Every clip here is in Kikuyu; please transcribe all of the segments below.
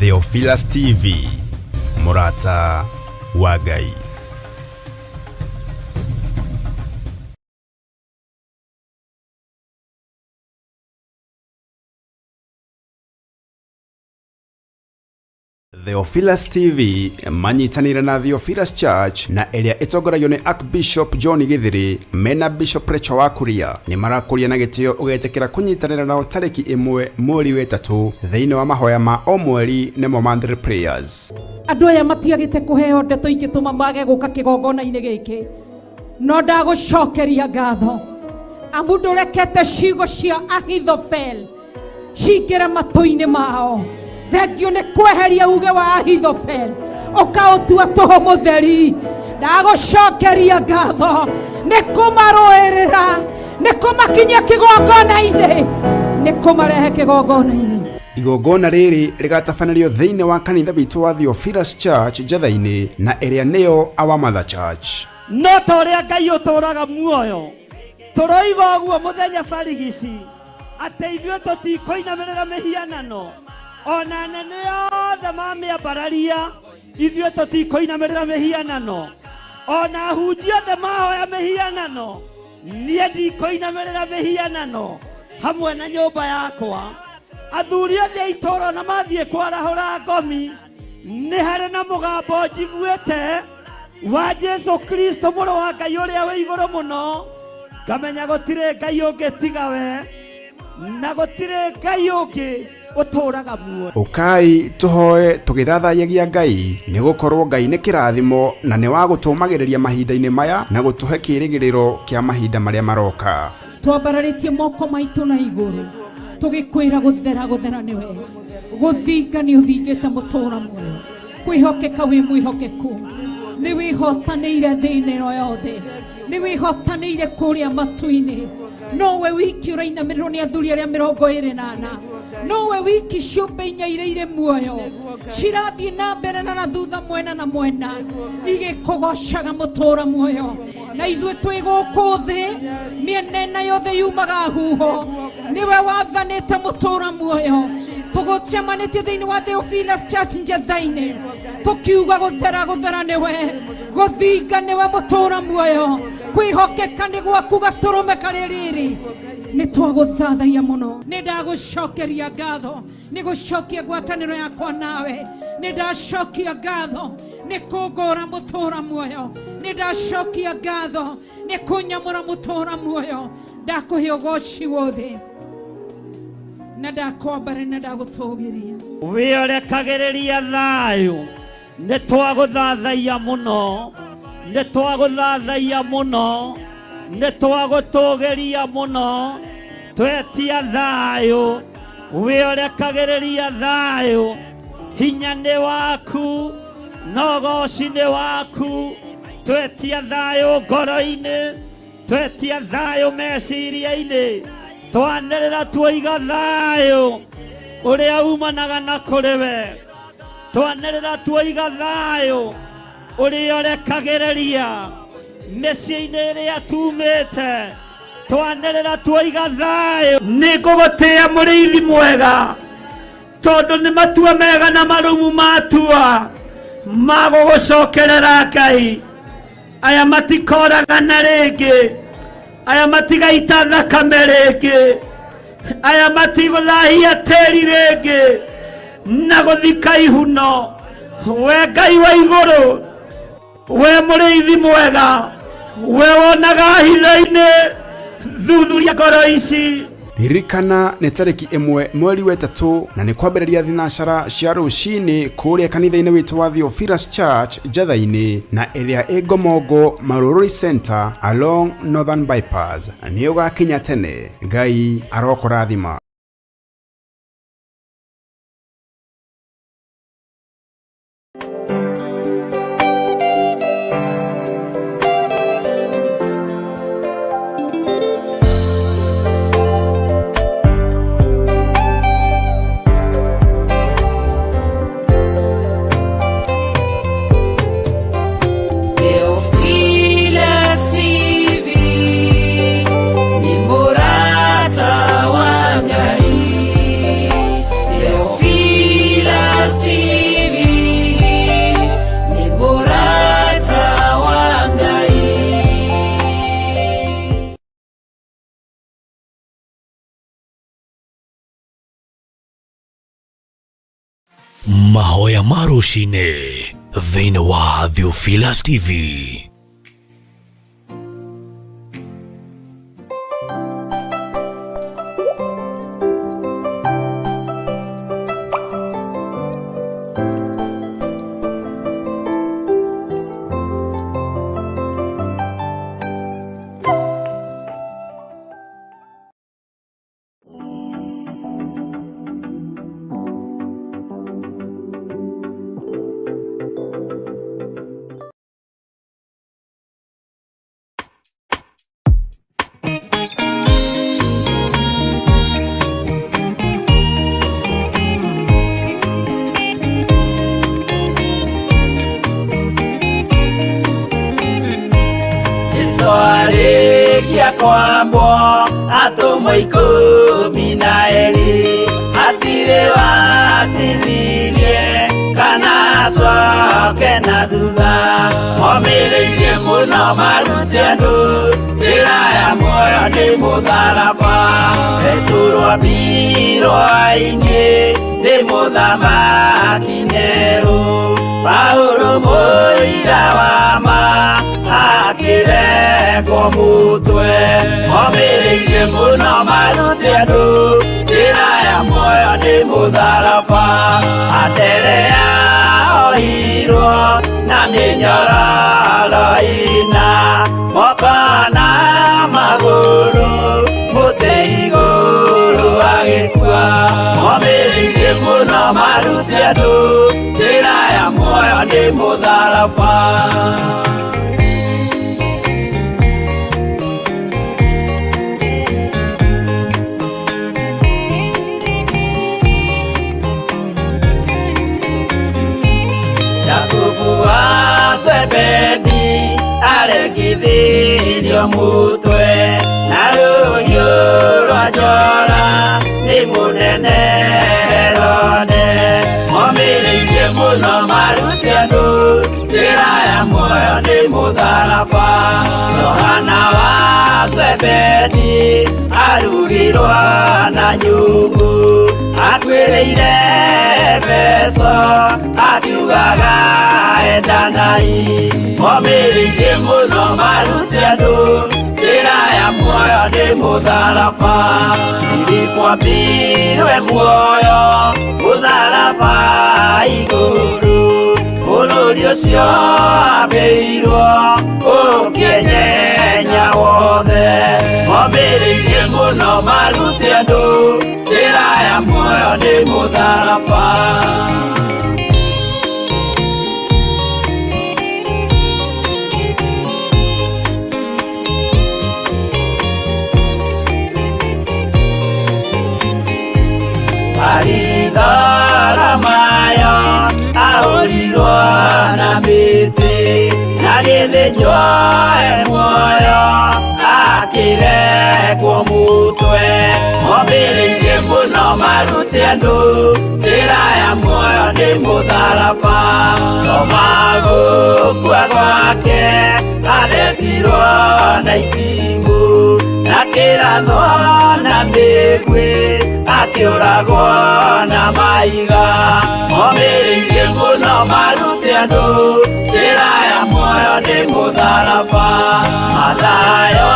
Theophilus TV, mũrata wa Ngai. Theophilus TV manyitanĩire na Theophilus Church na ĩrĩa ĩtongoragio nĩ Archbishop John Githiri mena Bishop Rachel wa Kuria nĩ marakũria na gĩtĩo ũgetĩkĩra kũnyitanĩra nao tarĩki 1 mweri wa 3 thĩinĩ wa mahoya ma o mweri nĩmo monthly prayers. Andũ aya matiagĩte kũheo ndeto ingĩtũma mage gũka kĩgongona-inĩ gĩkĩ, no ndagũcokeria ngatho amu ndũrekete ciugo cia Ahithofel cingĩre matũ-inĩ mao. Thengio nĩ kweheria uge wa Ahithofel ũkaũtua tũhũ mũtheri. Ndagũcokeria ngatho nĩ kũmarũĩrĩra, nĩ kũmakinyia kĩgongona-inĩ, nĩ kũmarehe kĩgongona-inĩ. Igongona rĩrĩ rĩgatabanĩrio thĩinĩ wa kanitha witũ wa Theophilus Church Njatha-inĩ na ĩrĩa nĩyo Our Mother Church. No ta ũrĩa Ngai ũtũũraga muoyo, tũroiga ũguo mũthenya barigici, atĩ ithuĩ tũtikũinamĩrĩra mĩhianano, ona anene othe mamĩambararia, ithuĩ tũtikũinamĩrĩra mĩhianano, ona ahunjia othe mahoya mĩhianano, niĩ ndikũinamĩrĩra mĩhianano hamwe na nyũmba yakwa. Athuri othe a itũũra ona mathiĩ kwarahũra ngomi, nĩ harĩ na mũgambo njiguĩte wa Jesu Kristo mũrũ wa Ngai ũrĩa wĩ igũrũ mũno, ngamenya gũtirĩ Ngai ũngĩ tiga we, na gũtirĩ Ngai ũngĩ ũtũũraga muoyo. Ũkai tũhoe tũgĩthathayagia Ngai, nĩ gũkorwo Ngai nĩ kĩrathimo na nĩ wa gũtũũmagĩrĩria mahinda-inĩ maya na gũtũhe kĩĩrĩgĩrĩro kĩa mahinda marĩa maroka. Twambararĩtie moko maitũ na igũrũ tũgĩkwĩra gũthera gũthera nĩwe, gũthinga nĩ ũthingĩte mũtũũra muoyo, kwĩhokeka wĩ mwĩhokeku, nĩ wĩhotanĩire thĩ-inĩ ĩno yothe, nĩ wĩhotanĩire kũrĩa matu-inĩ. Nowe wiki ũrainamĩrĩrwo nĩ athuri arĩa 24, nowe wiki ciũmbe inya iria irĩ muoyo cirathiĩ na mbere na thutha mwena na mwena igĩkũgocaga mũtũũra muoyo. Na ithuĩ twĩ gũkũ thĩ mĩena ĩna yothe yumaga huho, nĩwe wathanĩte mũtũũra muoyo. Tũgũcemanĩtie thĩinĩ wa Theophilus Church Njetha-inĩ tũkiuga gũthera gũthera nĩwe, gũthinga nĩwe mũtũũra muoyo, kwĩhokeka nĩ gwaku gatũrũme karĩ rĩrĩ. Nĩ twagũthathaia mũno, nĩ ndagũcokeria ngatho nĩ gũcokia ngwatanĩro yakwa nawe, nĩ ndacokia ngatho nĩ kũngũra mũtũũra muoyo, nĩ ndacokia ngatho nĩ kũnyamũra mũtũũra muoyo. Ndakũhe ũgoci wothe na ndakwambara na ndagũtũgĩria. Wĩorekagĩrĩria thayũ, nĩ twagũthathaia mũno, nĩ twagũthathaia mũno, nĩ twagũtũgĩria mũno, twetia thayũ, wĩorekagĩrĩria thayũ, hinya nĩ waku, na ũgoci nĩ waku, twetia thayũ ngoro-inĩ, twetia thayũ meciria-inĩ, twanĩrĩra tuoiga thayũ ũrĩa umanaga na kũrĩ we, twanĩrĩra tuoiga thayũ ũrĩa ũrekagĩrĩria mĩciĩ-inĩ ĩrĩa tumĩte, twanĩrĩra tuoiga thayũ. Nĩ ngũgũtĩĩa mũrĩithi mwega, tondũ nĩ matua mega na marũmu matua ma gũgũcokerera Ngai. Aya matikoragana rĩngĩ, aya matigaita thakame rĩngĩ, aya matigũthahia tĩri rĩngĩ na gũthika ihuno. We Ngai wa igũrũ, we mũrĩithi mwega, we wonaga hitho-inĩ, thuthuria ngoro ici. Ririkana nĩ tarĩki 1 mweri wa 3 na nĩ kwambĩrĩria thinacara cia rũcinĩ kũrĩa kanitha-inĩ witũ wa Theophilus Church Njatha-inĩ na ĩrĩa ĩ Ngomongo Marurui Center along Northern Bypass. Nĩ ũgakinya tene. Ngai arokũrathima. Theophilus TV, ni murata wa Ngai. Mahoya ma rũcinĩ thĩinĩ wa Theophilus TV. Jesu arĩkia kwambwo atũmwo 12 hatirĩ watithirie kana acoke na thutha momĩrĩirie mũno marute andũ njĩra ya muoyo nĩ mũtharaba Petero ambirwo-inĩ nĩ mũthamaki Nero Paulo mũira wa ma akĩrekwo mũtwe momĩrĩirie mũno marute andũ njĩra ya muoyo nĩ mũtharaba Anderea oirwo na mĩnyororo ĩna moko na magũrũ mũtĩ igũrũ agĩkua momĩrĩirie mũno marute andũ njĩra ya muoyo nĩ mũtharaba. Jakubu wa Zebedi arekithirio mutwe na rũhiũ rwa njora nĩ mũnene Herode momĩrĩirie mũno marute andũ njĩra ya muoyo nĩ mũtharaba Johana wa Zebedi arugirwo na nyungu akuĩrĩire Efeso akiugaga endanai momĩrĩirie mũno marute andũ njĩra ya muoyo nĩ mũtharaba Filipo ambirwe muoyo mũtharaba igũrũ bũrũri ũcio ambĩirwo ũkĩenyenya wothe momĩrĩirie mũno marute andũ njĩra ya muoyo nĩ mũtharaba. Baritholomayo ahũrirwo na mĩtĩ na gĩthĩnjwo e muoyo akĩrekwo mũtwe momĩrĩirie mũno marute andũ njĩra ya muoyo nĩ mũtharaba Toma gũkua gwake athecirwo na itimũ na kĩrathwo na mĩguĩ akĩũragwo na mahiga momĩrĩirie mũno marute andũ njĩra ya muoyo nĩ mũtharaba Mathayo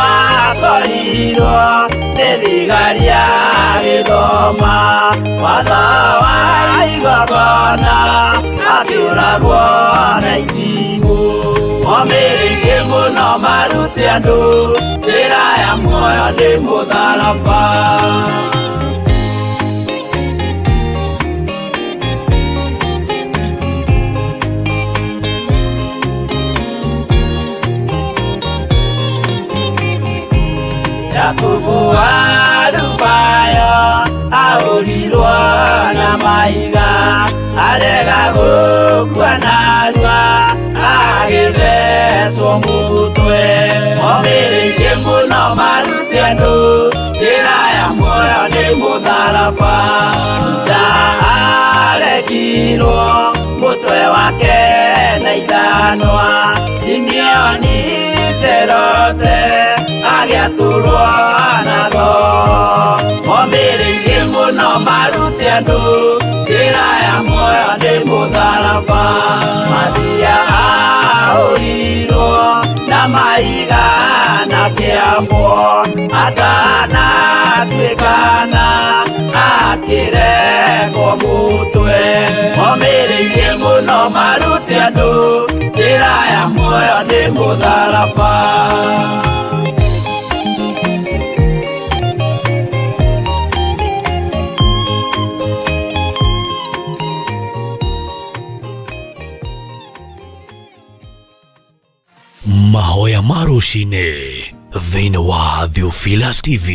akorirwo nĩ thigari agĩthoma watho wa igongona akĩũragwo na itimũ momĩrĩirie mũno marute andũ njĩra ya muoyo nĩ mũtharaba. Jakubu wa Alufayo ahũrirwo na mahiga arega gũkua narua agĩthecwo mũtwe momĩrĩirie mũno marute andũ njĩra ya muoyo nĩ mũtharaba Juda arekirwo mũtwe wake na ithanwa Simeoni Serote agĩatũrwo na thoo momĩrĩirie mũno marute andũ njĩra Njĩra ya muoyo nĩ mũtharaba. Mathia ahũrirwo na mahiga na kĩambwo, atanatuĩkana akĩrekwo mũtwe. Omĩrĩirie mũno marute andũ njĩra ya muoyo nĩ mũtharaba. Mahoya ma rũcinĩ thĩinĩ wa Theophilus TV.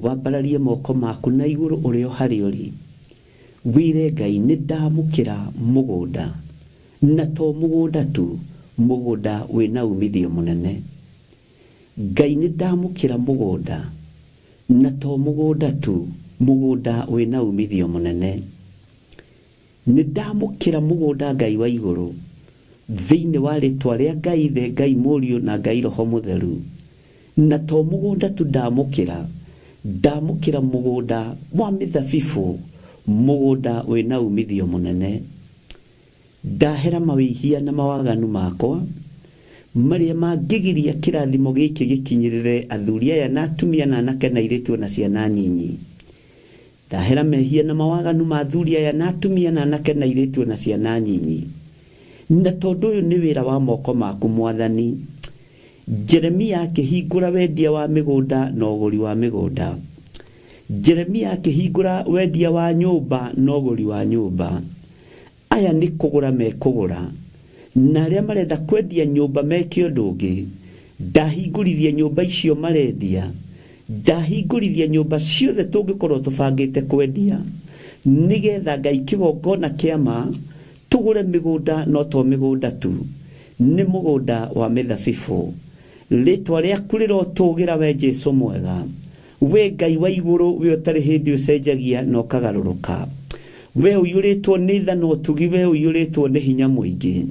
Wambararie moko maku na igũrũ ũrĩ o harĩa ũrĩ, wĩre Ngai nĩ ndamũkĩra mũgũnda, na to mũgũnda tu, mũgũnda wĩna umithio mũnene. Ngai nĩ ndamũkĩra mũgũnda, na to mũgũnda tu, mũgũnda wĩna umithio mũnene. Nĩ ndamũkĩra mũgũnda Ngai wa igũrũ, thĩinĩ wa rĩtwa rĩa Ngai Ithe, Ngai Mũriũ na Ngai Roho Mũtheru. Na to mũgũnda tu ndamũkĩra, ndamũkĩra mũgũnda wa mĩthabibũ, mũgũnda wĩna umithio mũnene. Ndahera mawĩhia na mawaganu makwa, marĩa mangĩgiria kĩrathimo gĩkĩ gĩkinyĩrĩre athuri aya na atumia na anake na airĩtu ona ciana nyinyi. Ndahera mehia na mawaganu ma athuri aya na atumia na anake na airĩtu ona ciana nyinyi. Na tondũ ũyũ nĩ wĩra wa moko maku Mwathani, Jeremia akĩhingũra wendia wa mĩgũnda na ũgũri wa mĩgũnda. Jeremia akĩhingũra wendia wa nyũmba na ũgũri wa nyũmba. Aya nĩ kũgũra mekũgũra, na arĩa marenda kwendia nyũmba meke ũndũ ũngĩ. Ndahingũrithia nyũmba icio marendia, ndahingũrithia nyũmba ciothe tũngĩkorwo tũbangĩte kwendia, nĩgetha Ngai kĩgongona kĩa ma tũgũre mĩgũnda, no to mĩgũnda tu, nĩ mũgũnda wa mĩthabibũ. Rĩtwa rĩaku rĩrotũgĩra we Jesu mwega, we Ngai wa igũrũ, we ũtarĩ hĩndĩ ũcenjagia na ũkagarũrũka, we ũiyũrĩtwo nĩ tha na ũtugi, we ũiyũrĩtwo nĩ hinya mũingĩ.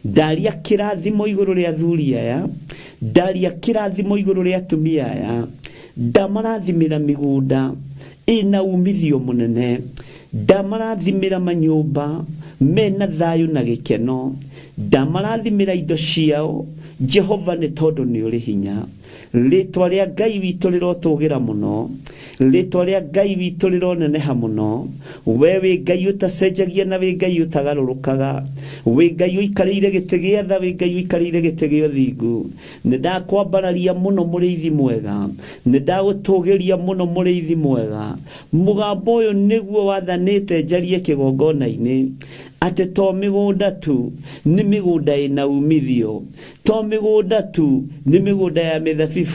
Ndaria kĩrathimo igũrũ rĩa athuri aya, ndaria kĩrathimo igũrũ rĩa atumia aya, ndamarathimĩra mĩgũnda ĩna umithio mũnene, ndamarathimĩra manyũmba mena thayũ na gĩkeno, ndamarathimĩra indo ciao, Jehova, nĩ tondũ nĩ ũrĩ hinya. Rĩtwa rĩa Ngai witũ rĩrotũgĩra mũno, rĩtwa rĩa Ngai witũ rĩroneneha mũno. We wĩ Ngai ũtacenjagia na wĩ Ngai ũtagarũrũkaga, wĩ Ngai ũikarĩire gĩtĩ gĩa tha, wĩ Ngai ũikarĩire gĩtĩ gĩa ũthingu. Nĩ ndakwambararia mũno mũrĩithi mwega, nĩ ndagũtũgĩria mũno mũrĩithi mwega. Mũgambo ũyũ nĩguo wathanĩte njarie kĩgongona-inĩ, atĩ to mĩgũnda tu, nĩ mĩgũnda ĩna umithio, to mĩgũnda tu, nĩ mĩgũnda ya mĩthabibũ.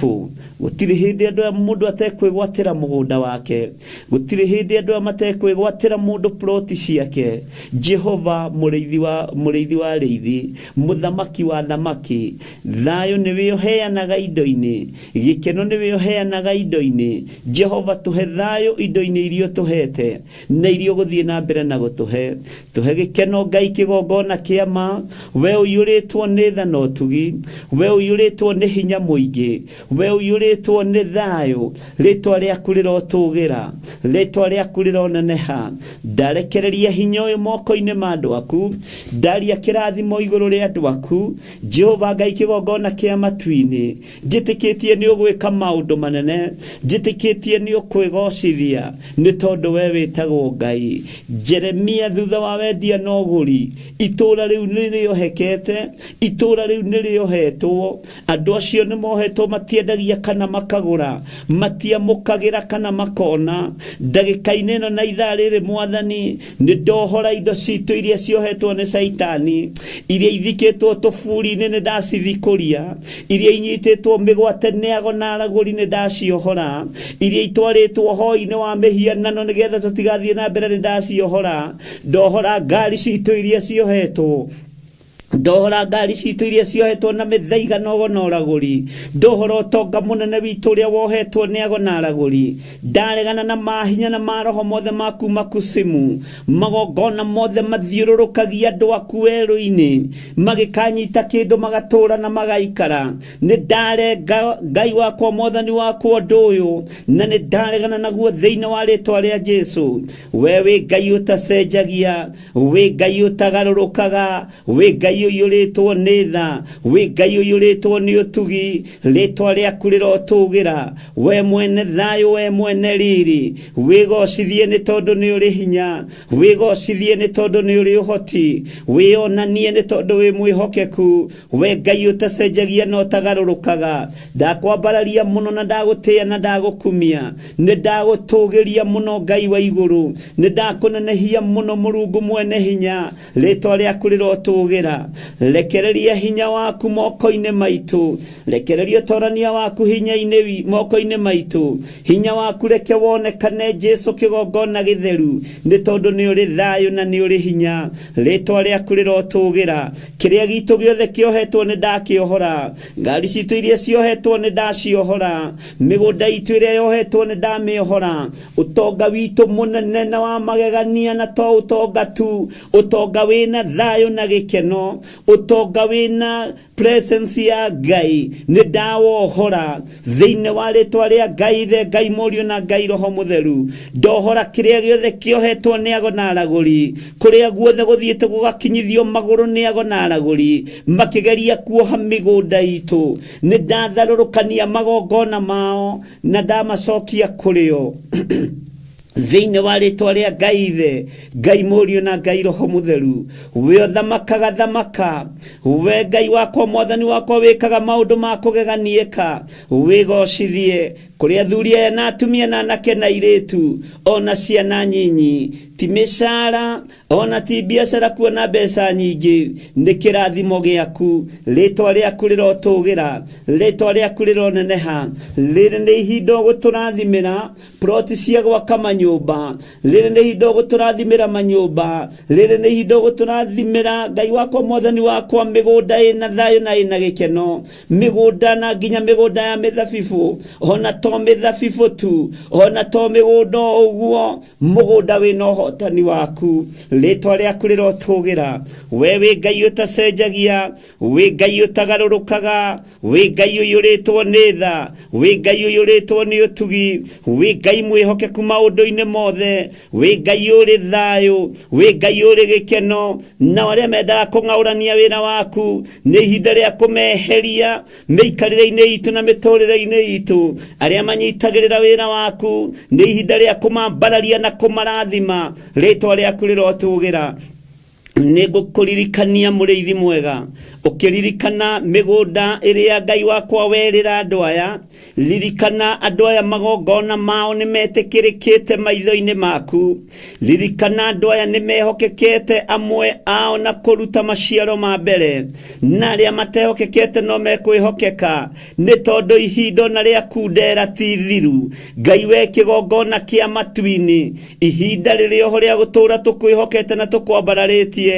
Gũtirĩ hĩndĩ andũ aya mũndũ atekwĩgwatĩra mũgũnda wake, gũtirĩ hĩndĩ andũ aya matekwĩgwatĩra mũndũ ploti ciake. Jehova mũrĩithi wa mũrĩithi wa arĩithi, mũthamaki wa thamaki, thayũ nĩwe ũheanaga indo-inĩ, gĩkeno nĩwe ũheanaga indo-inĩ. Jehova, tũhe thayũ indo-inĩ iria ũtũhete na iria ũgũthiĩ na mbere na gũtũhe. Tũhe gĩkeno Ngai kĩgongona kĩa ma, we ũiyũrĩtwo nĩ tha na ũtugi, we ũiyũrĩtwo nĩ hinya mũingĩ, we ũiyũrĩtwo nĩ thayũ. Rĩtwa rĩaku rĩrotũgĩra, rĩtwa rĩaku rĩroneneha. Ndarekereria hinya ũyũ moko-inĩ ma andũ aku, ndaria kĩrathimo igũrũ rĩa andũ aku. Jehova Ngai kĩgongona kĩa matu-inĩ, njĩtĩkĩtie nĩ ũgwĩka maũndũ manene, njĩtĩkĩtie nĩ ũkwĩgocithia, nĩ tondũ we wĩtagwo Ngai. Jeremia thutha wa wendia na ũgũri. Itũũra rĩu nĩ rĩohekete, itũũra rĩu nĩ rĩohetwo. Andũ acio nĩ mohetwo, matiendagia kana makagũra, matiamũkagĩra kana makona. Ndagĩka-inĩ ĩno na ithaa rĩrĩ, Mwathani, nĩ ndohora indo citũ iria ciohetwo nĩ Caitani, iria ithikĩtwo tũburi-inĩ nĩ ndacithikũria, iria inyitĩtwo mĩgwate nĩ ago na aragũri nĩ ndaciohora, iria itwarĩtwo hoi-inĩ wa mĩhianano nĩgetha tũtigathiĩ na mbere nĩ ndaciohora. Ndohora ngari citũ iria ciohetwo, ndohora ngari citũ iria ciohetwo na mĩthaiga na ũgo na ũragũri, ndohora ũtonga mũnene witũ ũrĩa wohetwo nĩ ago na aragũri. Ndaregana na mahinya na maroho mothe ma kuma kusimu, magongona mothe mathiũrũrũkagia andũ aku werũ-inĩ, magĩkanyita kĩndũ magatũra na magaikara. Nĩ ndarenga Ngai wakwa, Mwathani wakwa, ũndũ ũyũ, na nĩ ndaregana naguo thĩinĩ wa rĩtwa rĩa Jesu. We wĩ Ngai ũtacenjagia, wĩ Ngai ũtagarũrũkaga, wĩ Ngai ũiyũrĩtwo nĩ tha, wĩ Ngai ũiyũrĩtwo nĩ ũtugi. Rĩtwa rĩaku rĩrotũgĩra, we mwene thayũ, we mwene riri. Wĩgocithie nĩ tondũ nĩ ũrĩ hinya, wĩgocithie nĩ tondũ nĩ ũrĩ ũhoti, wĩonanie nĩ tondũ wĩ mwĩhokeku. We Ngai ũtacenjagia na ũtagarũrũkaga, ndakwambararia mũno na ndagũtĩĩa na ndagũkumia. Nĩ ndagũtũgĩria mũno Ngai wa igũrũ, nĩ ndakũnenehia mũno Mũrungu mwene hinya. Rĩtwa rĩaku rĩrotũgĩra. Rekereria hinya waku moko-inĩ maitũ, rekereria ũtorania waku hinya-inĩ moko-inĩ maitũ. Hinya waku reke wonekane, Jesu kĩgongona gĩtheru, nĩ tondũ nĩ ũrĩ thayũ na nĩ ũrĩ hinya. Rĩtwa rĩaku rĩrotũgĩra. Kĩrĩa gitũ gĩothe kĩohetwo nĩ ndakĩohora, ngari citũ iria ciohetwo nĩ ndaciohora, mĩgũnda itũ ĩrĩa yohetwo nĩ ndamĩohora, ũtonga witũ mũnene na wa magegania, na to ũtonga tu, ũtonga wĩna thayũ na gĩkeno, ũtonga wĩna presence ya Ngai, nĩ ndawohora thĩinĩ wa rĩtwa rĩa Ngai Ithe, Ngai Mũriũ na Ngai Roho Mũtheru. Ndohora kĩrĩa gĩothe kĩohetwo nĩ ago na aragũri, kũrĩa guothe gũthiĩte gũgakinyithio magũrũ nĩ ago na aragũri makĩgeria kuoha mĩgũnda itũ. Nĩ ndatharũrũkania magongona mao na ndamacokia kũrĩ o thĩinĩ wa rĩtwa rĩa Ngai Ithe, Ngai Mũriũ na Ngai Roho Mũtheru. We ũthamakaga thamaka, we Ngai wakwa, Mwathani wakwa, wĩkaga maũndũ ma kũgegania, wĩgocithie kũrĩ athuri aya na atumia na anake na airĩtu ona ciana nyinyi. Ti mĩcara ona ti biacara kuona mbeca nyingĩ, nĩ kĩrathimo gĩaku. Rĩtwa rĩaku rĩrotũgĩra, rĩtwa rĩaku rĩroneneha. Rĩrĩ nĩ ihinda ũgũtũrathimĩra ploti cia gwaka manyũmba, rĩrĩ nĩ ihinda ũgũtũrathimĩra manyũmba, rĩrĩ nĩ ihinda ũgũtũrathimĩra, Ngai wakwa, Mwathani wakwa, mĩgũnda ĩna thayũ na ĩna gĩkeno, mĩgũnda na nginya mĩgũnda ya mĩthabibũ, ona to mĩthabibũ tu, ona to mĩgũnda o ũguo, mũgũnda wĩna ũhotani waku. Rĩtwa rĩaku rĩrotũgĩra. We wĩ Ngai ũtacenjagia, wĩ Ngai ũtagarũrũkaga, wĩ Ngai ũiyũrĩtwo nĩ tha, wĩ Ngai ũiyũrĩtwo nĩ ũtugi, wĩ Ngai mwĩhokeku maũndũ-inĩ mothe, wĩ Ngai ũrĩ thayũ, wĩ Ngai ũrĩ gĩkeno. Nao arĩa mendaga kũng'aũrania wĩra waku, nĩ ihinda rĩa kũmeheria mĩikarĩre-inĩ itũ na mĩtũrĩre-inĩ itũ. Arĩa manyitagĩrĩra wĩra waku, nĩ ihinda rĩa kũmambararia na kũmarathima. Rĩtwa rĩaku rĩrotũgĩra. Nĩ ngũkũririkania, mũrĩithi mwega, ũkĩririkana mĩgũnda ĩrĩa Ngai wakwa werĩra andũ aya. Ririkana andũ aya, magongona mao nĩ metĩkĩrĩkĩte maitho-inĩ maku. Ririkana andũ aya nĩ mehokekete, amwe ao na kũruta maciaro ma mbere, na arĩa matehokekete no mekwĩhokeka, nĩ tondũ ihinda ona rĩa kundera ti thiru. Ngai we kĩgongona kĩa matu-inĩ, ihinda rĩrĩ oho rĩa gũtũũra tũkwĩhokete na tũkwambararĩtie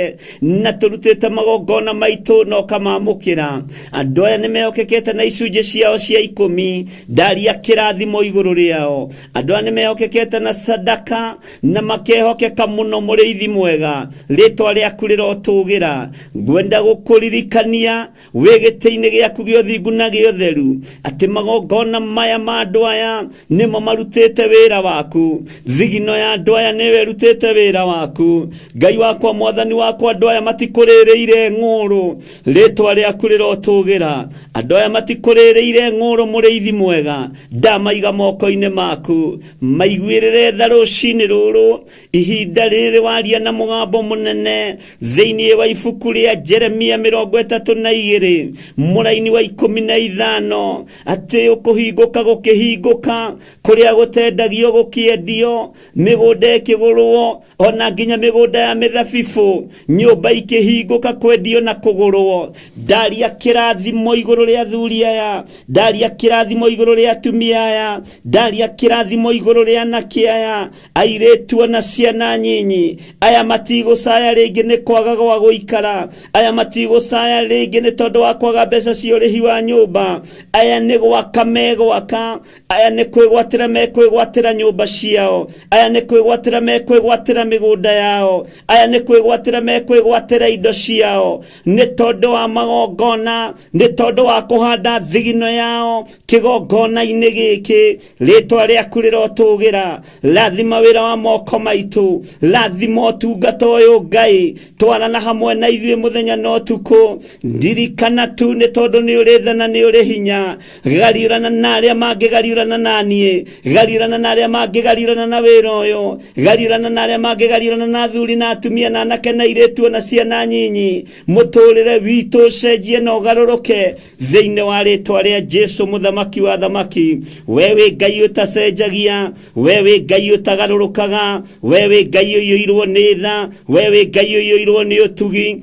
na tũrutĩte magongona maitũ na ũkamamũkĩra. Andũ aya nĩ mehokekete na icunjĩ ciao cia 10, ndaria kĩrathimo igũrũ rĩao. Andũ aya nĩ mehokekete na sadaka na makehokeka mũno. Mũrĩithi mwega, rĩtwa rĩaku rĩrotũgĩra. Ngwenda gũkũririkania wĩ gĩtĩ-inĩ gĩaku gĩa ũthingu na gĩa ũtheru, atĩ magongona maya ma andũ aya nĩmo marutĩte wĩra waku. Thigino ya andũ aya nĩyo ĩrutĩte wĩra waku, Ngai wakwa, Mwathani. Mwathani wakwa andũ aya matikũrĩrĩire ng'ũrũ rĩtwa rĩaku rĩrotũgĩra andũ aya matikũrĩrĩire ng'ũrũ mũrĩithi mwega ndamaiga moko-inĩ maku maiguĩrĩre tha rũcinĩ rũrũ ihinda rĩrĩ waria na mũgambo mũnene thĩinĩ wa ibuku rĩa Jeremia 32 mũraini wa 15 atĩ ũkũhingũka gũkĩhingũka kũrĩa gũtendagio gũkĩendio mĩgũnda ĩkĩgũrwo ona nginya mĩgũnda ya mĩthabibũ nyũmba ikĩhingũka kwendio na kũgũrwo ndaria kĩrathimo igũrũ rĩa athuri aya ndaria kĩrathimo igũrũ rĩa atumia aya ndaria kĩrathimo igũrũ rĩa anake aya airĩtu ona ciana nyinyi aya matigũcaya rĩngĩ nĩ kwaga gwa gũikara aya matigũcaya rĩngĩ nĩ tondũ wa kwaga mbeca cia ũrĩhi wa nyũmba aya nĩ gwaka megwaka aya nĩ kwĩgwatĩra mekwĩgwatĩra nyũmba ciao aya nĩ kwĩgwatĩra mekwĩgwatĩra mĩgũnda yao aya nĩ kwĩgwatĩra mekwĩgwatĩra indo ciao nĩ tondũ wa magongona nĩ tondũ wa kũhanda thigino yao kĩgongona-inĩ gĩkĩ rĩtwa rĩaku rĩrotũgĩra rathima wĩra wa moko maitũ rathima ũtungata ũyũ Ngai twarana hamwe na ithuĩ mũthenya na ũtukũ ndirikana tu nĩ tondũ nĩ ũrĩ tha na nĩ ũrĩ hinya gariũrana na arĩa mangĩgariũrana na niĩ gariũrana na arĩa mangĩgariũrana na wĩra ũyũ gariũrana na arĩa mangĩgariũrana na athuri na atumia na anake na airĩtu na ciana nyinyi mũtũrĩre witũ ũcenjie na ũgarũrũke thĩinĩ wa rĩtwa rĩa Jesu mũthamaki wa thamaki we wĩ Ngai ũtacenjagia we wĩ Ngai ũtagarũrũkaga we wĩ Ngai ũiyũirwo nĩ tha we wĩ Ngai ũiyũirwo nĩ ũtugi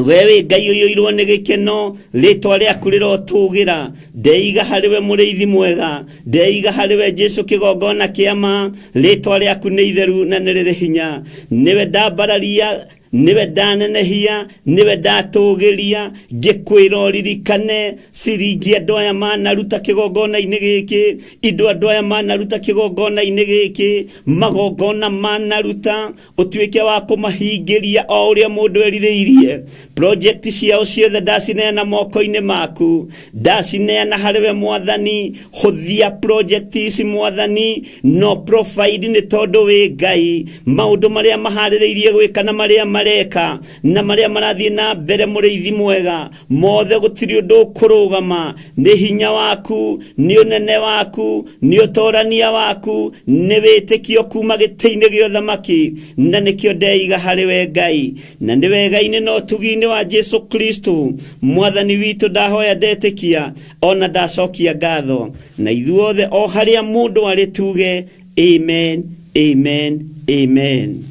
we wĩ Ngai ũiyũirwo nĩ gĩkeno rĩtwa rĩaku rĩrotũgĩra ndeiga harĩ we mũrĩithi mwega ndeiga harĩ we Jesu kĩgongona kĩa ma rĩtwa rĩaku nĩ itheru na nĩ rĩrĩ hinya nĩwe ndambararia niwe ndanenehia niwe ndatũgĩria ngĩkwĩra ũririkane ciringi andũ aya manaruta kĩgongona-inĩ gĩkĩ indo andũ aya manaruta kĩgongona-inĩ gĩkĩ magongona manaruta ũtuĩke wa kũmahingĩria o ũrĩa mũndũ erirĩirie project ciao ciothe ndacineana moko-inĩ maku ndacineana harĩ we Mwathani hũthia project ici Mwathani no provide nĩ tondũ wĩ Ngai maũndũ marĩa maharĩrĩirie gwĩka na marĩa mareka na marĩa marathiĩ na mbere mũrĩithi mwega mothe gũtirĩ ũndũ ũkũrũgama nĩ hinya waku nĩ ũnene waku nĩ ũtorania waku nĩ wĩtĩkio kuma gĩtĩ-inĩ gĩa ũthamaki na nĩkĩo ndeiga harĩ we Ngai na nĩ wega-inĩ na ũtugi-inĩ wa Jesu Kristo Mwathani witũ ndahoya ndetĩkia ona ndacokia ngatho na ithuothe o harĩa mũndũ arĩ tuge amen amen amen.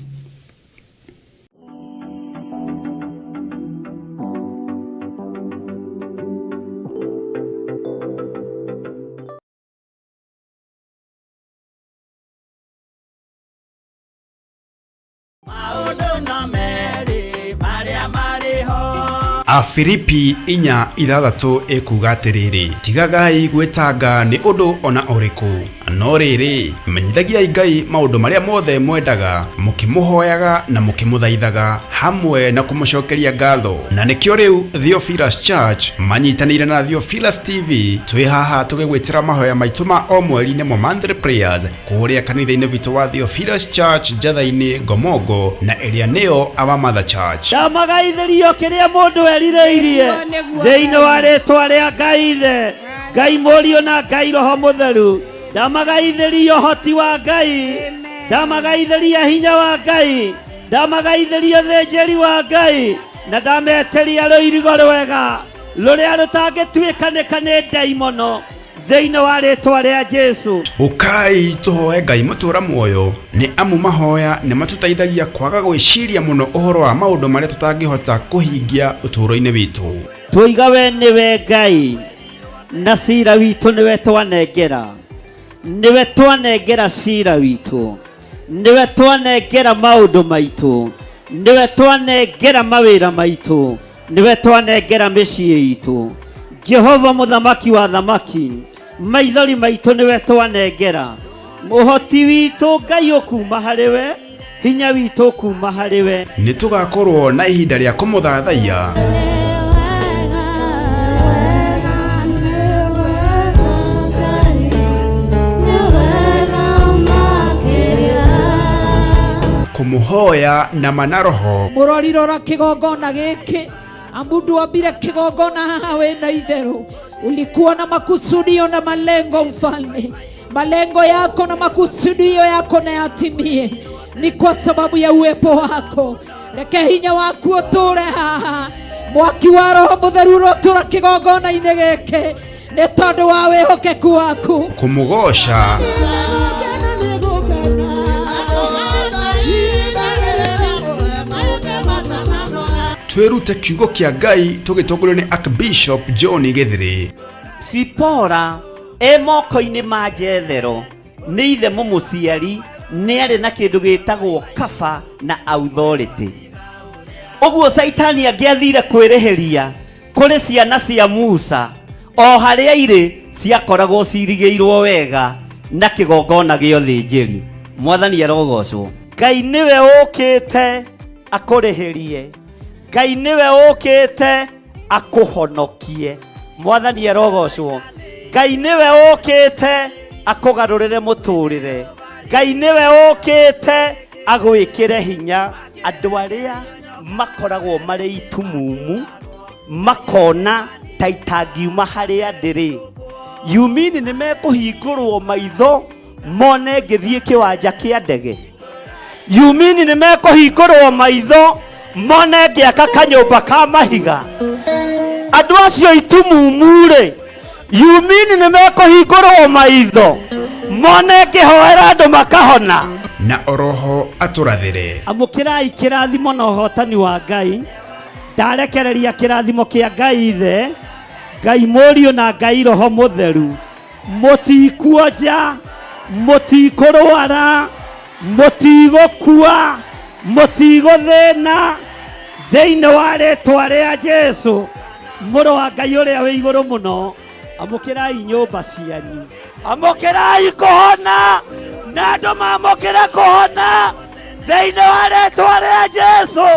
Afilipi 4:6 ĩkuga atĩrĩrĩ tigagai gwĩtanga nĩ ũndũ ona ũrĩkũ no rĩrĩ menyithagiai Ngai maũndũ marĩa mothe mwendaga mũkĩmũhoyaga na mũkĩmũthaithaga hamwe na kũmũcokeria ngatho na nĩkĩo rĩu Theophilus Church manyitanĩire na Theophilus TV twĩ haha tũgĩgwĩtĩra mahoya maitũ ma o mweri nĩmo monthly prayers kũrĩa kanitha-inĩ witũ wa Theophilus Church Njatha-inĩ Ngomongo na ĩrĩa nĩyo Our Mother Church. Ndamagaithĩrio kĩrĩa mũndũ erirĩirie thĩinĩ wa rĩtwa rĩa Ngai Ithe Ngai Mũriũ na Ngai Roho Mũtheru ndamagaithĩrio ũhoti wa Ngai ndamagaithĩria hinya wa Ngai ndamagaithĩria ũthĩnjĩri wa Ngai na ndametĩria rũirigo rwega rũrĩa rũtangĩtuĩkanĩka nĩ ndaimono thĩinĩ wa rĩtwa rĩa Jesu. Ũkai tũhoe Ngai mũtũra muoyo nĩ amu mahoya nĩ matũteithagia kwaga gwĩciria mũno ũhoro wa maũndũ marĩa tũtangĩhota kũhingia ũtũũro-inĩ witũ. Twoiga we nĩwe Ngai na cira witũ nĩwe twanengera nĩwe twanengera cira witũ nĩwe twanengera maũndũ maitũ nĩwe twanengera mawĩra maitũ nĩwe twanengera mĩciĩ itũ Jehova mũthamaki wa thamaki maithori maitũ nĩwe twanengera ũhoti witũ Ngai ũkuma harĩ we hinya witũ ũkuma harĩ we. Nĩ tũgakorwo na ihinda rĩa kũmũthathaiya Kũmũhoya na manaroho. Mũrori rora kĩgongona gĩkĩ amu ndwambire kĩgongona haha wĩna itherũ. Ulikuwa na makusudio na malengo mfalme, malengo yako na makusudio yako na yatimie, ni kwa sababu ya uwepo wako. Reke hinya waku ũtũre haha, mwaki wa Roho Mũtheru ũrotũra kĩgongona-inĩ gĩkĩ nĩ tondũ wa wĩhokeku waku. Kũmũgoca twĩrute kiugo kĩa Ngai tũgĩtongorio nĩ Archbishop John Gĩthĩrĩ. Sipora e moko-inĩ ma Jethero nĩ ithe mũmũciari, nĩ arĩ na kĩndũ gĩtagwo kaba na authority. Ũguo Caitani angĩathire kwĩrĩhĩria kũrĩ ciana cia Musa o harĩa irĩ ciakoragwo cirigĩirwo wega na kĩgongona gĩa ũthĩnjĩri. Mwathani arogocwo. Ngai nĩwe ũkĩte akũrĩhĩrie, Ngai nĩwe ũkĩte akũhonokie. Mwathani arogocwo. Ngai nĩwe ũkĩte akũgarũrĩre mũtũrĩre. Ngai nĩwe ũkĩte agwĩkĩre hinya. Andũ arĩa makoragwo marĩ itumumu makona ta itangiuma harĩa ndĩrĩ, yumini nĩ mekũhingũrwo maitho mone ngĩthiĩ kĩwanja kĩa ndege. Yumini nĩ mekũhingũrwo maitho mone ngĩaka kanyũmba ka mahiga. Andũ acio itumumu rĩ, yumini nĩ mekũhingũrwo maitho mone ngĩhoera andũ makahona. Na oroho atũrathĩre. Amũkĩrai kĩrathimo na ũhotani wa Ngai. Ndarekereria kĩrathimo kĩa Ngai Ithe, Ngai Mũriũ na Ngai Roho Mũtheru. Mũtikuonja, mũtikũrwara, mũtigũkua, mũtigũthĩna thĩinĩ wa rĩtwa rĩa Jesu mũrũ wa Ngai ũrĩa wĩ igũrũ mũno. Amũkĩrai nyũmba cianyu, amũkĩrai kũhona, na andũ mamũkĩre kũhona thĩinĩ wa rĩtwa rĩa Jesu.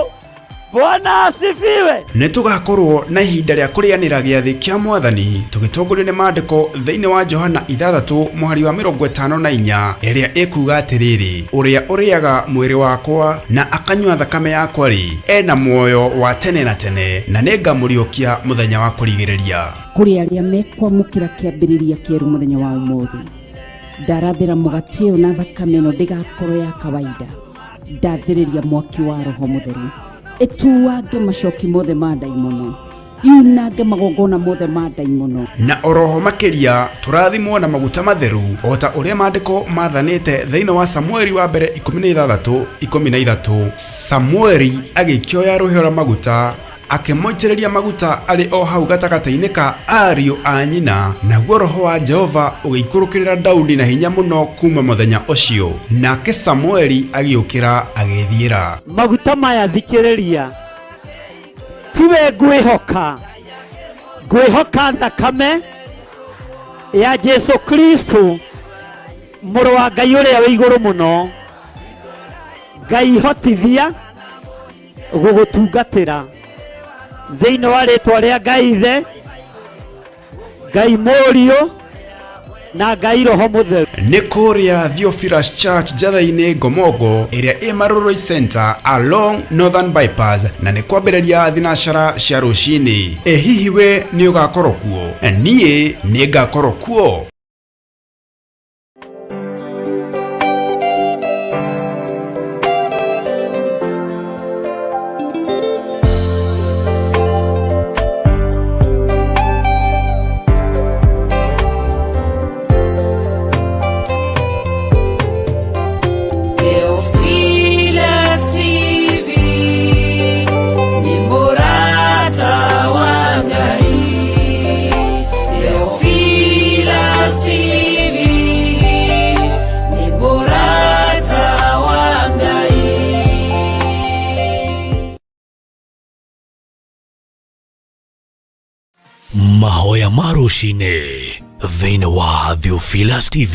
Bwana asifiwe. Nĩ tũgakorwo na ihinda rĩa kũrĩanĩra gĩathĩ kĩa Mwathani tũgĩtongorio nĩ maandĩko thĩinĩ wa Johana 6 mũhari wa 54 ĩrĩa ĩkuga atĩrĩrĩ, ũrĩa ũrĩaga mwĩrĩ wakwa na akanyua thakame yakwa rĩ, ena muoyo wa tene na tene, na nĩngamũriũkia mũthenya wa kũrigĩrĩria. Kũrĩ arĩa mekwamũkĩra kĩambĩrĩria kĩerũ mũthenya wa ũmũthĩ, ndarathĩra mũgate ũyũ na thakame ĩno ndĩgakorwo ya kawaida. Ndathĩrĩria mwaki wa Roho Mũtheru ĩtuange macoki mothe ma ndaimono, yunange magongona mothe ma ndaimono. Na oroho makĩria tũrathimwo na maguta matheru o ta ũrĩa maandĩko mathanĩte thĩinĩ wa Samueli wa mbere 16:13. Samueli agĩkĩoya rũhĩa rwa maguta akĩmũitĩrĩria maguta arĩ o hau gatagatĩ-inĩ ka ariũ a nyina, naguo roho wa Jehova ũgĩikũrũkĩrĩra Daudi na hinya mũno kuma mũthenya ũcio. Nake Samueli agĩũkĩra agĩĩthiĩra. Maguta maya thikĩrĩria, tiwe ngwĩhoka, ngwĩhoka thakame ya Jesu Kristo mũrũ wa Ngai ũrĩa wĩ igũrũ mũno. Ngai hotithia gũgũtungatĩra thĩinĩ wa rĩtwa rĩa Ngai Ithe, Ngai Mũriũ na Ngai Roho Mũtheru. Nĩ kũrĩa Theophilus Church Njatha-inĩ Ngomongo ĩrĩa ĩ Marurui Center along Northern Bypass, na nĩ kwambĩrĩria thinacara cia rũcinĩ. Ĩ hihi we nĩ ũgakorwo kuo? Niĩ nĩ ngakorwo kuo. Theophilus TV ni murata wa Ngai. Theophilus TV ni murata wa Ngai. Mahoya ma rũcinĩ thĩinĩ wa Theophilus TV.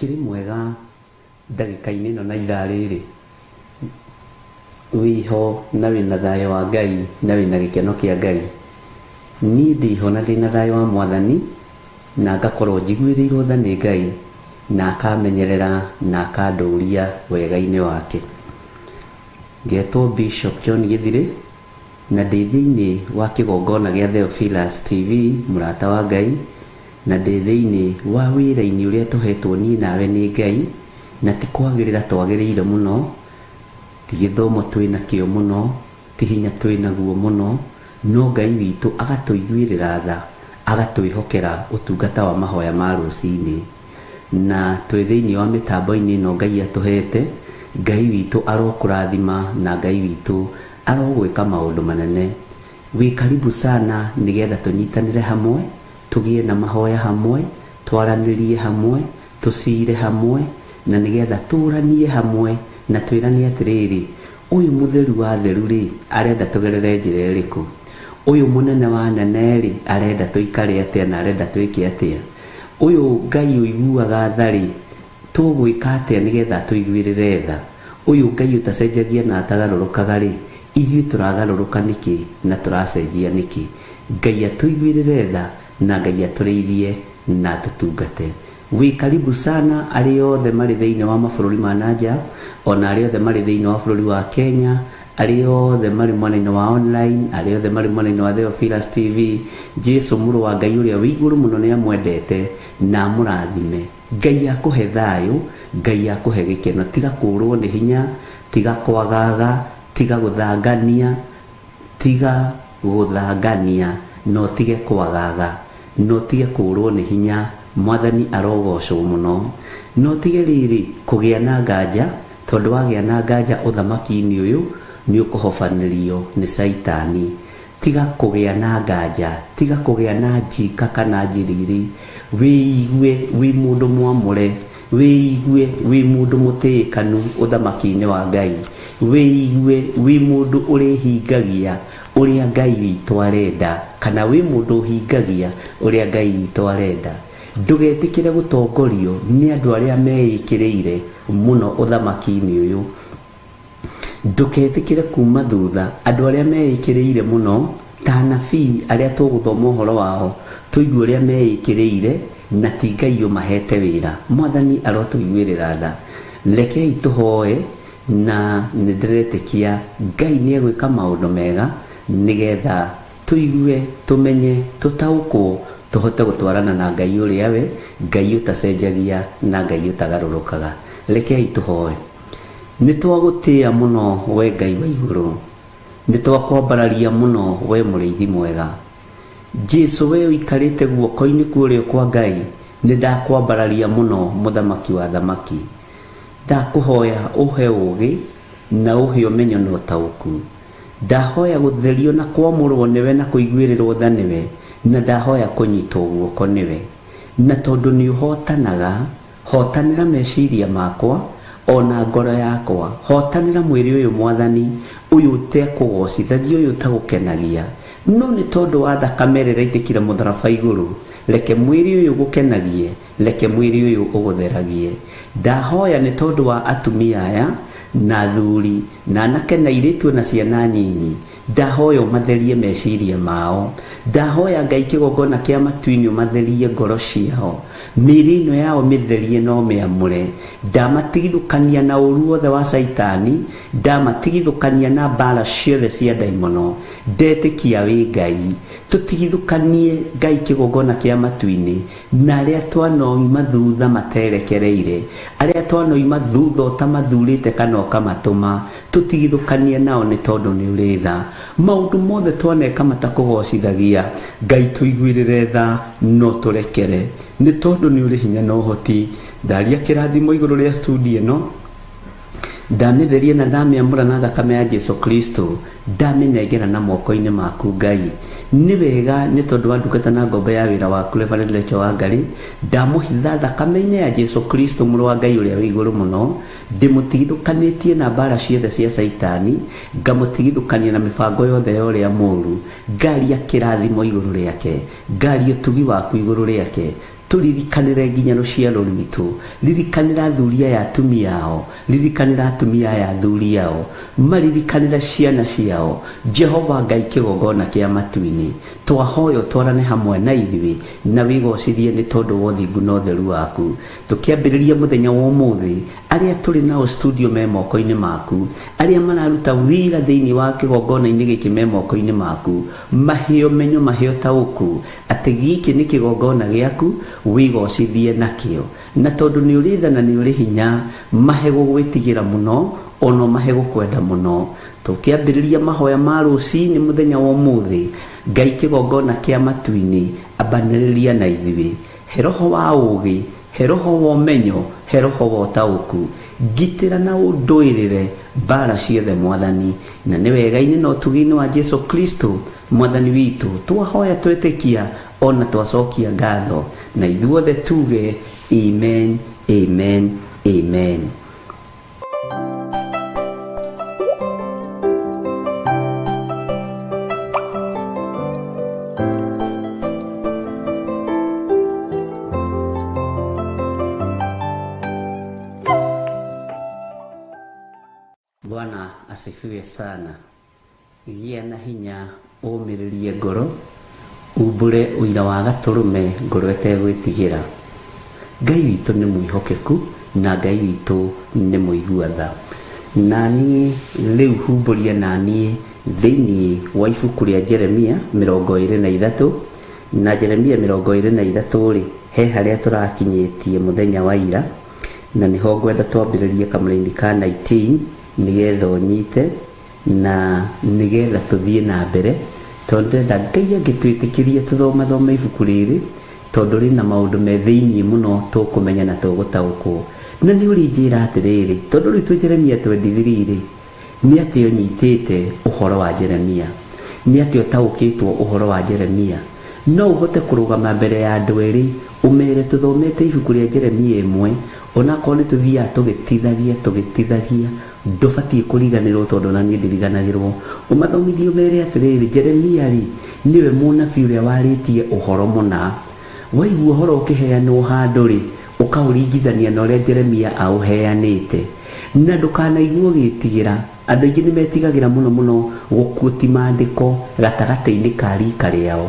Ũkĩrĩ mwega ndagĩka-inĩ ĩno na ithaa rĩrĩ, wĩho na wĩna thayũ wa Ngai na wĩna gĩkeno kĩa Ngai. Niĩ ndĩho na ndĩna thayũ wa Mwathani na ngakorwo njiguĩrĩirwo tha nĩ Ngai na akamenyerera na akandũria wega-inĩ wake. Ngetwo Bishop John Gĩthirĩ na ndĩ thĩinĩ wa kĩgongona gĩa Theophilus TV, mũrata wa Ngai, na ndĩ thĩinĩ wa wĩra-inĩ ũrĩa tũhetwo niĩ nawe nĩ Ngai, na ti kwagĩrĩra twagĩrĩire mũno, ti gĩthomo twĩnakĩo mũno, ti hinya twĩnaguo mũno, no Ngai witũ agatũiguĩrĩra tha, agatwĩhokera ũtungata wa mahoya ma rũcinĩ. Na twĩ thĩinĩ wa mĩtambo-inĩ ĩno Ngai atũhete, Ngai witũ arokũrathima na Ngai witũ arogwĩka maũndũ manene. Wĩ karibu sana nĩgetha tũnyitanĩre hamwe, tũgĩe na mahoya hamwe, twaranĩrie hamwe, tũcire hamwe, na nĩgetha tũranie hamwe na twĩrane atĩrĩrĩ, ũyũ mũtheru wa theru rĩ, arenda tũgerere njĩra ĩrĩkũ? Ũyũ mũnene wa nene rĩ, arenda tũikare atĩa na arenda twĩke atĩa? Ũyũ Ngai ũiguaga tha rĩ, tũgwĩka atĩa nĩgetha tũiguĩrĩre tha? Ũyũ Ngai ũtacenjagia na atagarũrũkaga rĩ, ithuĩ tũragarũrũka nĩkĩ na tũracenjia nĩkĩ? Ngai atũiguĩrĩre tha na Ngai atũrĩithie na atũtungate. Wĩ karibu sana arĩa othe marĩ thĩinĩ wa mabũrũri ma nanja, ona arĩa othe marĩ thĩinĩ wa bũrũri wa Kenya, arĩa othe marĩ mwena-inĩ wa online, arĩa othe marĩ mwena-inĩ wa Theophilus TV. Jesu mũrũ wa Ngai ũrĩa wĩ igũrũ mũno nĩ amwendete na amũrathime. Ngai akũhe thayũ, Ngai akũhe gĩkeno. Tiga kũrwo nĩ hinya, tiga kwagaga, tiga gũthangania, tiga gũthangania, na ũtige kwagaga, na ũtige kũrwo nĩ hinya. Mwathani arogocwo mũno. Na ũtige rĩrĩ kũgĩa na nganja, tondũ wagĩa na nganja ũthamaki-inĩ ũyũ nĩ ũkũhobanĩrio nĩ Caitani. Tiga kũgĩa na nganja, tiga kũgĩa na njika kana njiriri. Wĩigue wĩ mũndũ mwamũre, wĩigue wĩ mũndũ mũtĩĩkanu ũthamaki-inĩ wa Ngai, wĩigue wĩ mũndũ ũrĩhingagia ũrĩa Ngai witũ arenda, kana wĩ mũndũ ũhingagia ũrĩa Ngai witũ arenda. Ndũgetĩkĩre gũtongorio nĩ andũ arĩa meĩkĩrĩire mũno ũthamaki-inĩ ũyũ. Ndũgetĩkĩre kuma thutha andũ arĩa meĩkĩrĩire mũno, ta anabii arĩa tũgũthoma ũhoro wao, tũigue ũrĩa meĩkĩrĩire na ti Ngai ũmahete wĩra. Mwathani arotũiguĩrĩra tha. Rekei tũhoe, na nĩ ndĩretĩkia Ngai nĩ egwĩka maũndũ mega nĩgetha tũigue, tũmenye, tũtaũkwo, tũhote gũtwarana na Ngai ũrĩa we, Ngai ũtacenjagia na Ngai ũtagarũrũkaga. Rekei tũhoe. Nĩ twagũtĩĩa mũno we Ngai wa igũrũ, nĩ twakwambararia mũno we mũrĩithi mwega. Jesu we ũikarĩte guoko-inĩ kwa ũrĩo kwa Ngai, nĩ ndakwambararia mũno mũthamaki wa thamaki. Ndakũhoya ũhe ũũgĩ na ũhe ũmenyo na ũtaũku. Ndahoya gũtherio na kwamũrwo nĩwe na kũiguĩrĩrwo tha nĩwe, na ndahoya kũnyitwo guoko nĩwe. Na tondũ nĩ ũhotanaga, hotanĩra meciria makwa ona ngoro yakwa, hotanĩra mwĩrĩ ũyũ Mwathani, ũyũ ũtekũgocithagia, ũyũ ũtagũkenagia. No nĩ tondũ wa thakame ĩrĩa ĩraitĩkire mũtharaba igũrũ, reke mwĩrĩ ũyũ ũgũkenagie, reke mwĩrĩ ũyũ ũgũtheragie. Ndahoya nĩ tondũ wa atumia aya na athuri na anake na airĩtu na ciana nyinyi, ndahoya ũmatherie meciria mao. Ndahoya Ngai kĩgongona kĩa matu-inĩ ũmatherie ngoro ciao, mĩĩrĩ ĩno yao mĩtherie na ũmĩamũre. Ndamatigithũkania na ũru wothe wa Caitani, ndamatigithũkania na mbara ciothe cia ndaimono. Ndetĩkia wĩ Ngai. Tũtigithũkanie Ngai kĩgongona kĩa matu-inĩ na arĩa twanoima thutha materekereire, arĩa twanoima thutha ũtamathurĩte kana ũkamatũma, tũtigithũkanie nao nĩ tondũ nĩ ũrĩ tha. Maũndũ mothe twaneka matakũgocithagia, Ngai tũiguĩrĩre tha no tũrekere, nĩ tondũ nĩ ũrĩ hinya na ũhoti. Ndaria kĩrathimo igũrũ rĩa studio ĩno, ndamĩtheria na ndamĩamũra na thakame ya Jesu Kristo, ndamĩnengera na moko-inĩ maku Ngai. Nĩ wega nĩ tondũ wa ndungata na ngombo ya wĩra waku Reverend Rachel Wangari, ndamũhitha thakame-inĩ ya Jesu Kristo mũrũ wa Ngai ũrĩa wĩ igũrũ mũno, ndĩmũtigithũkanĩtie na mbara ciothe cia Caitani, ngamũtigithũkania na mĩbango yothe ya ũrĩa mũũru. Ngaria kĩrathimo igũrũ rĩake, ngaria ũtugi waku igũrũ rĩake. Tũririkanĩre nginya rũciaro rwitũ. Ririkanĩra athuri aya atumia ao, ririkanĩra atumia aya athuri ao, maririkanĩra ciana ciao. Jehova Ngai kĩgongona kĩa matu-inĩ, twahoya ũtwarane hamwe na ithuĩ na wĩgocithie nĩ tondũ wa ũthingu na ũtheru waku. Tũkĩambĩrĩria mũthenya wa ũmũthĩ, arĩa tũrĩ nao studio me moko-inĩ maku, arĩa mararuta wĩra thĩinĩ wa kĩgongona-inĩ gĩkĩ me moko-inĩ maku, mahe ũmenyo, mahe ũtaũku atĩ gĩkĩ nĩ kĩgongona gĩaku, wĩgocithie nakĩo. Na tondũ nĩ ũrĩ tha na nĩ ũrĩ hinya, mahe gũgwĩtigĩra mũno, ona mahe gũkwenda mũno. Tũkĩambĩrĩria mahoya ma rũcinĩ mũthenya wa ũmũthĩ, Ngai kĩgongona kĩa matu-inĩ, ambanĩrĩria na ithuĩ. He roho wa ũũgĩ, he roho wa ũmenyo, he roho wa ũtaũku. Ngitĩra na ũndũĩrĩre mbara ciothe Mwathani, na nĩ wega-inĩ na ũtugi-inĩ wa Jesu Kristo Mwathani witũ twahoya twetĩkia ona twacokia ngatho, na ithuothe tuge amen, amen, amen. Bwana asifiwe sana. Gĩa na hinya, ũmĩrĩrie ngoro, umbũre ũira wa gatũrũme ngoro ĩtegwĩtigĩra. Ngai witũ nĩ mwĩhokeku na Ngai witũ nĩ mũigua tha. Na niĩ rĩu humbũria na niĩ thĩinĩ wa ibuku rĩa Jeremia 23, na Jeremia 23 rĩ, he harĩa tũrakinyĩtie mũthenya wa ira, na nĩho ngwenda twambĩrĩrie kamũraini ka 19 nĩgetha ũnyite na nĩgetha tũthiĩ na mbere, tondũ ndĩrenda Ngai angĩtwĩtĩkĩria tũthomathome ibuku rĩrĩ, tondũ rĩna maũndũ me thĩinĩ mũno tũkũmenya na tũgũtaũkwo. Na nĩ ũrĩnjĩra atĩrĩrĩ, tondũ rĩu twĩ Jeremia 23 rĩ, nĩ atĩ ũnyitĩte ũhoro wa Jeremia, nĩ atĩ ũtaũkĩtwo ũhoro wa Jeremia. No ũhote kũrũgama mbere ya andũ erĩ ũmere tũthomete ibuku rĩa Jeremia ĩmwe, onakorwo nĩ tũthiaga tũgĩtithagia tũgĩtithagia, ndũbatiĩ kũriganĩrwo tondũ na niĩ ndiriganagĩrwo. Ũmathomithie ũmere atĩrĩrĩ, Jeremia rĩ nĩwe mũnabii ũrĩa warĩtie ũhoro mũna. Waigua ũhoro ũkĩheanwo handũ rĩ, ũkaũringithania na ũrĩa Jeremia aũheanĩte. Na ndũkanaigua ũgĩtigĩra. Andũ aingĩ nĩ metigagĩra mũno mũno gũkuũti maandĩko gatagatĩ-inĩ ka rika rĩao,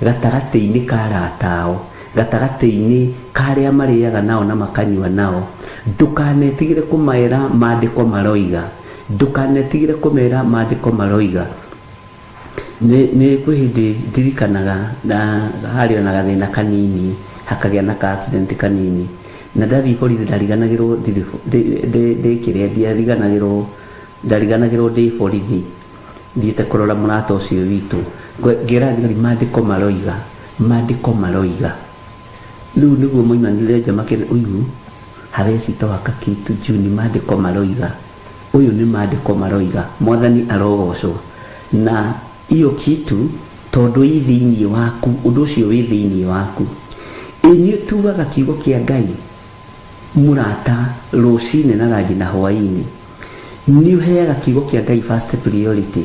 gatagatĩ-inĩ ka arata ao, gatagatĩ-inĩ ka arĩa marĩaga nao na makanyua nao. Ndũkanetigĩre kũmera maandĩko maroiga, ndũkanetigĩre kũmera maandĩko maroiga. Nĩ kwĩ hĩndĩ ndirikanaga na harĩ ona gathĩna kanini, hakagĩa na ka accident kanini, na ndathiĩ borithi ndariganagĩrwo ndĩ kĩrĩa, ndiariganagĩrwo, ndariganagĩrwo ndĩ borithi thiĩte kũrora mũrata ũcio witũ. Ngĩra thigari maandĩko maroiga, maandĩko maroiga. Rĩu nĩguo moimanire nja makĩra ũyũ hawezi toa kakitu juu ni maandĩko maroiga, ũyũ nĩ maandĩko maroiga. Mwathani arogocwo. Na iyo kitu tondũ ĩ thĩinĩ waku, ũndũ ũcio wĩ thĩinĩ waku. Ĩ nĩ ũtuaga kiugo kĩa Ngai mũrata rũcinĩ na ranji na hwaĩ-inĩ. Nĩ ũheaga kiugo kĩa Ngai first priority.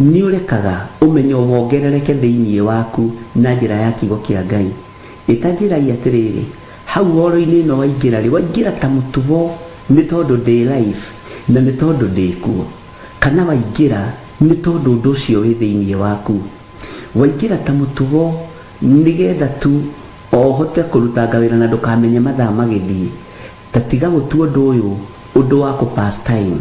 Nĩ ũrekaga ũmenyo wongerereke thĩinĩ waku na njĩra ya kiugo kĩa Ngai. Ĩta njĩra ĩ atĩrĩrĩ, hau horo-inĩ ĩno waingĩra rĩ, waingĩra ta mũtugo nĩ tondũ ndĩ life na nĩ tondũ ndĩ kuo, kana waingĩra nĩ tondũ ũndũ ũcio wĩ thĩinĩ waku. Waingĩra ta mũtugo nĩgetha tu o ũhote kũrutanga wĩra na ndũkamenye mathaa magĩthiĩ. Ta tiga gũtua ũndũ ũyũ ũndũ wa kũ pass time,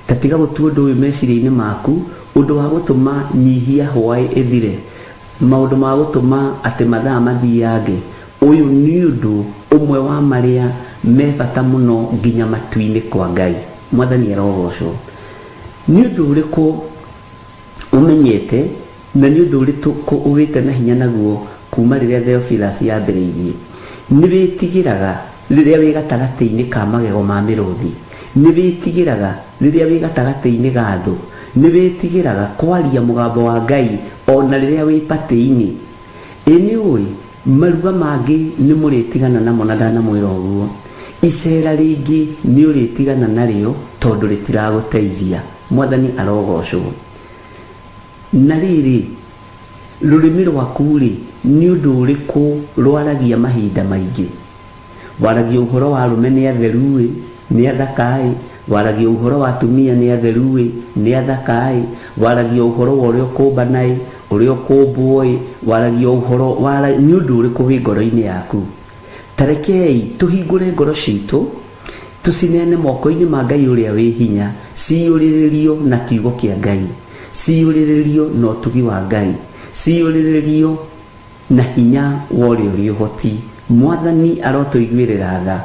ta tiga gũtua ũndũ ũyũ meciria-inĩ maku ũndũ wa gũtũma nyihia hwaĩ ĩthire, maũndũ ma gũtũma atĩ mathaa mathiange. Ũyũ nĩ ũndũ ũmwe wa marĩa me bata mũno nginya matu-inĩ kwa Ngai. Mwathani arogocwo. Nĩ ũndũ ũrĩkũ ũmenyete na nĩ ũndũ ũrĩkũ ũgĩte na hinya naguo kuma rĩrĩa Theophilus yambĩrĩirie? Nĩ wĩtigĩraga rĩrĩa wĩ gatagatĩ-inĩ ka magego ma mĩrũthi, nĩ wĩtigĩraga rĩrĩa wĩ gatagatĩ-inĩ ga thũ, nĩ wĩtigĩraga kwaria mũgambo wa Ngai ona rĩrĩa wĩ patĩ-inĩ. Ĩ nĩ ũĩ maruga mangĩ nĩ mũrĩtigana namo, na ndanamwĩra ũguo. Icera rĩngĩ nĩ ũrĩtigana narĩo tondũ rĩtiragũteithia. Mwathani arogocwo. Na rĩrĩ, Rũrĩmĩ rwaku-rĩ, nĩ ũndũ ũrĩkũ rwaragia mahinda maingĩ? Waragia ũhoro wa arũme nĩ atheru-ĩ, nĩ athaka-ĩ, waragia ũhoro wa atumia nĩ atheru-ĩ, nĩ athaka-ĩ, waragia ũhoro wa ũrĩa ũkũmbana-ĩ, ũrĩa ũkũmbwo-ĩ, waragia ũhoro wa, nĩ ũndũ ũrĩkũ wĩ ngoro-inĩ yaku? Ta rekei tũhingũre ngoro citũ, tũcineane moko-inĩ ma Ngai ũrĩa wĩ hinya, ciyũrĩrĩrio na kiugo kĩa Ngai, ciyũrĩrĩrio na ũtugi wa Ngai, ciyũrĩrĩrio na hinya wa ũrĩa ũrĩ ũhoti. Mwathani arotũiguĩrĩra tha.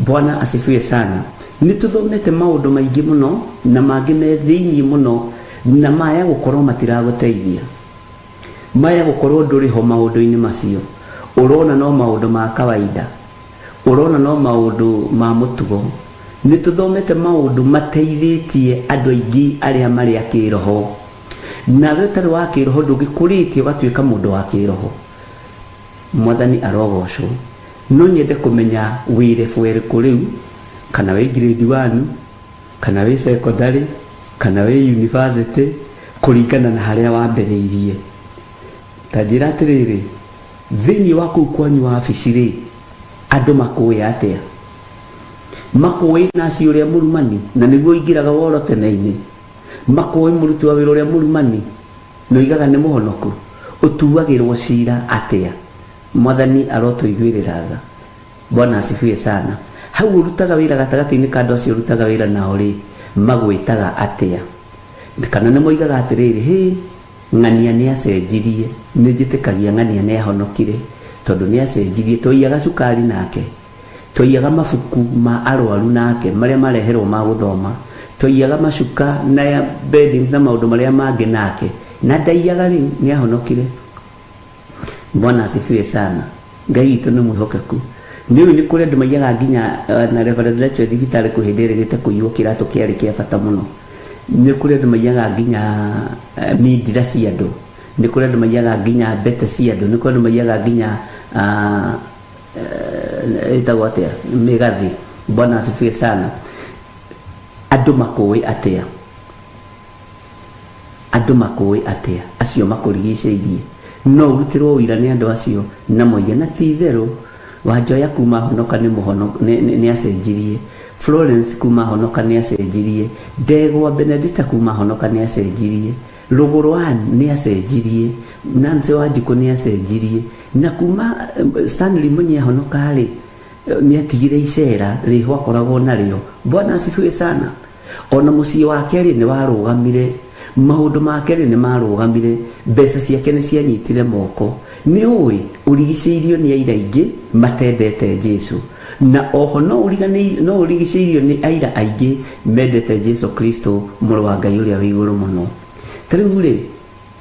Bwana asifiwe sana. Nĩ tũthomete maũndũ maingĩ mũno na mangĩ me thĩinĩ mũno na maya gũkorwo matiragũteithia. Maya gũkorwo ndũrĩ ho maũndũ-inĩ macio. Ũrona no maũndũ ma kawaida. Ũrona no maũndũ ma mũtugo. Nĩ tũthomete maũndũ mateithĩtie andũ aingĩ arĩa marĩ a kĩroho. Nawe ũtarĩ wa kĩroho ndũngĩkũrĩtie ũgatuĩka mũndũ wa kĩroho. Mwathani arogocwo. No nyende kũmenya wĩ level ĩrĩkũ rĩu, kana wĩ grade one, kana wĩ secondary, kana wĩ university, kũringana na harĩa wambĩrĩirie. Ta njĩra atĩrĩrĩ, thĩinĩ wa kũu kwanyu wabici rĩ, andũ makũĩ atĩa? Makũĩ naci ũrĩa mũrumani, na nĩguo ũingĩraga woro tene-inĩ? Makũĩ mũruti wa wĩra ũrĩa mũrumani, na oigaga nĩ mũhonoku? Ũtuagĩrwo cira atĩa? Mwathani arotũiguĩrĩra tha. Bwana asifiwe sana. Hau ũrutaga wĩra gatagatĩ-inĩ ka andũ acio ũrutaga wĩra nao rĩ, magwĩtaga atĩa? Kana nĩ moigaga atĩrĩrĩ, hĩ, ng'ania nĩ acenjirie, nĩ njĩtĩkagia ng'ania nĩ ahonokire, tondũ nĩ acenjirie, twaiyaga cukari nake, twaiyaga mabuku ma arwaru nake, marĩa mareherwo ma gũthoma, twaiyaga macuka na beddings na maũndũ marĩa mangĩ nake, na ndaiyaga rĩu, nĩ ahonokire. Bwana asifiwe sana. Ngai witũ nĩ mwĩhokeku. Nĩ ũĩ nĩ kũrĩ andũ maiyaga nginya eh, na Reverend Rachel thibitarĩ kwĩ hĩndĩ ĩrĩgĩte kũiywo kĩratũ kĩarĩ kĩa bata mũno. Nĩ kũrĩ andũ maiyaga nginya eh, mindira cia andũ. Nĩ kũrĩ andũ maiyaga nginya mbete cia andũ. Nĩ kũrĩ andũ maiyaga nginya ah, eh, ĩtagwo atĩa mĩgathĩ. Bwana asifiwe sana. Andũ makũĩ atĩa? Andũ makũĩ atĩa acio makũrigicĩirie? No ũrutĩrwo ũira nĩ andũ acio na moige, na ti itherũ Wanjoya kuma ahonoka nĩ mũhono, nĩ, nĩ, nĩ acenjirie. Florence kuma ahonoka nĩ acenjirie. Ndegwa Benedicta kuma ahonoka nĩ acenjirie. Rũgũrũ Ann nĩ acenjirie. Nancy Wanjikũ nĩ acenjirie. Na kuma eh, Stanley Munyi ahonoka-rĩ, nĩ atigire icera rĩho akoragwo narĩo. Bwana asifiwe sana. Ona mũciĩ wake-rĩ nĩ warũgamire, maũndũ make-rĩ nĩ marũgamire, mbeca ciake nĩ cianyitire moko. Nĩ ũĩ, ũrigicĩirio nĩ aira aingĩ matendete Jesu. Na oho no ũriganĩ, no ũrigicĩirio nĩ aira aingĩ mendete Jesu Kristo, Mũrũ wa Ngai ũrĩa wĩ igũrũ mũno. Ta rĩu-rĩ,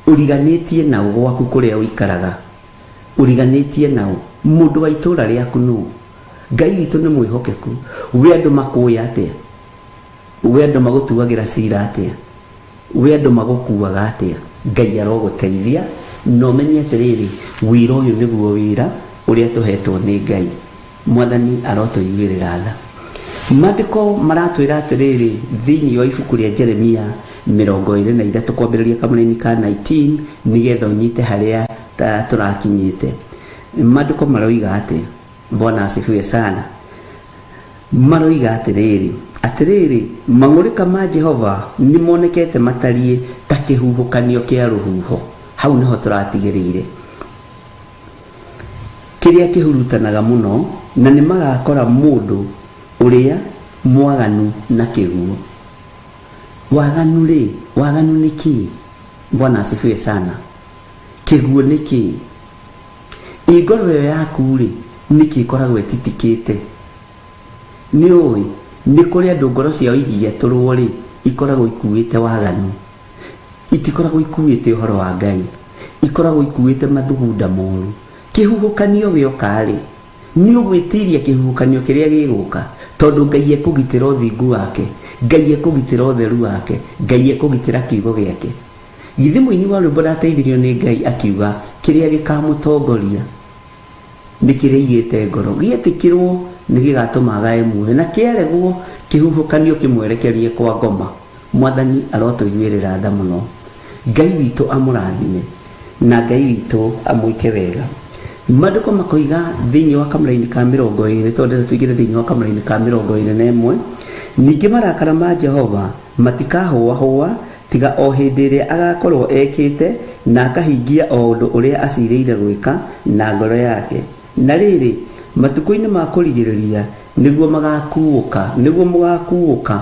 ũriganĩtie naũ gwaku kũrĩa ũikaraga? Ũriganĩtie naũ? Mũndũ wa itũũra rĩaku nũũ? Ngai witũ nĩ mwĩhokeku. We andũ makũĩ atĩa? We andũ magũtuagĩra cira atĩa? We andũ magũkuaga atĩa? Ngai arogũteithia na ũmenye atĩrĩrĩ, wĩra ũyũ nĩguo wĩra ũrĩa tũhetwo nĩ Ngai. Mwathani arotũiguĩrĩra tha. Maandĩko maratwĩra atĩrĩrĩ thĩinĩ wa ibuku rĩa Jeremia 23 kwambĩrĩria kamũraini ka 19 nĩgetha ũnyite harĩa tũrakinyĩte. Maandĩko maroiga atĩa? Bwana asifiwe sana. Maroiga atĩrĩrĩ, Atĩrĩrĩ, mang'ũrĩka ma Jehova nĩmonekete matariĩ ta kĩhuhũkanio kĩa rũhuho. Hau nĩho tũratigĩrĩire. Kĩrĩa kĩhurutanaga mũno, na nĩmagakora mũndũ ũrĩa mwaganu na kĩguũ. Waganu-rĩ, waganu nĩ kĩĩ? Bwana asifiwe sana. Kĩguũ nĩ kĩĩ? Ĩ ngoro ĩyo yaku-rĩ, nĩkĩ ĩkoragwo ĩtitikĩte? Nĩ ũĩ, nĩ kũrĩ andũ ngoro ciao ingĩgetũrwo-rĩ, ikoragwo ikuĩte waganu. Itikoragwo ikuĩte ũhoro wa Ngai. Ikoragwo ikuĩte mathugunda moru. Kĩhuhũkanio gĩoka-rĩ, nĩ ũgwĩtiria kĩhuhũkanio kĩrĩa gĩgũka, tondũ Ngai ekũgitĩra ũthingu wake, Ngai ekũgitĩra ũtheru wake, Ngai ekũgitĩra kiugo gĩake. Githĩ mũini wa rwĩmbo ndateithirio nĩ Ngai akiuga kĩrĩa gĩkamũtongoria nĩ kĩrĩa aigĩte ngoro, gĩetĩkĩrwo nĩ gĩgatũma agae muoyo, na kĩaregwo kĩhuhũkanio kĩmwerekerie kwa ngoma. Mwathani arotũiguĩrĩra tha mũno. Ngai witũ amũrathime. Na Ngai witũ amwĩke wega. Maandĩko makoiga thĩinĩ wa kamũraini ka 20, tondũ ndĩrenda tũingĩre thĩinĩ wa kamũraini ka 21, ningĩ marakara ma Jehova matikahũahũa tiga o hĩndĩ ĩrĩa agakorwo ekĩte na akahingia o ũndũ ũrĩa acirĩire gwĩka na ngoro yake. Na rĩrĩ, matukũ-inĩ ma kũrigĩrĩria nĩguo magakuũka, nĩguo mũgakuũka,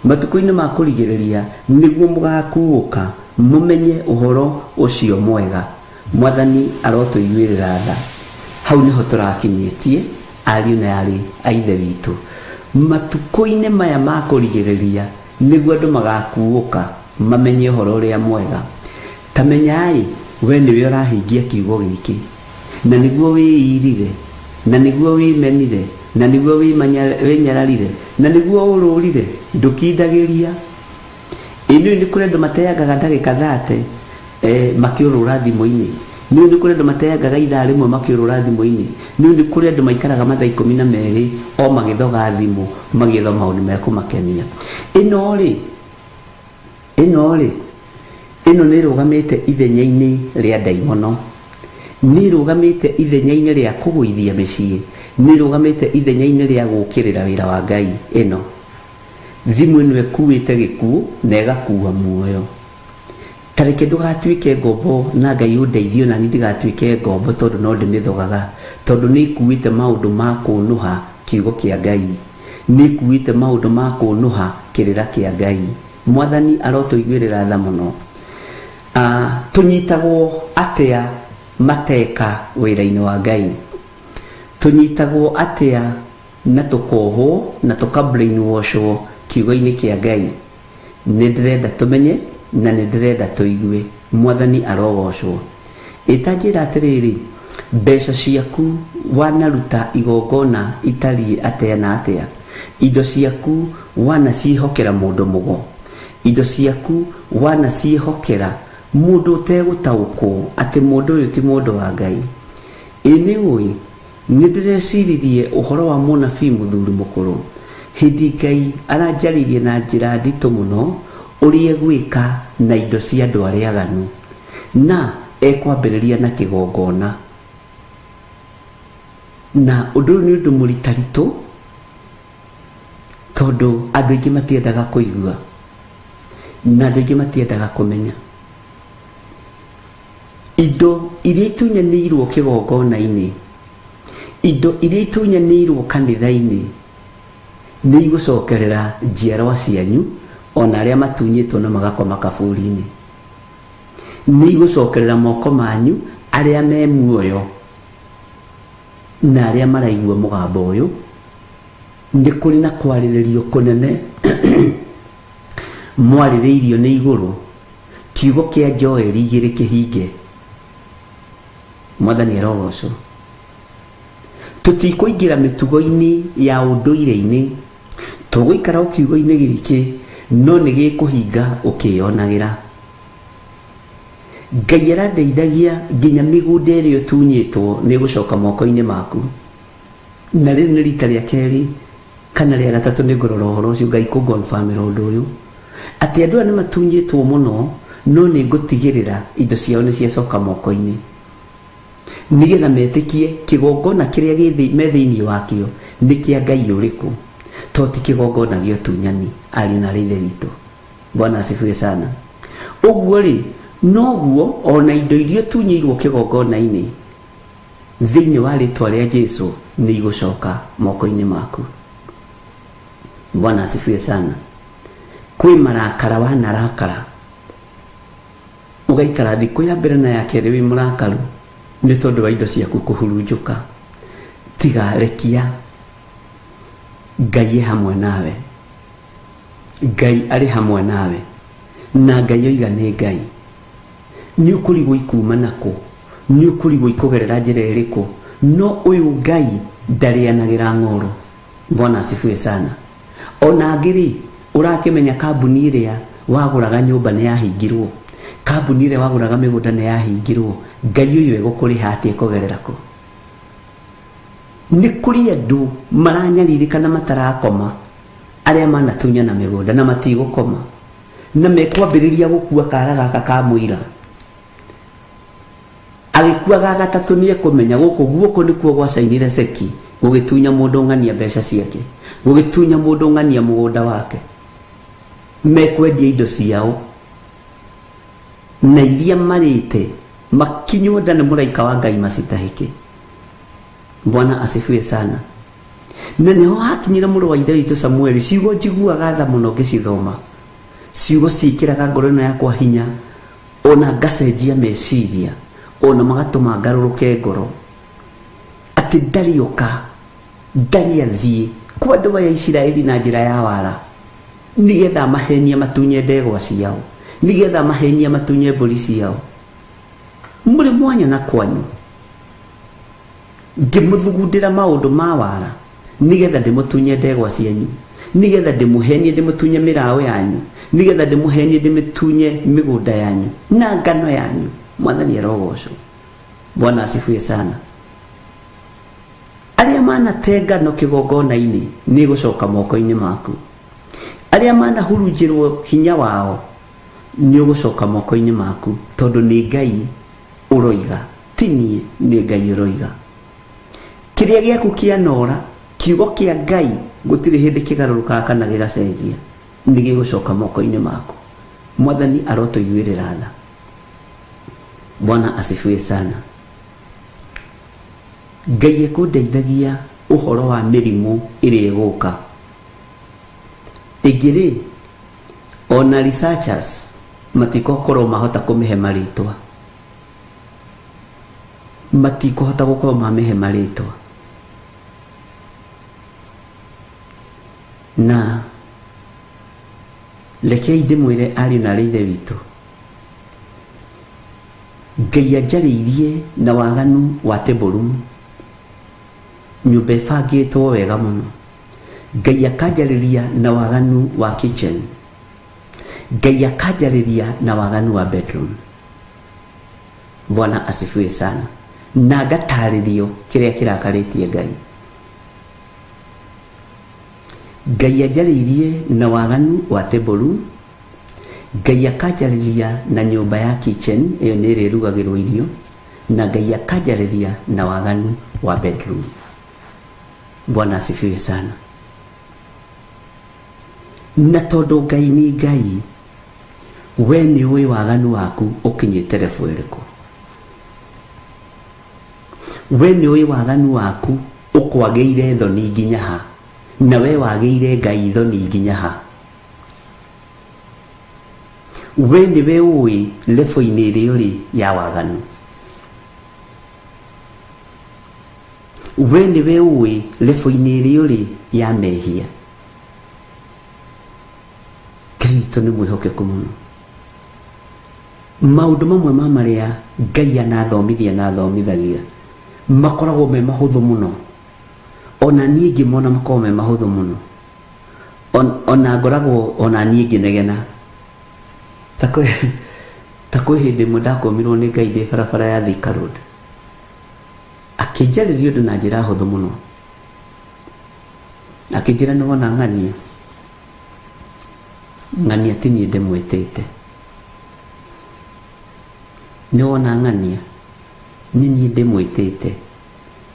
matukũ-inĩ ma kũrigĩrĩria nĩguo mũgakuũka, mũmenye ũhoro ũcio mwega. Mwathani arotũiguĩrĩra tha. Hau nĩho tũrakinyĩtie, ariũ na aarĩ a Ithe witũ. Matukũ-inĩ maya ma kũrigĩrĩria nĩguo andũ magakuũka, mamenye ũhoro ũrĩa mwega. Ta menyai, wee nĩwe ũrahingia kiugo gĩkĩ, na nĩguo wĩĩirire, na nĩguo wĩmenire, na nĩguo wĩnyararire, na nĩguo ũrũrire, ndũkindagĩria. Ĩ nĩũĩ nĩ kũrĩ andũ mateangaga ndagĩka thate makĩũrũra thimũ-inĩ? Nĩũĩ nĩ kũrĩ andũ mateangaga ithaa rĩmwe makĩũrũra thimũ-inĩ? Nĩũĩ nĩ kũrĩ andũ maikaraga mathaa 12 o magĩthoga thimũ magĩetha maũndũ mekũmakenia? Ĩno-rĩ, Ĩno-rĩ, ĩno nĩ ĩrũgamĩte ithenya-inĩ rĩa ndaimono. Nĩ ĩrũgamĩte ithenya-inĩ rĩa kũgũithia mĩciĩ. Nĩ ĩrũgamĩte ithenya-inĩ rĩa gũũkĩrĩra wĩra wa Ngai. Ĩno. Thimũ ĩno ĩkuĩte gĩkuũ na ĩgakuua muoyo. Ta reke ndũgatuĩke ngombo na Ngai ũndeithie o nani ndigatuĩke ngombo tondũ no ndĩmĩthogaga tondũ nĩ ĩkuĩte maũndũ ma kũnũha kiugo kĩa Ngai. Nĩ ĩkuĩte maũndũ ma kũnũha kĩrĩra kĩa Ngai. Mwathani arotũiguĩrĩra tha mũno. Ah, tũnyitagwo atĩa mateka wĩra-inĩ wa Ngai? Tũnyitagwo atĩa na tũkohwo na tũka brainwashwo kiugo-inĩ kĩa Ngai? Nĩ ndĩrenda tũmenye na nĩ ndĩrenda tũigue. Mwathani arogocwo. Ĩ ta njĩra atĩrĩrĩ, mbeca ciaku wanaruta igongona itariĩ atĩa na atĩa? Indo ciaku wanaciĩhokera mũndũ mũgo? Indo ciaku wanaciĩhokera mũndũ ũtegũtaũkwo atĩ mũndũ ũyũ ti mũndũ wa Ngai? Ĩ nĩ ũĩ, nĩ ndĩreciririe ũhoro wa mũnabii mũthuri mũkũrũ, hĩndĩ Ngai aranjarĩirie na njĩra nditũ mũno ũrĩa egwĩka na indo cia andũ arĩa aganu, na ekwambĩrĩria na kĩgongona. Na ũndũ ũyũ nĩ ũndũ mũritaritũ, tondũ andũ aingĩ matiendaga kũigua, na andũ aingĩ matiendaga kũmenya. Indo iria itunyanĩirwo kĩgongona-inĩ, indo iria itunyanĩirwo kanitha-inĩ, nĩ igũcokerera njiarwa cianyu, ona arĩa matunyĩtwo na magakoma kaburi-inĩ. Nĩ igũcokerera moko manyu arĩa me muoyo na arĩa maraigua mũgambo ũyũ. Nĩ kũrĩ na kwarĩrĩrio kũnene mwarĩrĩirio nĩ igũrũ, kiugo kĩa Joeli igĩrĩ kĩhinge. Mwathani arogocwo. Tũtikũingĩra mĩtugo-inĩ ya ũndũire-inĩ, tũgũikara o kiugo-inĩ gĩkĩ, no nĩ gĩkũhinga ũkĩyonagĩra. Ngai arandeithagia nginya mĩgũnda ĩrĩa ũtunyĩtwo nĩ ĩgũcoka moko-inĩ maku. Na rĩrĩ nĩ rita rĩa kerĩ kana rĩa gatatũ nĩ ngũrora ũhoro ũcio Ngai kũ confirm-ĩra ũndũ ũyũ. Atĩ andũ aya nĩ matunyĩtwo mũno, no nĩ ngũtigĩrĩra indo ciao nĩ ciacoka moko-inĩ. Nĩgetha metĩkie kĩgongona kĩrĩa me thĩinĩ wakĩo nĩ kĩa Ngai ũrĩkũ, to ti kĩgongona gĩa ũtunyani, ariũ na aarĩ a Ithe witũ. Bwana asifiwe sana. Ũguo-rĩ, noguo o na indo iria ũtunyĩirwo kĩgongona-inĩ thĩinĩ wa rĩtwa rĩa Jesu nĩ igũcoka moko-inĩ maku. Bwana asifiwe sana. Kwĩ marakara wanarakara, ũgaikara thikũ ya mbere na ya kerĩ wĩ mũrakaru nĩ tondũ wa indo ciaku kũhurunjũka. Tiga rekia, Ngai e hamwe nawe. Ngai arĩ hamwe nawe. Na Ngai oiga nĩ Ngai. Nĩ ũkũrigwo ikuma nakũ, nĩ ũkũrigwo ikũgerera njĩra ĩrĩkũ, no ũyũ Ngai ndarĩanagĩra ng'oro. Bwana asifiwe sana. Ona angĩ rĩ, ũrakĩmenya kambuni ĩrĩa wagũraga nyũmba nĩ yahingirwo, kambuni ĩrĩa wagũraga mĩgũnda nĩ yahingirwo, Ngai ũyũ egũkũrĩha atĩa kũgerera kũ? Nĩ kũrĩ andũ maranyarirĩka na matarakoma, arĩa manatunyana mĩgũnda na matigũkoma, na mekwambĩrĩria gũkua kara gaka ka mũira. Agĩkua ga gatatũ nĩ ekũmenya gũkũ guoko nĩkuo gwacainire ceki gũgĩtunya mũndũ ng'ania mbeca ciake, gũgĩtunya mũndũ ng'ania mũgũnda wake. Mekwendia indo ciao na iria marĩte makinywo nda nĩ mũraika wa Ngai macitahĩke. Bwana asifiwe sana. Na nĩho hakinyire mũrũ wa ithe witũ Samueli, ciugo njiguaga tha mũno ngĩcithoma, ciugo ciĩkĩraga ngoro ĩno yakwa hinya, ona ngacenjia meciria, ona magatũma ngarũrũke ngoro atĩ ndarĩ oka, ndarĩ athiĩ kwa andũ aya Isiraeli na njĩra ya wara, nĩgetha mahenie matunye ndegwa ciao, nĩgetha mahenie matunye mbũri ciao. Mũrĩ mwanya na kwanyu ngĩmũthugundĩra maũndũ ma wara nĩgetha ndĩmũtunye ndegwa cianyu, nĩgetha ndĩmũhenie ndĩmũtunye mĩraũ yanyu, nĩgetha ndĩmũhenie ndĩmĩtunye mĩgũnda yanyu na ngano yanyu. Mwathani arogocwo. Bwana asifiwe sana. Arĩa manate ngano kĩgongona-inĩ nĩ gũcoka moko-inĩ maku, arĩa manahurunjĩrwo hinya wao nĩ ũgũcoka moko-inĩ maku, tondũ nĩ Ngai ũroiga, ti niĩ, nĩ Ngai ũroiga. Kĩrĩa gĩaku kĩanora, kiugo kĩa Ngai gũtirĩ hĩndĩ kĩgarũrũkaga kana gĩgacenjia, nĩ gĩgũcoka moko-inĩ maku. Mwathani arotũiguĩrĩra tha. Bwana asifiwe sana. Ngai ekũndeithagia ũhoro wa mĩrimũ ĩrĩa ĩgũka. Ĩngĩ rĩ, ona researchers matikokorwo mahota kũmĩhe marĩtwa, matikũhota gũkorwo mamĩhe marĩtwa. Na rekei ndĩmwĩre ariũ na aarĩ ithe witũ, Ngai anjarĩirie na waganu wa table room, nyũmba ĩbangĩtwo wega mũno. Ngai akanjarĩria na waganu wa kitchen, Ngai akanjarĩria na waganu wa bedroom. Bwana asifiwe sana. Na ngatarĩrio kĩrĩa kĩrakarĩtie Ngai. Ngai anjarĩirie na waganu wa table room, Ngai akanjarĩria na nyũmba ya kitchen, ĩyo nĩ ĩrĩa ĩrugagĩrwo irio, na Ngai akanjarĩria na waganu wa bedroom. Bwana asifiwe sana. Na tondũ Ngai nĩ Ngai, we nĩ ũĩ waganu waku ũkinyĩte level ĩrĩkũ, we nĩ ũĩ waganu waku ũkwagĩire thoni nginya ha, na we wagĩire Ngai thoni nginya ha. We nĩwe ũĩ level-inĩ ĩrĩa ũrĩ ya waganu, we nĩwe ũĩ level-inĩ ĩrĩa ũrĩ ya mehia. Ngai witũ nĩ mwĩhokeku mũno. Maũndũ mamwe ma marĩa Ngai anathomithia na athomithagia makoragwo me mahũthũ mũno, ona niĩ ngĩmona makoragwo me mahũthũ mũno, ona ngoragwo ona niĩ ngĩnegena. Ta kwĩ hĩndĩ ĩmwe ndakũmirwo nĩ Ngai ndĩ barabara ya Thika Road, akĩnjarĩria ũndũ na njĩra hũthũ mũno, akĩnjĩra nĩ wona ng'ania, ng'ania ti niĩ ndĩmwĩtĩte, nĩ wona ng'ania nĩ niĩ ndĩmwĩtĩte,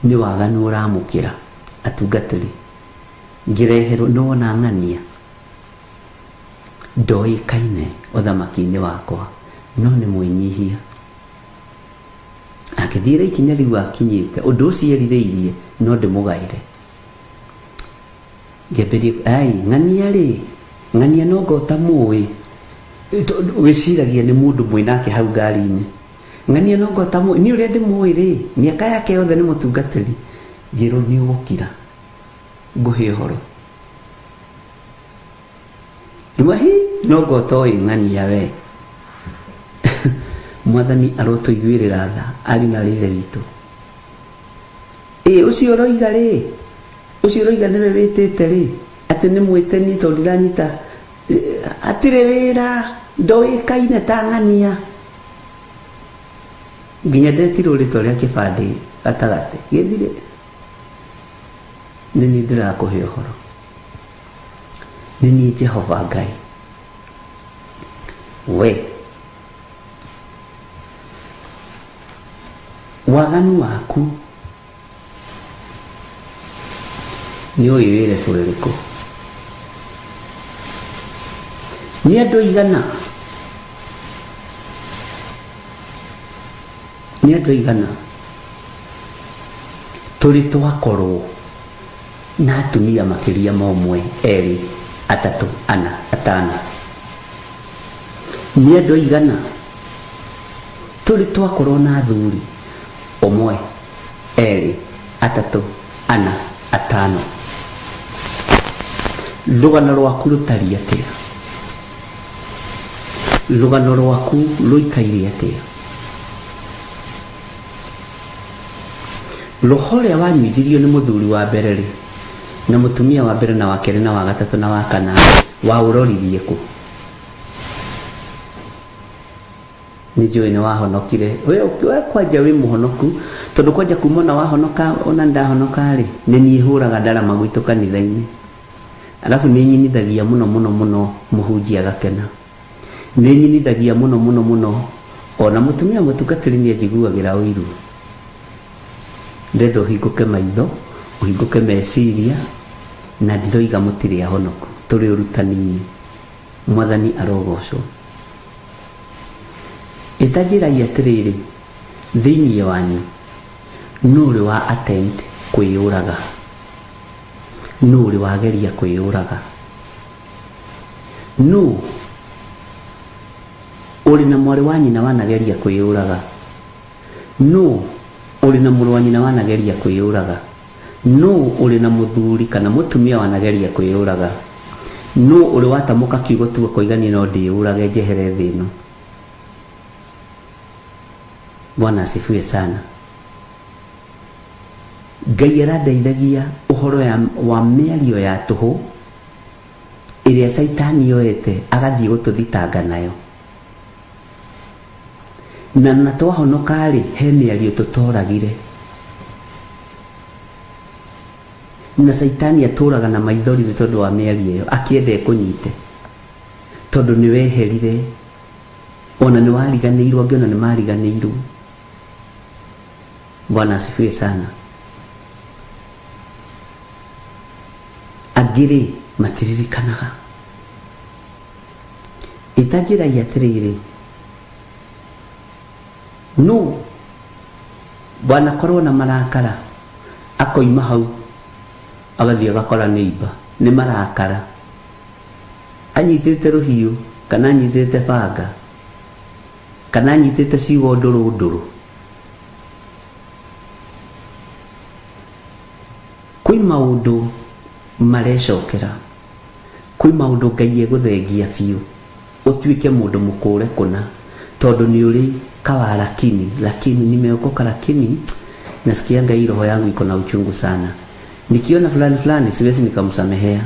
nĩ waganu ũramũkĩra atungatĩri. Ngĩreherwo nĩ wona ng'ania ndoĩkaine ũthamaki-inĩ wakwa, no nĩ mwĩnyihia. Akĩthiĩra ikinya rĩu akinyĩte, ũndũ ũcio erirĩirie no ndĩmũgaĩre. Ngĩambĩrĩria, ai ng'ania rĩ, ng'ania no ngo ũtamũĩ, wĩciragia nĩ mũndũ mwĩnake hau ngari-inĩ. Ng'ania no ngo ũtamũĩ, niĩ ũrĩa ndĩmũĩ rĩ, mĩaka yake yothe nĩ mũtungatĩri. Ngĩrwo nĩ ũgũkira, ngũhe ũhoro. Rĩu hi, no ngo ũtoĩ ng'ania we. Mwathani arotũiguĩrĩra tha, ariũ na aarĩ ithe witũ. Ĩ, ũcio ũroiga rĩ, ũcio ũroiga nĩwe wĩtĩte rĩ, atĩ nĩ mwĩte niĩ tondũ ndiranyita, hatirĩ wĩra, ndoĩkaine ta ng'ania. Nginya ndetirwo rĩtwa rĩa kĩbandĩ gatagatĩ, gĩthire. Nĩ niĩ ndĩrakũhe ũhoro, nĩ niĩ Jehova Ngai. We Waganu waku nĩ ũĩ wĩ level ĩrĩkũ? Nĩ andũ aigana? Nĩ andũ aigana tũrĩ twakorwo na atumia makĩria ma ũmwe, erĩ, atatũ, ana, atano? Nĩ andũ aigana tũrĩ twakorwo na athuri ũmwe, erĩ, atatũ, ana, atano? Rũgano rwaku rũtariĩ atĩa? Rũgano rwaku rũikaire atĩa? Roho ũrĩa wanyuithirio nĩ mũthuri wa mbere rĩ, na mũtumia wa mbere na wa kerĩ na wa gatatũ na wa kana, waũroririe kũ? Nĩ njũĩ nĩ wahonokire. We we kwanja wĩ mũhonoku, tondũ kwanja kuma ona wahonoka ona ndahonoka rĩ, nĩ niĩ hũraga ndarama gwitũ kanitha-inĩ. Alafu nĩ nyinithagia mũno mũno mũno mũhunjia agakena. Nĩ nyinithagia mũno mũno mũno ona mũtumia mũtungatĩri nĩ anjiguagĩra ũiru. Ndĩrenda ũhingũke maitho, ũhingũke meciria, na ndiroiga mũtirĩ ahonoku. Tũrĩ ũrutani-inĩ. Mwathani arogocwo. Ĩta njĩrai atĩrĩrĩ, thĩinĩ wanyu nũ ũrĩ wa attempt kwĩyũraga? Nũ ũrĩ wageria kwĩyũraga? Nũ ũrĩ na mwarĩ wa nyina wanageria kwĩyũraga? Nũ ũrĩ na mũrũ wa nyina wanageria kwĩyũraga? Nũ ũrĩ na mũthuri kana mũtumia wanageria kwĩyũraga? Nũ ũrĩ watamũka kiugo tu akoiga niĩ no ndĩyũrage njehere thĩ ĩno? Bwana asifiwe sana. Ngai arandeithagia ũhoro ya, wa mĩario ya tũhũ ĩrĩa caitani yoete agathiĩ gũtũthitanga nayo. Na na twahonoka rĩ, he mĩario tũtoragire. Na caitani atũraga na maithori nĩ tondũ wa mĩario ĩyo, akĩenda ĩkũnyite. Tondũ nĩ weherire, ona nĩ wariganĩirwo, angĩ ona nĩ mariganĩirwo. Bwana asifiwe sana. Angĩ rĩ, matiririkanaga. Ĩta njĩrai atĩrĩrĩ, nũ wanakorwo na marakara akoima hau agathiĩ agakora neighbor nĩ marakara anyitĩte rũhiũ kana anyitĩte banga kana anyitĩte ciugo ndũrũ ndũrũ. Kwĩ maũndũ marecokera, kwĩ maũndũ Ngai egũthengia biũ ũtuĩke mũndũ mũkũre kũna, tondũ nĩ ũrĩ kawarakini, lakini nimeokoka, lakini nasikianga hii roho yangu iko na uchungu sana. Nikiona fulani fulani siwezi nikamsamehea,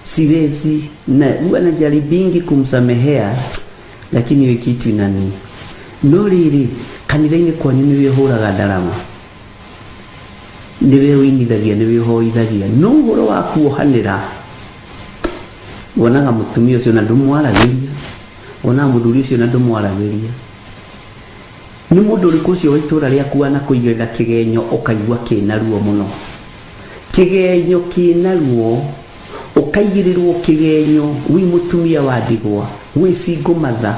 siwezi, na huwa najaribingi kumsamehea, lakini hiyo kitu inani. No rĩrĩ, kanitha-inĩ kwanyu nĩwe ũhũraga ndarama, nĩwe ũinithagia, nĩwe ũhoithagia, no ũhoro wa kuohanĩra wonaga mũtumia ũcio na ndũmwaragĩria, wonaga mũthuri ũcio na ndũmwaragĩria. Nĩ mũndũ ũrĩkũ ũcio wa itũũra rĩaku wanakũigĩrĩra kĩgenyo ũkaigua kĩna ruo mũno? Kĩgenyo kĩna ruo, ũkaigĩrĩrwo kĩgenyo wĩ mũtumia wa ndigwa, wĩ single mother,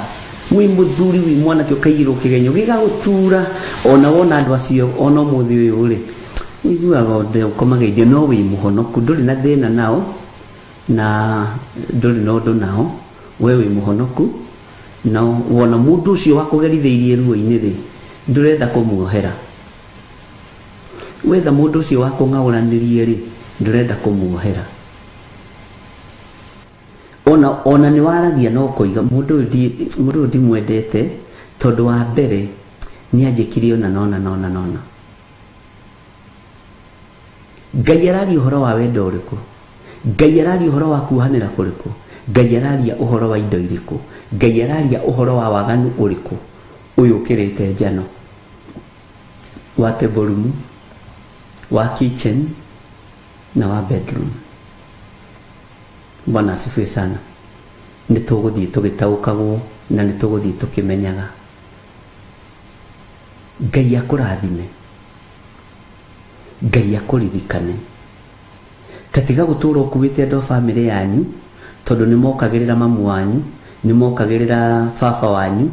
wĩ mũthuri, wĩ mwanake, ũkaigĩrĩrwo kĩgenyo gĩgagũtura. Ona wona andũ acio ona ũmũthĩ ũyũ rĩ, ũiguaga ũndũ ũkũmageithia, no wĩ mũhonoku, ndũrĩ na thĩna nao na ndũrĩ na ũndũ nao, we wĩ mũhonoku. No wona mũndũ ũcio wakũgerithĩirie ruo-inĩ rĩ, ndũrenda kũmuohera. Wetha mũndũ ũcio wakũng'aũranĩrie rĩ, ndũrenda kũmuohera. Ona nĩ waragia no ũkoiga mũndũ ũyũ ndimwendete tondũ wa mbere nĩ anjĩkire ona nona nona nona. Ngai araria ũhoro wa wendo ũrĩkũ? Ngai araria ũhoro wa kuohanĩra kũrĩkũ? Ngai araria ũhoro wa indo irĩkũ? Ngai araria ũhoro wa waganu ũrĩkũ ũyũ ũkĩrĩte njano? Wa table room, wa kitchen na wa bedroom. Bwana asifiwe sana. Nĩ tũgũthiĩ tũgĩtaũkagwo na nĩ tũgũthiĩ tũkĩmenyaga. Ngai akũrathime, Ngai akũririkane. Tatiga gũtũra ũkuĩte andũ a bamĩrĩ yanyu tondũ nĩ mokagĩrĩra mamu wanyu, nĩ mokagĩrĩra baba wanyu,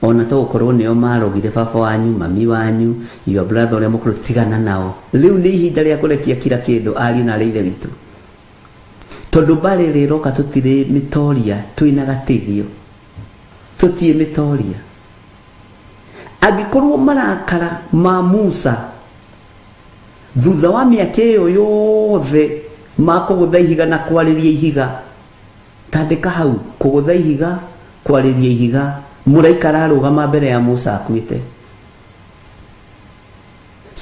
ona to gũkorwo nĩo marogire baba wanyu, mami wanyu, your brother ũrĩa mũkũrũ, tigana nao. Rĩu nĩ ihinda rĩa kũrekia kila kĩndũ, ariũ na arĩ ithe witũ, tondũ mbara ĩrĩa ĩroka tũtirĩ mĩtoria, twĩna gatithio, tũtirĩ mĩtoria. Angĩkorwo marakara ma Musa thutha wa mĩaka ĩyo yothe ma kũgũtha ihiga na kwarĩria ihiga, tandĩka hau, kũgũtha ihiga, kwarĩria ihiga, mũraika ararũgama mbere ya Musa akuĩte,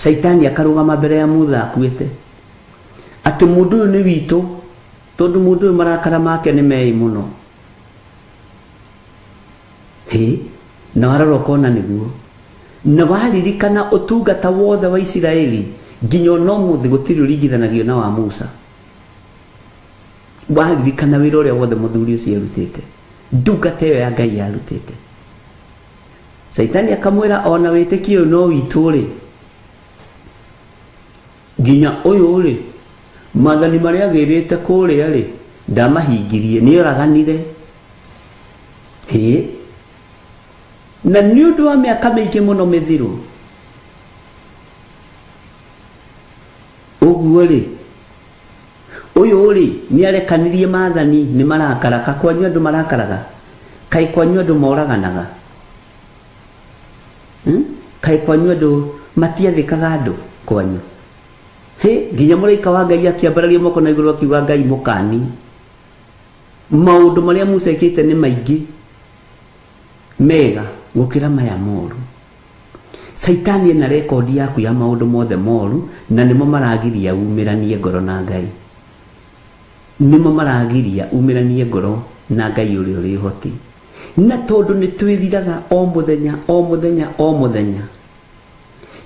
Caitani akarũgama mbere ya Musa akuĩte, atĩ mũndũ ũyũ nĩ witũ, tondũ mũndũ ũyũ marakara make nĩ meĩ mũno. Hĩ, na warora ũkona nĩguo. Na waririkana ũtungata wothe wa Isiraeli nginya ona ũmũthĩ gũtirĩ ũringithanagio na wa Musa. Waririkana wĩra ũrĩa wothe mũthuri ũcio arutĩte, ndungata ĩyo ya Ngai yarutĩte, Caitani akamwĩra ona wĩtĩkio ũyũ no witũ rĩ, nginya ũyũ rĩ, maathani marĩa agĩrĩte kũrĩa rĩ, ndamahingirie, nĩoraganire. Hĩ, na nĩ ũndũ wa mĩaka mĩingĩ mũno mĩthiru ũguo rĩ, ũyũ rĩ nĩ arekanirie maathani, nĩ marakara. Ka kwanyu andũ marakaraga? Kaĩ kwanyu andũ moraganaga? Kaĩ kwanyu andũ matiathĩkaga andũ kwanyu? Hĩ, nginya mũraika wa Ngai akĩambararia moko na igũrũ akiuga Ngai mũkani. Maũndũ marĩa Musa ekĩte nĩ maingĩ mega gũkĩra maya moru. Caitani ena rekondi yaku ya maũndũ mothe moru, na nĩmo maragiria umĩranie ngoro na Ngai, nĩmo maragiria umĩranie ngoro na Ngai ũrĩa ũrĩ ũhoti. Na tondũ nĩ twĩriraga o mũthenya o mũthenya o mũthenya,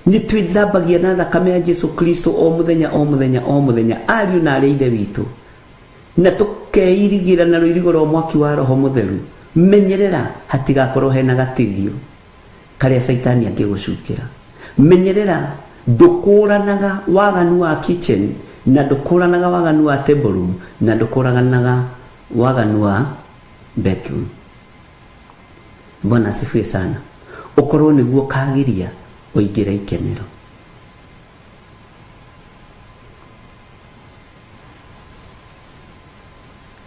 nĩ twĩthambagia na thakame ya Jesu Kristo o mũthenya o mũthenya o mũthenya, ariũ na arĩa ithe witũ, na tũkeirigĩra na rũirigo rwa mwaki wa Roho Mũtheru, menyerera hatigakorwo hena gatithio karĩa Caitani angĩgũcukĩra. Menyerera ndũkũranaga waganu wa kitchen, na ndũkũranaga waganu wa table room, na ndũkũranaga waganu wa bedroom. Bwana asifiwe sana. Ũkorwo nĩguo kagiria ũingĩre ikenero.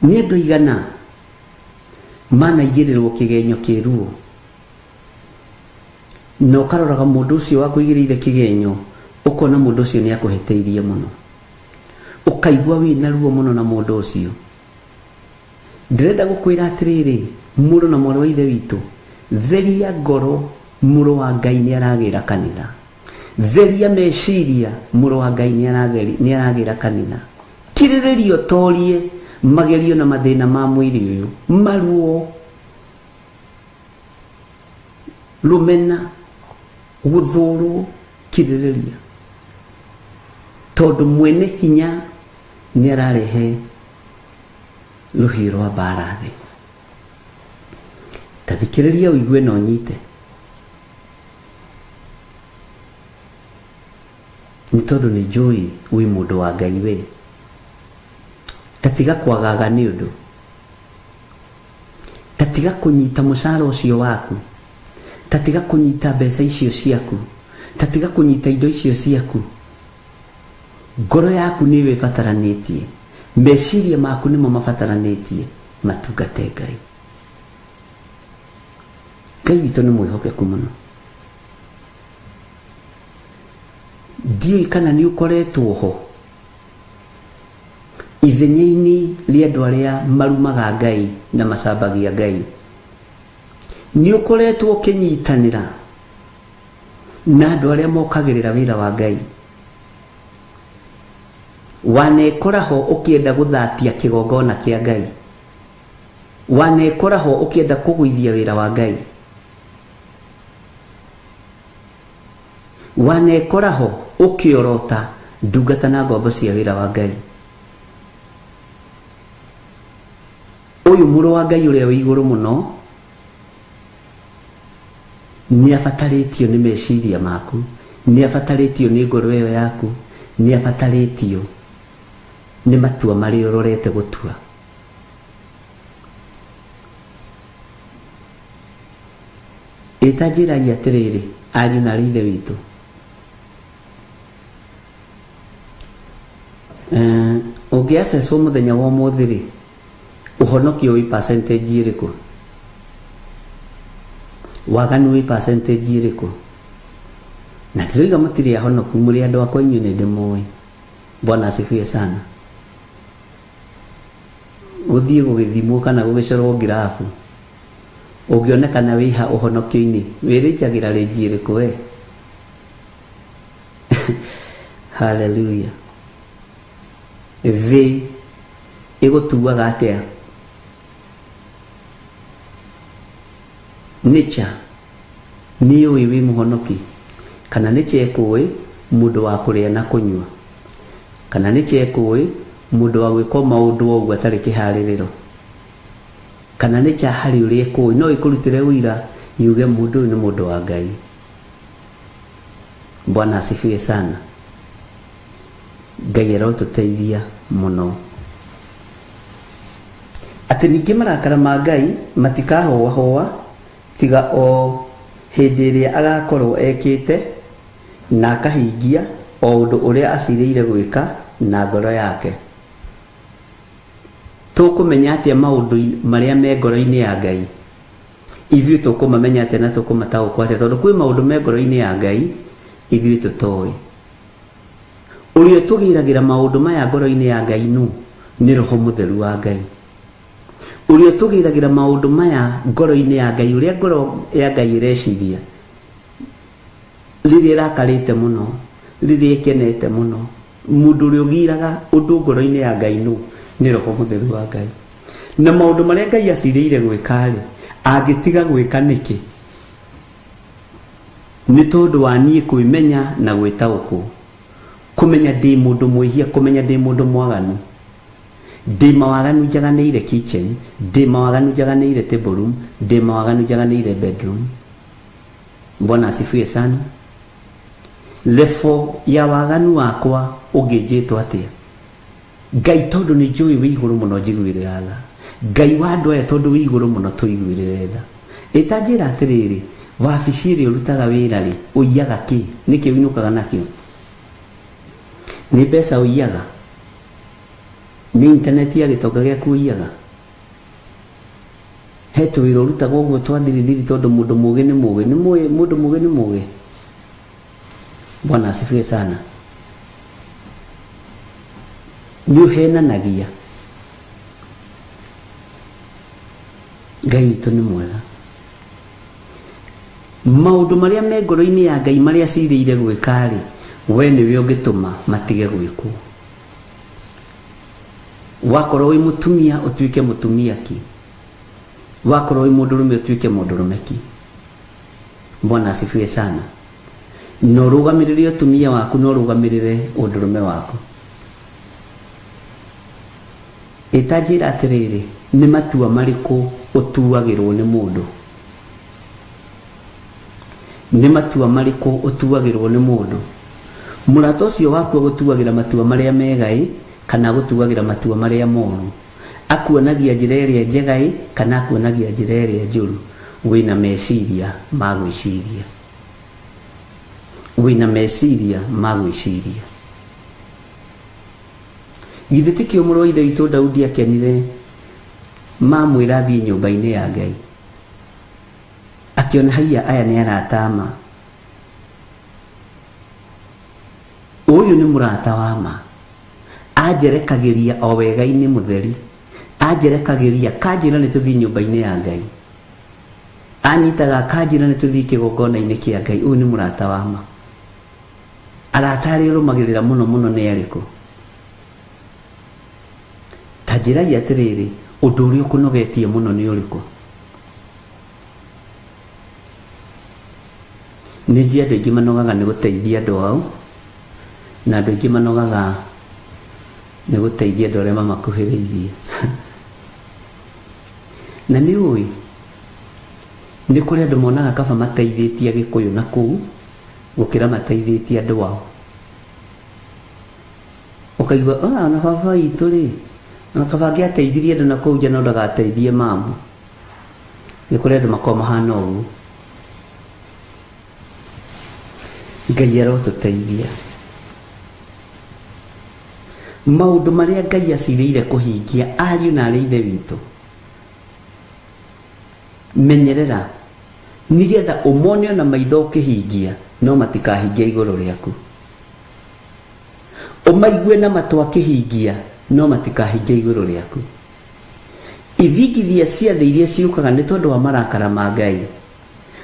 Nĩ andũ aigana manaigĩrĩrwo kĩgenyo kĩruo, na ũkaroraga mũndũ ũcio wakũigĩrĩire kĩgenyo, ũkona mũndũ ũcio nĩ akũhĩtĩirie mũno, ũkaigua wĩna ruo mũno na mũndũ ũcio. Ndĩrenda gũkwĩra atĩrĩrĩ, mũrũ na mwarĩ wa ithe witũ, theria ngoro, mũrũ wa Ngai nĩ aragĩra kanitha. Theria meciria, mũrũ wa Ngai nĩ aragĩra kanitha. Kirĩrĩria ũtorie magerio na mathĩna ma mwĩrĩ ũyũ, maruo, rũmena, gũthũrwo, kirĩrĩria, tondũ mwene hinya nĩ ararehe rũhiũ rwa mbara thĩ. Ta thikĩrĩria ũigue na ũnyite, nĩ tondũ nĩ njũĩ wĩ mũndũ wa Ngai we. Tatiga kwagaga nĩ ũndũ, tatiga kũnyita mũcara ũcio waku, tatiga kũnyita mbeca icio ciaku, tatiga kũnyita indo icio ciaku. Ngoro yaku nĩyo ĩbataranĩtie, meciria maku nĩmo mabataranĩtie matungate Ngai. Ngai witũ nĩ mwĩhokeku mũno. Ndiũĩ kana nĩ ũkoretwo ho ithenya-inĩ rĩa andũ arĩa marumaga Ngai na macambagia Ngai. Nĩ ũkoretwo ũkĩnyitanĩra na andũ arĩa mokagĩrĩra wĩra wa Ngai. Wanekora ho ũkĩenda gũthatia kĩgongona kĩa Ngai, wanekora ho ũkĩenda kũgũithia wĩra wa Ngai, wanekora ho ũkĩorota ndungata na ngombo cia wĩra wa Ngai. Ũyũ mũrũ wa Ngai ũrĩa wĩ igũrũ mũno Nĩ abatarĩtio nĩ meciria maku, nĩ abatarĩtio nĩ ngoro ĩyo yaku, nĩ abatarĩtio nĩ matua marĩa ũrorete gũtua. Ĩta njĩrai atĩrĩrĩ, ariũ na aarĩ a Ithe witũ, ũngĩacecwo mũthenya wa ũmũthĩ rĩ, ũhonokio wĩ percentage ĩrĩkũ? Waganu wĩ percentage ĩrĩkũ? Na ndĩroiga mũtirĩ ahonoku, mũrĩ andũ akwa inyuĩ nĩ ndĩmũĩ. Bwana asifiwe sana. Gũthiĩ gũgĩthimwo kana gũgĩcorwo ngirabu, ũngĩonekana wĩha ũhonokio-inĩ, wĩrĩnjagĩra rĩnji ĩrĩkũ we? Hallelujah. Thĩ ĩgũtuaga atĩa? Nature nĩ yũĩ wĩ mũhonoki, kana nature ĩkũĩ mũndũ wa kũrĩa na kũnyua, kana nature ĩkũĩ mũndũ wa gwĩka maũndũ o ũguo atarĩ kĩharĩrĩro, kana nature harĩ ũrĩa ĩkũĩ, no ĩkũrutĩre ũira yuge mũndũ ũyũ nĩ mũndũ wa Ngai. Bwana asifiwe sana. Ngai arotũteithia mũno. Atĩ ningĩ marakara ma Ngai matikahũahũa tiga o hĩndĩ ĩrĩa agakorwo ekĩte na akahingia o ũndũ ũrĩa acirĩire gwĩka na ngoro yake. Tũkũmenya atĩa maũndũ marĩa me ngoro-inĩ ya Ngai? Ithuĩ tũkũmamenya atĩa na tũkũmataũkwo atĩa? Tondũ kwĩ maũndũ me ngoro-inĩ ya Ngai ithuĩ tũtoĩ. Ũrĩa ũtũgĩragĩra maũndũ maya ngoro-inĩ ya Ngai nũ? Nĩ Roho Mũtheru wa Ngai. Ũrĩa ũtũgĩragĩra maũndũ maya ngoro-inĩ ya Ngai, ũrĩa ngoro ya Ngai ĩreciria rĩrĩa ĩrakarĩte mũno, rĩrĩa ĩkenete mũno, mũndũ ũrĩa ũgiraga ũndũ ngoro-inĩ ya Ngai nũ? Nĩ Roho Mũtheru wa Ngai. Na maũndũ marĩa Ngai acirĩire gwĩka-rĩ, angĩtiga gwĩka nĩkĩ? Nĩ tondũ wa niĩ kwĩmenya na gwĩtaũkwo, kũmenya ndĩ mũndũ mwĩhia, kũmenya ndĩ mũndũ mwaganu, ndĩ mawaganu njaganĩire kitchen, ndĩ mawaganu njaganĩire table room, ndĩ mawaganu njaganĩire bedroom. Bwana asifiwe sana. Level ya waganu wakwa ũngĩnjĩtwo atĩa? Ngai tondũ nĩ njũĩ wĩ igũrũ mũno njiguĩrĩra tha. Ngai wa andũ aya tondũ wĩ igũrũ mũno tũiguĩrĩre tha. Ĩta njĩra atĩrĩrĩ, wabici ĩrĩa ũrutaga wĩra rĩ, ũiyaga kĩ? Nĩkĩ ũinũkaga nakĩo? Nĩ mbeca ũiyaga? Nĩ intaneti ya gĩtonga gĩaku ũiyaga? He tũwĩra ũrutaga ũguo twa thirithiri tondũ mũndũ mũgĩ nĩ mũgĩ. Nĩ mũĩ mũndũ mũgĩ nĩ mũgĩ? Bwana asifiwe sana. Nĩ ũhenanagia. Ngai witũ nĩ mwega. Maũndũ marĩa me ngoro-inĩ ya Ngai marĩa acirĩire gwĩka-rĩ, we nĩwe ũngĩtũma matige gwĩkwo. Wakorwo wĩ mũtumia ũtuĩke mũtumia ki, wakorwo wĩ mũndũrũme ũtuĩke mũndũrũme ki. Bwana asifiwe sana. Na ũrũgamĩrĩre ũtumia waku na ũrũgamĩrĩre ũndũrũme waku. Ĩta njĩra atĩrĩrĩ, nĩ matua marĩkũ ũtuagĩrwo nĩ mũndũ? Nĩ matua marĩkũ ũtuagĩrwo nĩ mũndũ? Mũrata ũcio waku agũtuagĩra matua marĩa mega ĩ, kana agũtuagĩra matua marĩa moru? Akuonagia njĩra ĩrĩa njega ĩ, kana akuonagia njĩra ĩrĩa njũru? Wĩna meciria ma gwĩciria. Wĩna meciria ma gwĩciria. Githĩ tikĩo mũrũ wa Ithe witũ Daudi akenire mamwĩra athiĩ nyũmba-inĩ ya Ngai? Akĩona haiya aya nĩ arata ma. Ũyũ nĩ mũrata wa ma. Anjerekagĩria o wega-inĩ mũtheri. Anjerekagĩria kanjĩra nĩ tũthiĩ nyũmba-inĩ ya Ngai. Anyitaga akanjĩra nĩ tũthiĩ kĩgongona-inĩ kĩa Ngai. Ũyũ nĩ mũrata wa ma. Arata arĩa ũrũmagĩrĩra mũno mũno nĩ arĩkũ? Ta njĩrai atĩrĩrĩ, ũndũ ũrĩa ũkũnogetie mũno nĩ ũrĩkũ? Nĩ njũĩ andũ aingĩ manogaga nĩ gũteithia andũ ao, na andũ aingĩ manogaga nĩ gũteithia andũ arĩa mamakuhĩrĩirie. Na nĩ ũĩ, Nĩ kũrĩ andũ monaga kaba mateithĩtie Agĩkũyũ na kũu gũkĩra mateithĩtie andũ ao. Ũkaigua "Ah, ona baba witũ rĩ, ona kaba angĩateithirie andũ na kũu nja no ndagateithie mamu. Nĩ kũrĩ andũ makoragwo mahana ũguo. Ngai arotũteithia. Maũndũ marĩa Ngai acirĩire kũhingia ariũ na arĩ ithe witũ, menyerera nĩgetha ũmone ona maitho ũkĩhingia no matikahingia igũrũ rĩaku. Ũmaigue na matũ akĩhingia no matikahingia igũrũ rĩaku. Ithingithia cia thĩ iria ciũkaga nĩ tondũ wa marakara ma Ngai,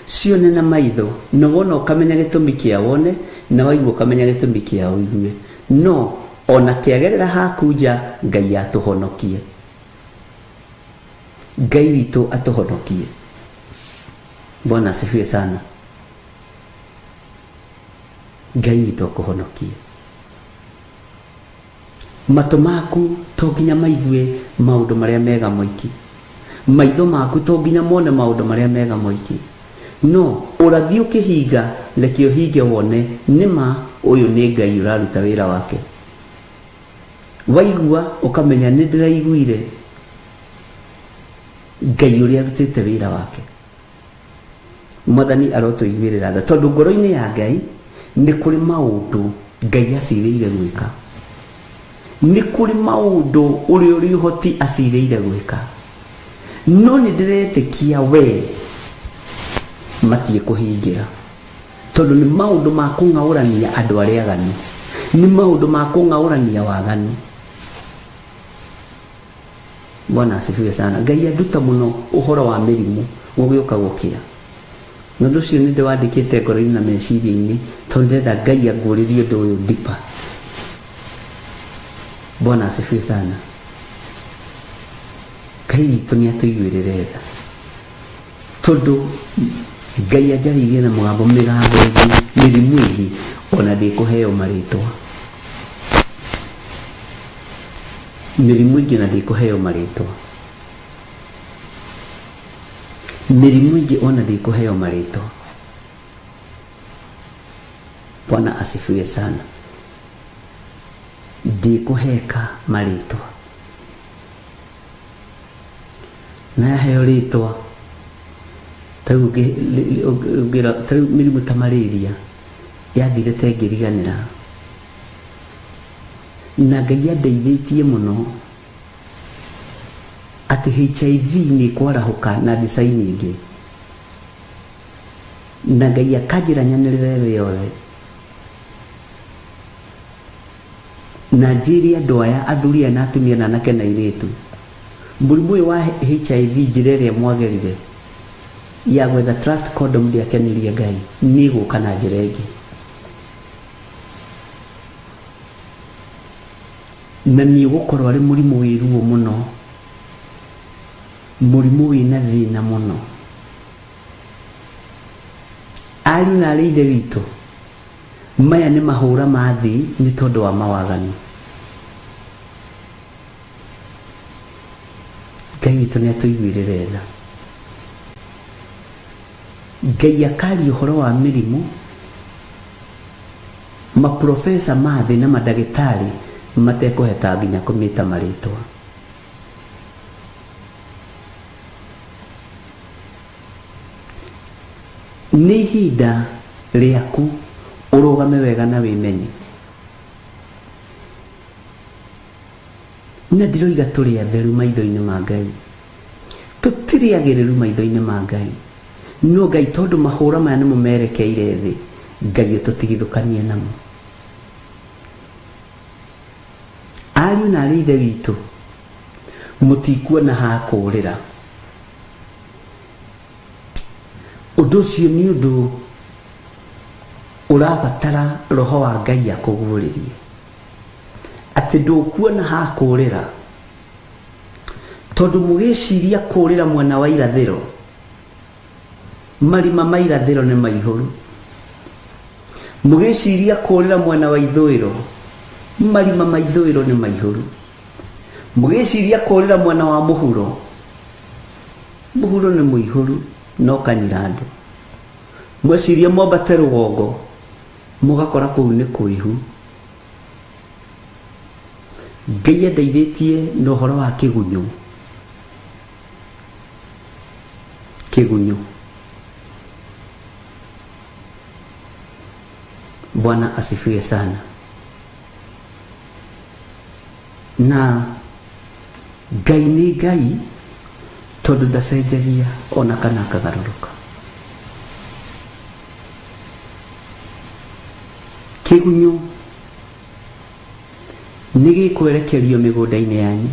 cione na maitho, na wona ũkamenya gĩtũmi kĩa wone, na waigua ũkamenya gĩtũmi kĩa ũigue. No ona kĩagerera haku nja, Ngai atũhonokie. Ngai witũ atũhonokie. Bwana asifiwe sana. Ngai witũ akũhonokie. Matũ maku to nginya maigue maũndũ marĩa mega moiki. Maitho maku to nginya mone maũndũ marĩa mega moiki. No ũrathi ũkĩhinga, reke ũhinge wone nĩma ũyũ nĩ Ngai ũraruta wĩra wake. Waigua ũkamenya nĩ ndĩraiguire Ngai ũrĩa arutĩte wĩra wake. Mwathani arotũiguĩrĩra tha, tondũ ngoro-inĩ ya Ngai nĩ kũrĩ maũndũ Ngai acirĩire gwĩka. Nĩ kũrĩ maũndũ ũrĩa ũrĩ ũhoti acirĩire gwĩka. No nĩ ndĩretĩkia we matiĩkũhingĩra, tondũ nĩ maũndũ ma kũng'aũrania andũ arĩa aganu, nĩ maũndũ ma kũng'aũrania waganu. Bwana asifiwe sana. Ngai anduta mũno ũhoro wa mĩrimũ gũgĩũka gũkĩa. Na ũndũ ũcio nĩ ndĩwandĩkĩte ngoro-inĩ na meciria-inĩ, tondũ ndĩrenda Ngai anguũrĩrie ũndũ ũyũ deeper. Bwana asifiwe sana. Ngai witũ nĩ atũiguĩrĩre tha, tondũ Ngai anjarĩirie na mũgambo mĩgambo ĩngĩ, mĩrimũ ĩngĩ ona ndĩkũheo marĩtwa. Mĩrimũ ĩngĩ ona ndĩkũheo marĩtwa. Mĩrimũ ĩngĩ ona ndĩkũheo marĩtwa. Bwana asifiwe sana. Ndĩkũheka marĩtwa. Na yaheo rĩtwa, tarĩu ũngĩra, tarĩu mĩrimũ ta malaria yathire ta ĩngĩriganĩra. Na Ngai andeithĩtie mũno atĩ HIV nĩ ĩkwarahũka na design ĩngĩ. Na Ngai akanjĩra nyanĩrĩre thĩ yothe. Na njĩre andũ aya, athuri aya na atumia na anake na airĩtu, mũrimũ ũyũ wa HIV njĩra ĩrĩa mwagerire ya gwetha trust condom ndĩakenirie Ngai, nĩ ĩgũka na njĩra ĩngĩ. Na nĩ ũgũkorwo arĩ mũrimũ wĩ ruo mũno, mũrimũ wĩna thĩna mũno. Ariũ na arĩ ithe witũ, maya nĩ mahũra ma thĩ nĩ tondũ wa mawaganu. Ngai witũ nĩ atũiguĩrĩre tha. Ngai akaria ũhoro wa mĩrimũ, maprofesa ma thĩ na mandagĩtarĩ matekũheta nginya kũmĩta marĩtwa. Nĩ ihinda rĩaku ũrũgame wega na wĩmenye. Na ndiroiga tũrĩ atheru maitho-inĩ ma Ngai, tũtirĩ agĩrĩru maitho-inĩ ma Ngai, no Ngai tondũ mahũra maya nĩmo merekeire thĩ, Ngai ũtũtigithũkanie namo. Ariũ na arĩ ithe witũ, mũtikuona ha kũũrĩra. Ũndũ ũcio nĩ ũndũ ũrabatara roho wa Ngai akũguũrĩrie, atĩ ndũkuona ha kũũrĩra, tondũ mũgĩciria kũũrĩra mwena wa irathĩro, marima ma irathĩro nĩ maihũru. Mũgĩciria kũũrĩra mwena wa ithũĩro, marima ma ithũĩro nĩ maihũru. Mũgĩciria kũũrĩra mwena wa mũhuro, mũhuro nĩ mũihũru. na ũkanyira andũ. Mweciria mwambate rũgongo mũgakora kũu nĩ kũihu. Ngai andeithĩtie na ũhoro wa kĩgunyũ. Kĩgunyũ. Bwana asifiwe sana. Na Ngai nĩ Ngai tondũ ndacenjagia ona kana akagarũrũka. Kĩgunyũ nĩ gĩkwerekerio mĩgũnda-inĩ yanyu,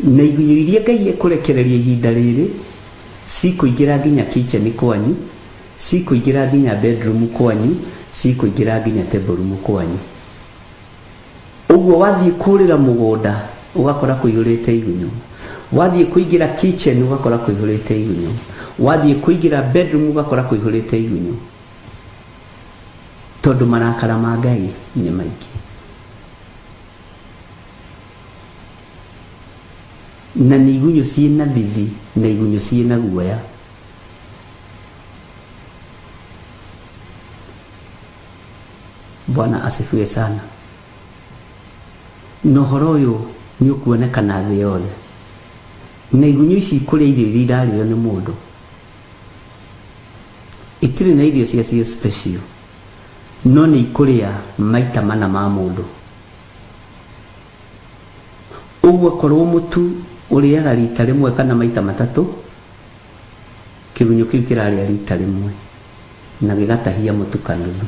na igunyũ iria Ngai ekũrekereria ihinda rĩrĩ cikũingĩra nginya kitchen kwanyu, cikũingĩra nginya bedroom kwanyu, cikũingĩra nginya table room kwanyu. Ũguo wathiĩ kũrĩra mũgũnda ũgakora kũihũrĩte igunyũ, wathiĩ kũingĩra kitchen ũgakora kũihũrĩte igunyũ, wathiĩ kũingĩra bedroom ũgakora kũihũrĩte igunyũ, tondũ marakara ma Ngai nĩ maingĩ. Na nĩ igunyũ ciĩna thithi na igunyũ ciĩna guoya. Bwana asifiwe sana. Na ũhoro ũyũ nĩ ũkuonekana thĩ yothe. Na igunyũ ici kũrĩa irio iria irarĩo nĩ mũndũ, itirĩ na irio ciacio special, no nĩ ikũrĩa maita mana ma mũndũ. Ũguo akorwo mũtu ũrĩaga rita rĩmwe kana maita matatũ, kĩgunyũ kĩu kĩrarĩa rita rĩmwe na gĩgatahia mũtu kanuthu.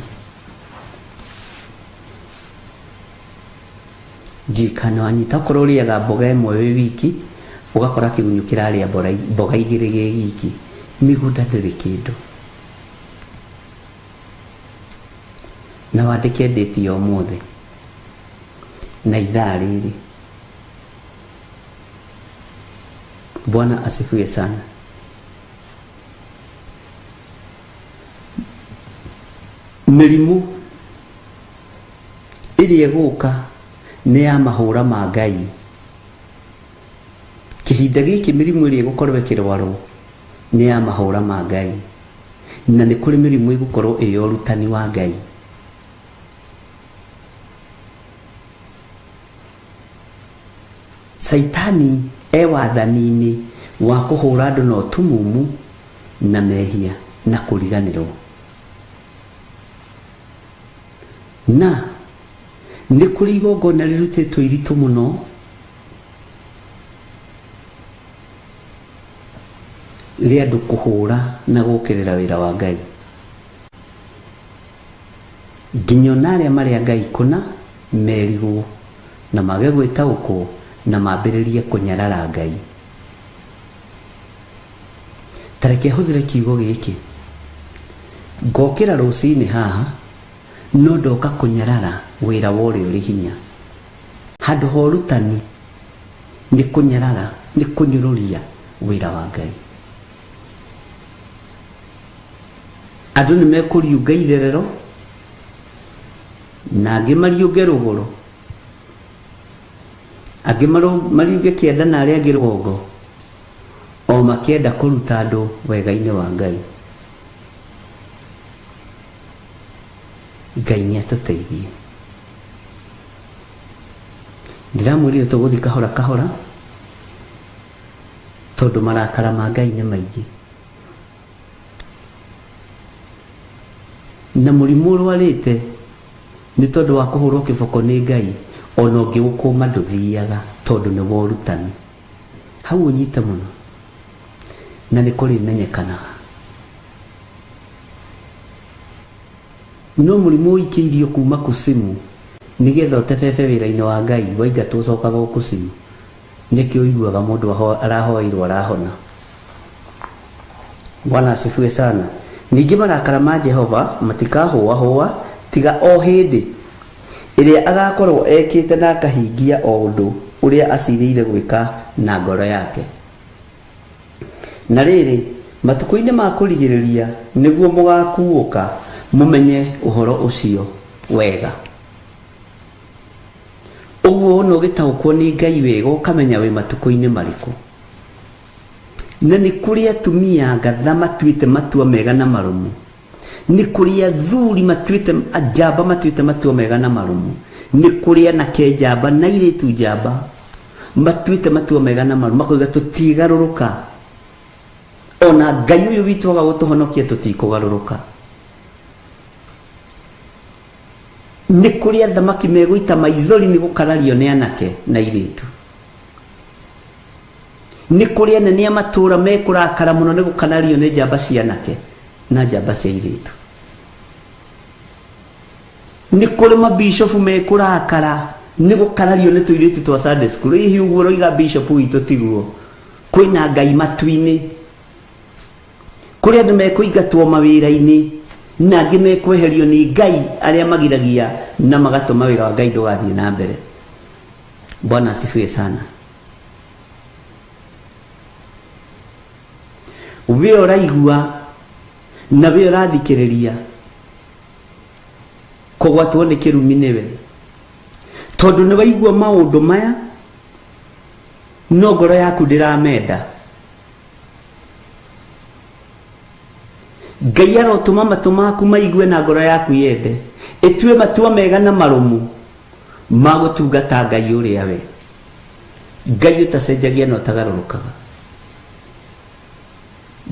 Ndiũĩ kana wanyita. Okorwo ũrĩaga mboga ĩmwe wĩ wiki, ũgakora kĩgunyũ kĩrarĩa mboga igĩrĩ gĩ wiki. Mĩgũnda ndĩrĩ kĩndũ. Na wandĩke ndĩti ya ũmũthĩ na ithaa rĩrĩ. Bwana asifiwe sana. Mĩrimũ ĩrĩa ĩgũka nĩ ya mahũra ma Ngai. Kĩhinda gĩkĩ mĩrimũ ĩrĩa ĩgũkorwo ĩkĩrwarwo nĩ ya mahũra ma Ngai, na nĩ kũrĩ mĩrimũ ĩgũkorwo ĩ ya ũrutani wa Ngai. Caitani e wathani-inĩ wa kũhũra andũ na ũtumumu na mehia na kũriganĩrwo. Na nĩ kũrĩ igongona rĩrutĩtwo iritũ mũno rĩa andũ kũhũra na gũkĩrĩra wĩra wa Ngai. Nginya ona arĩa marĩ a Ngai kũna merigwo na mage gwĩtaũkwo na mambĩrĩrie kũnyarara Ngai. Ta reke hũthĩre kiugo gĩkĩ, ngokĩra rũcinĩ haha no ndoka kũnyarara wĩra wa ũrĩa ũrĩ hinya. Handũ ha ũrutani nĩ kũnyarara, nĩ kũnyũrũria wĩra wa Ngai. Andũ nĩ mekũriũnga itherero na angĩ mariũnge rũgũrũ, angĩ mariũnge kĩanda na arĩa angĩ rũgongo, o makĩenda kũruta andũ wega-inĩ wa Ngai. Ngai nĩ atũteithie. Ndĩramwĩrire tũgũthiĩ kahora kahora tondũ marakara ma Ngai nĩ maingĩ. Na mũrimũ ũrwarĩte nĩ tondũ wa kũhũrwo kĩboko nĩ Ngai, ona ũngĩũkũma ndũthiaga tondũ nĩ wa ũrutani. Hau ũnyite mũno na nĩ kũrĩmenyekanaga. No mũrimũ ũikĩirio kuma kusimu nĩgetha ũtebebe wĩra-inĩ wa Ngai, waingatwo ũcokaga o kusimu. Nĩkĩo ũiguaga mũndũ arahoeirwo arahona. Bwana asifiwe sana. Ningĩ marakara ma Jehova matikahũahũa tiga o hĩndĩ ĩrĩa agakorwo ekĩte na akahingia o ũndũ ũrĩa acirĩire gwĩka na ngoro yake. Na rĩrĩ, matukũ-inĩ ma kũrigĩrĩria nĩguo mũgakuũka mũmenye ũhoro ũcio wega. Ũguo wona ũgĩtaũkwo nĩ Ngai wega ũkamenya wĩ matukũ-inĩ marĩkũ. Na nĩ kũrĩ atumia ngatha matuĩte matua mega na marũmu. Nĩ kũrĩ athuri matuĩte njamba matuĩte matua mega na marũmu. Nĩ kũrĩ anake njamba na airĩtu njamba matuĩte matua mega na marũmu, makoiga tũtigarũrũka. Ona Ngai ũyũ witũ aga gũtũhonokia tũtikũgarũrũka. Nĩ kũrĩ athamaki megũita maithori nĩ gũkarario nĩ anake na airĩtu. Nĩ kũrĩ anene a matũũra mekũrakara mũno nĩ gũkarario nĩ njamba cia anake na njamba cia airĩtu. Nĩ kũrĩ mabishopu mekũrakara nĩ gũkarario nĩ tũirĩtu twa Sunday school. Hihi ũguo ũroiga bishopu witũ tiguo? Kwĩna Ngai matu-inĩ. Kũrĩ andũ mekũingatwo mawĩra-inĩ na angĩ mekweherio nĩ Ngai arĩa magiragia na magatũma wĩra wa Ngai ndũgathiĩ na mbere. Bwana asifiwe sana. We ũraigua na we ũrathikĩrĩria kũgwatwo nĩ kĩrumi nĩwe, tondũ nĩ waigua maũndũ maya no ngoro yaku ndĩramenda. Ngai arotũma matũ maku maigue na ngoro yaku yende, ĩtue matua mega na marũmu ma gũtungata Ngai ũrĩa we Ngai ũtacenjagia na ũtagarũrũkaga.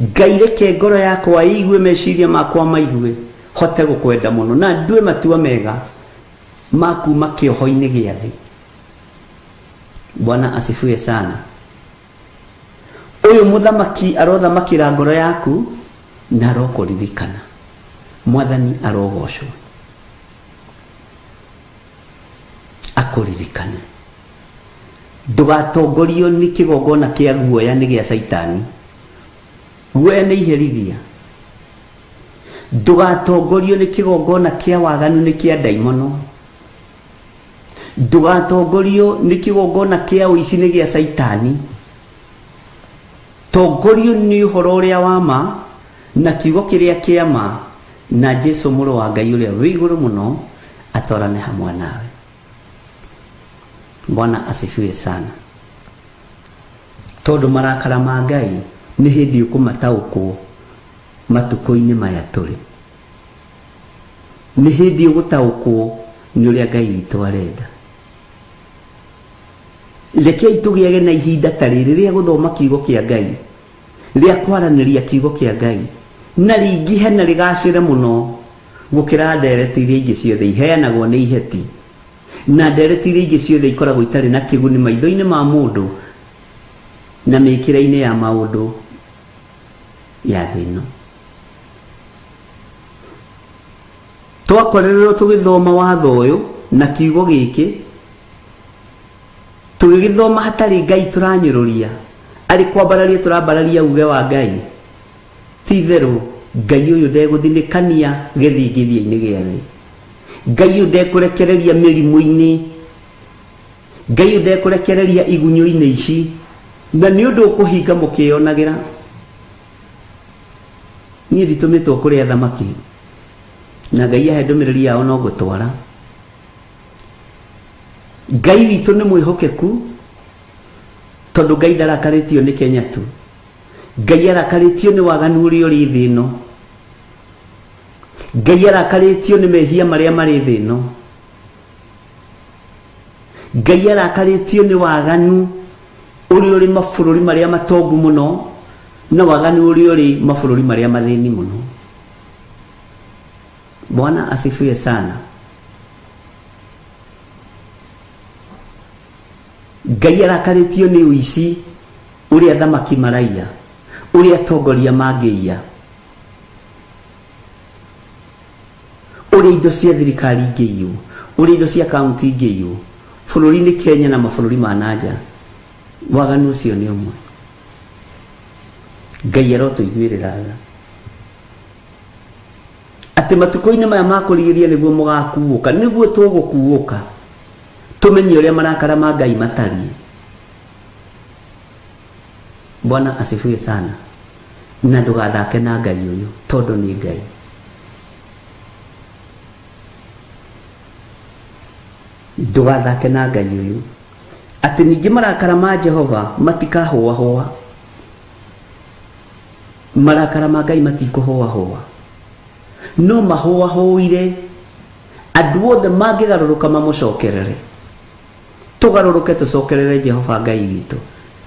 Ngai reke ngoro yakwa ĩigue, meciria makwa maigue, hote gũkwenda mũno na ndue matua mega ma kuma kĩoho-inĩ gĩa thĩ. Bwana asifiwe sana. Ũyũ mũthamaki arothamakĩra ngoro yaku na arokũririkana. Mwathani arogocwo, akũririkane. Ndũgatongorio nĩ kĩgongona kĩa guoya nĩ gĩa Caitani. Guoya nĩ iherithia. Ndũgatongorio nĩ kĩgongona kĩa waganu nĩ kĩa ndaimono. Ndũgatongorio nĩ kĩgongona kĩa ũici nĩ gĩa Caitani. Tongorio nĩ ũhoro ũrĩa wa ma na kiugo kĩrĩa kĩa ma na Jesu mũrũ wa Ngai ũrĩa wĩ igũrũ mũno atwarane hamwe nawe. Bwana asifiwe sana. Tondũ marakara ma Ngai nĩ hĩndĩ ũkũmataũkwo matukũ-inĩ maya tũrĩ. Nĩ hĩndĩ ũgũtaũkwo nĩ ũrĩa Ngai witũ arenda. Rekei tũgĩage na ihinda ta rĩrĩ rĩa gũthoma kiugo kĩa Ngai, rĩa kwaranĩria kiugo kĩa Ngai, na rĩingĩhe na rĩgacĩre mũno gũkĩra ndereti iria ingĩ ciothe iheanagwo nĩ iheti, na ndereti iria ingĩ ciothe ikoragwo itarĩ na kĩguni maitho-inĩ ma mũndũ na mĩkĩre-inĩ ya maũndũ ya thĩ ĩno. Twakorererwo tũgĩthoma watho ũyũ na kiugo gĩkĩ, tũgĩgĩthoma hatarĩ Ngai tũranyũrũria, arĩ kwambararia tũrambararia uge wa Ngai. Ti itherũ Ngai ũyũ ndegũthinĩkania gĩthingithia-inĩ gĩa thĩ. Ngai ũyũ ndekũrekereria mĩrimũ-inĩ. Ngai ũyũ ndekũrekereria igunyũ-inĩ ici. Na nĩ ũndũ ũkũhinga mũkĩyonagĩra. Niĩ nditũmĩtwo kũrĩ athamaki, na Ngai ahe ndũmĩrĩri yao no ngũtwara. Ngai witũ nĩ mwĩhokeku, tondũ Ngai ndarakarĩtio nĩ Kenya tu. Ngai arakarĩtio nĩ waganu ũrĩa ũrĩ thĩ ĩno. Ngai arakarĩtio nĩ mehia marĩa marĩ thĩ ĩno. Ngai arakarĩtio nĩ waganu ũrĩa ũrĩ mabũrũri marĩa matongu mũno na waganu ũrĩa ũrĩ mabũrũri marĩa mathĩni mũno. Bwana asifiwe sana. Ngai arakarĩtio nĩ ũici ũrĩa athamaki maraiya, ũrĩa atongoria mangĩiya, ũrĩa indo cia thirikari ingĩiywo, ũrĩa indo cia kaunti ingĩiywo bũrũri-inĩ Kenya na mabũrũri ma nanja. Waganu ũcio nĩ ũmwe. Ngai arotũiguĩrĩra tha atĩ matukũ-inĩ maya ma kũrigĩrĩria nĩguo mũgakuũka, nĩguo tũgũkuũka tũmenye ũrĩa marakara ma Ngai matariĩ. Bwana asifiwe sana. Na ndũgathake na Ngai ũyũ tondũ nĩ Ngai. Ndũgathake na Ngai ũyũ. Atĩ ningĩ marakara ma Jehova matikahũahũa. Marakara ma Ngai matikũhũahũa, no mahũahũire andũ othe mangĩgarũrũka mamũcokerere. Tũgarũrũke tũcokerere Jehova Ngai witũ.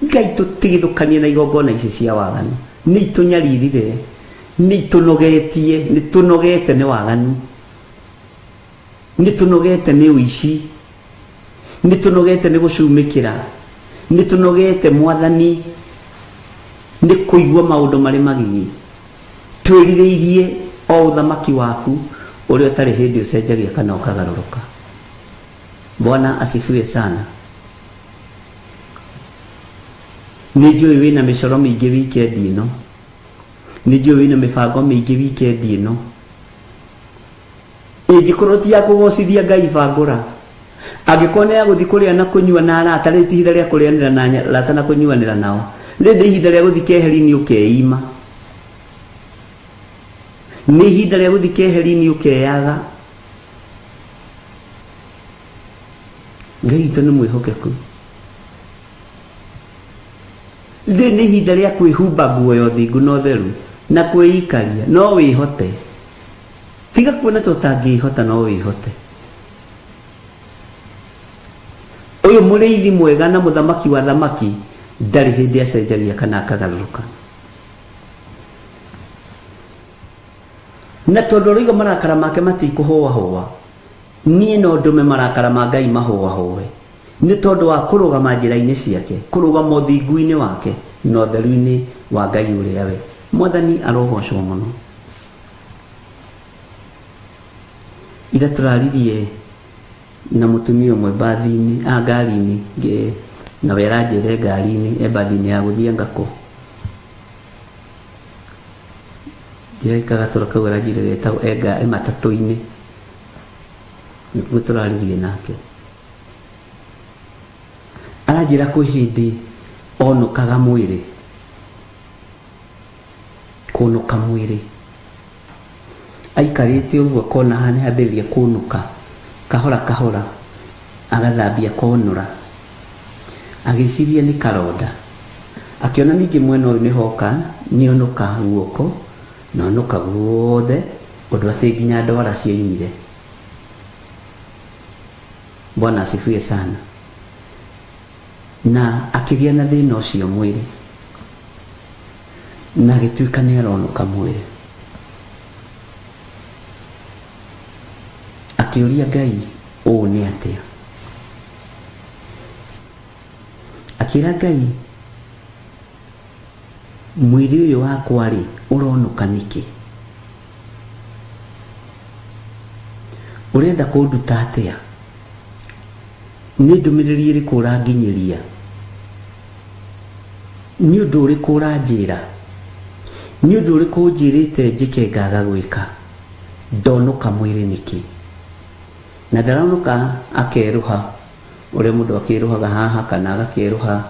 Ngai tũtigithũkanie na igongona ici cia waganu, nĩ itũnyaririre, nĩ itũnogetie, nĩ tũnogete nĩ waganu, nĩ tũnogete nĩ ũici, nĩ tũnogete nĩ gũcumĩkĩra, nĩ tũnogete Mwathani nĩ kũigua maũndũ marĩ magigi. Twĩrirĩirie o ũthamaki waku ũrĩa ũtarĩ hĩndĩ ũcenjagia kana ũkagarũrũka. Bwana asifiwe sana. Nĩ njũĩ wĩna mĩcoro mĩingĩ wikendi ĩno, nĩ njũĩ wĩna mĩbango mĩingĩ wikendi ĩno. Ĩngĩkorwo ti ya kũgocithia Ngai, bangũra. Angĩkorwo nĩ ya gũthiĩ kũrĩa na kũnyua na arata, rĩrĩ ti ihinda rĩa kũrĩanĩra na arata na kũnyuanĩra nao, rĩrĩ nĩ ihinda rĩa gũthiĩ keheri-inĩ ũkeima. Nĩ ihinda rĩa gũthiĩ keheri-inĩ ũkeyaga. Ngai witũ nĩ mwĩhokeku. Rĩrĩ nĩ ihinda rĩa kwĩhumba nguo ya ũthingu na ũtheru na kwĩikaria. No wĩhote. Tiga kuona ta ũtangĩĩhota, no wĩhote. Ũyũ mũrĩithi mwega na mũthamaki wa thamaki ndarĩ hĩndĩ acenjagia kana akagarũrũka. Na tondũ aroiga marakara make matikũhũahũa, niĩ no ndũme marakara ma Ngai mahũahũe, nĩ tondũ wa kũrũgama njĩra-inĩ ciake, kũrũgama ũthingu-inĩ wake na ũtheru-inĩ wa Ngai ũrĩa we. Mwathani arogocwo mũno. Ira tũraririe na mũtumia ũmwe mbathi-inĩ, a ngari-inĩ, nawe aranjĩra e ngari-inĩ, e mbathi-inĩ ya gũthiĩ Ngakũ. Ndĩreka gatoro kau aranjĩra getagwo e matatũ-inĩ, nĩguo tũraririe nake. Aranjĩra kwĩ hĩndĩ onũkaga mwĩrĩ, kũnũka mwĩrĩ. Aikarĩte ũguo akona haha nĩhambĩrĩria kũnũka, kahora kahora agathambia akonũra, agĩciria nĩ karonda. Akĩona ningĩ mwena ũyũ nĩhoka nĩonũka guoko na onũka guothe ũndũ atĩ nginya ndwara cioimire. Bwana asifiwe sana. Na akĩgĩa na thĩna ũcio mwĩrĩ na agĩtuĩka nĩ aronũka mwĩrĩ. Akĩũria Ngai ũũ nĩ atĩa? Akĩra Ngai mwĩrĩ ũyũ wakwa rĩ ũronũka nĩkĩ? Ũrenda kũnduta atĩa? Nĩ ndũmĩrĩri ĩrĩkũ ũranginyĩria? Nĩ ũndũ ũrĩkũ ũranjĩra? Nĩ ũndũ ũrĩkũ ũnjĩrĩte njĩke ngaga gwĩka? Ndonũka mwĩrĩ nĩkĩ? Na ndaronũka akerũha ũrĩa mũndũ akĩrũhaga haha kana agakĩrũha,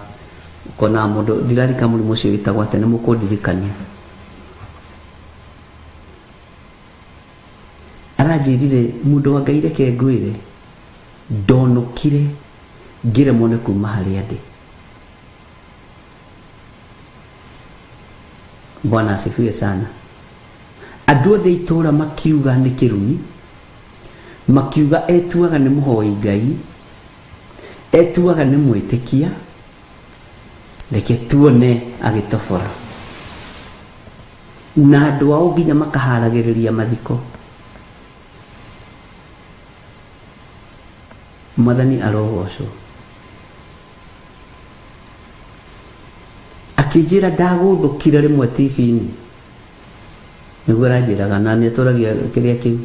ũkona mũndũ, ndirarika mũrimũ ũcio wĩtagwo atĩa, nĩ mũkũndirikania. Aranjĩrire mũndũ wa Ngai reke ngwĩre, ndonũkire ngĩremwo nĩ kuma harĩa ndĩ. Bwana asifiwe sana. Andũ othe itũũra makiuga nĩ kĩrumi, makiuga etuaga nĩ mũhoi Ngai, etuaga nĩ mwĩtĩkia, reke tuone agĩtobora. Na andũ ao nginya makaharagĩrĩria mathiko. Mwathani arogocwo. Akĩnjĩra ndagũthũkire rĩmwe TV-inĩ, nĩguo aranjĩraga, na nĩ atũragia kĩrĩa kĩu.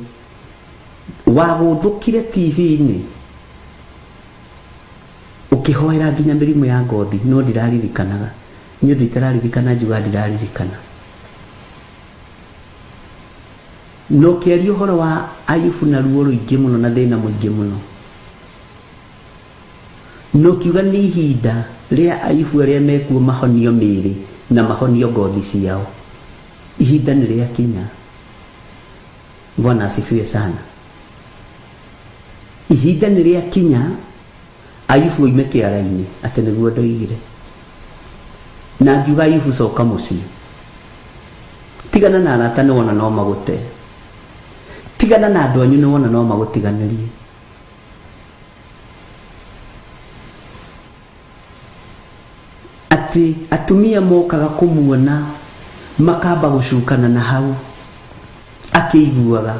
Wagũthũkire TV-inĩ ũkĩhoera nginya mĩrimũ ya ngothi, no ndiraririkanaga. Nĩ ũndũ itararirikana njugaga ndiraririkana. Na ũkĩaria ũhoro wa Ayubu na ruo rũingĩ mũno na thĩna mũingĩ mũno. Na ũkiuga nĩ ihinda rĩa Ayubu arĩa mekuo mahonio mĩĩrĩ na mahonio ngothi ciao. Ihinda nĩ rĩakinya. Bwana asifiwe sana. Ihinda nĩ rĩakinya Ayubu oime kĩara-inĩ, atĩ nĩguo ndoigire. Na ngiuga Ayubu coka mũciĩ. Tigana na arata nĩ wona no magũte. Tigana na andũ anyu nĩ wona no magũtiganĩrie. Atĩ atumia mokaga kũmuona makamba gũcukana na hau akĩiguaga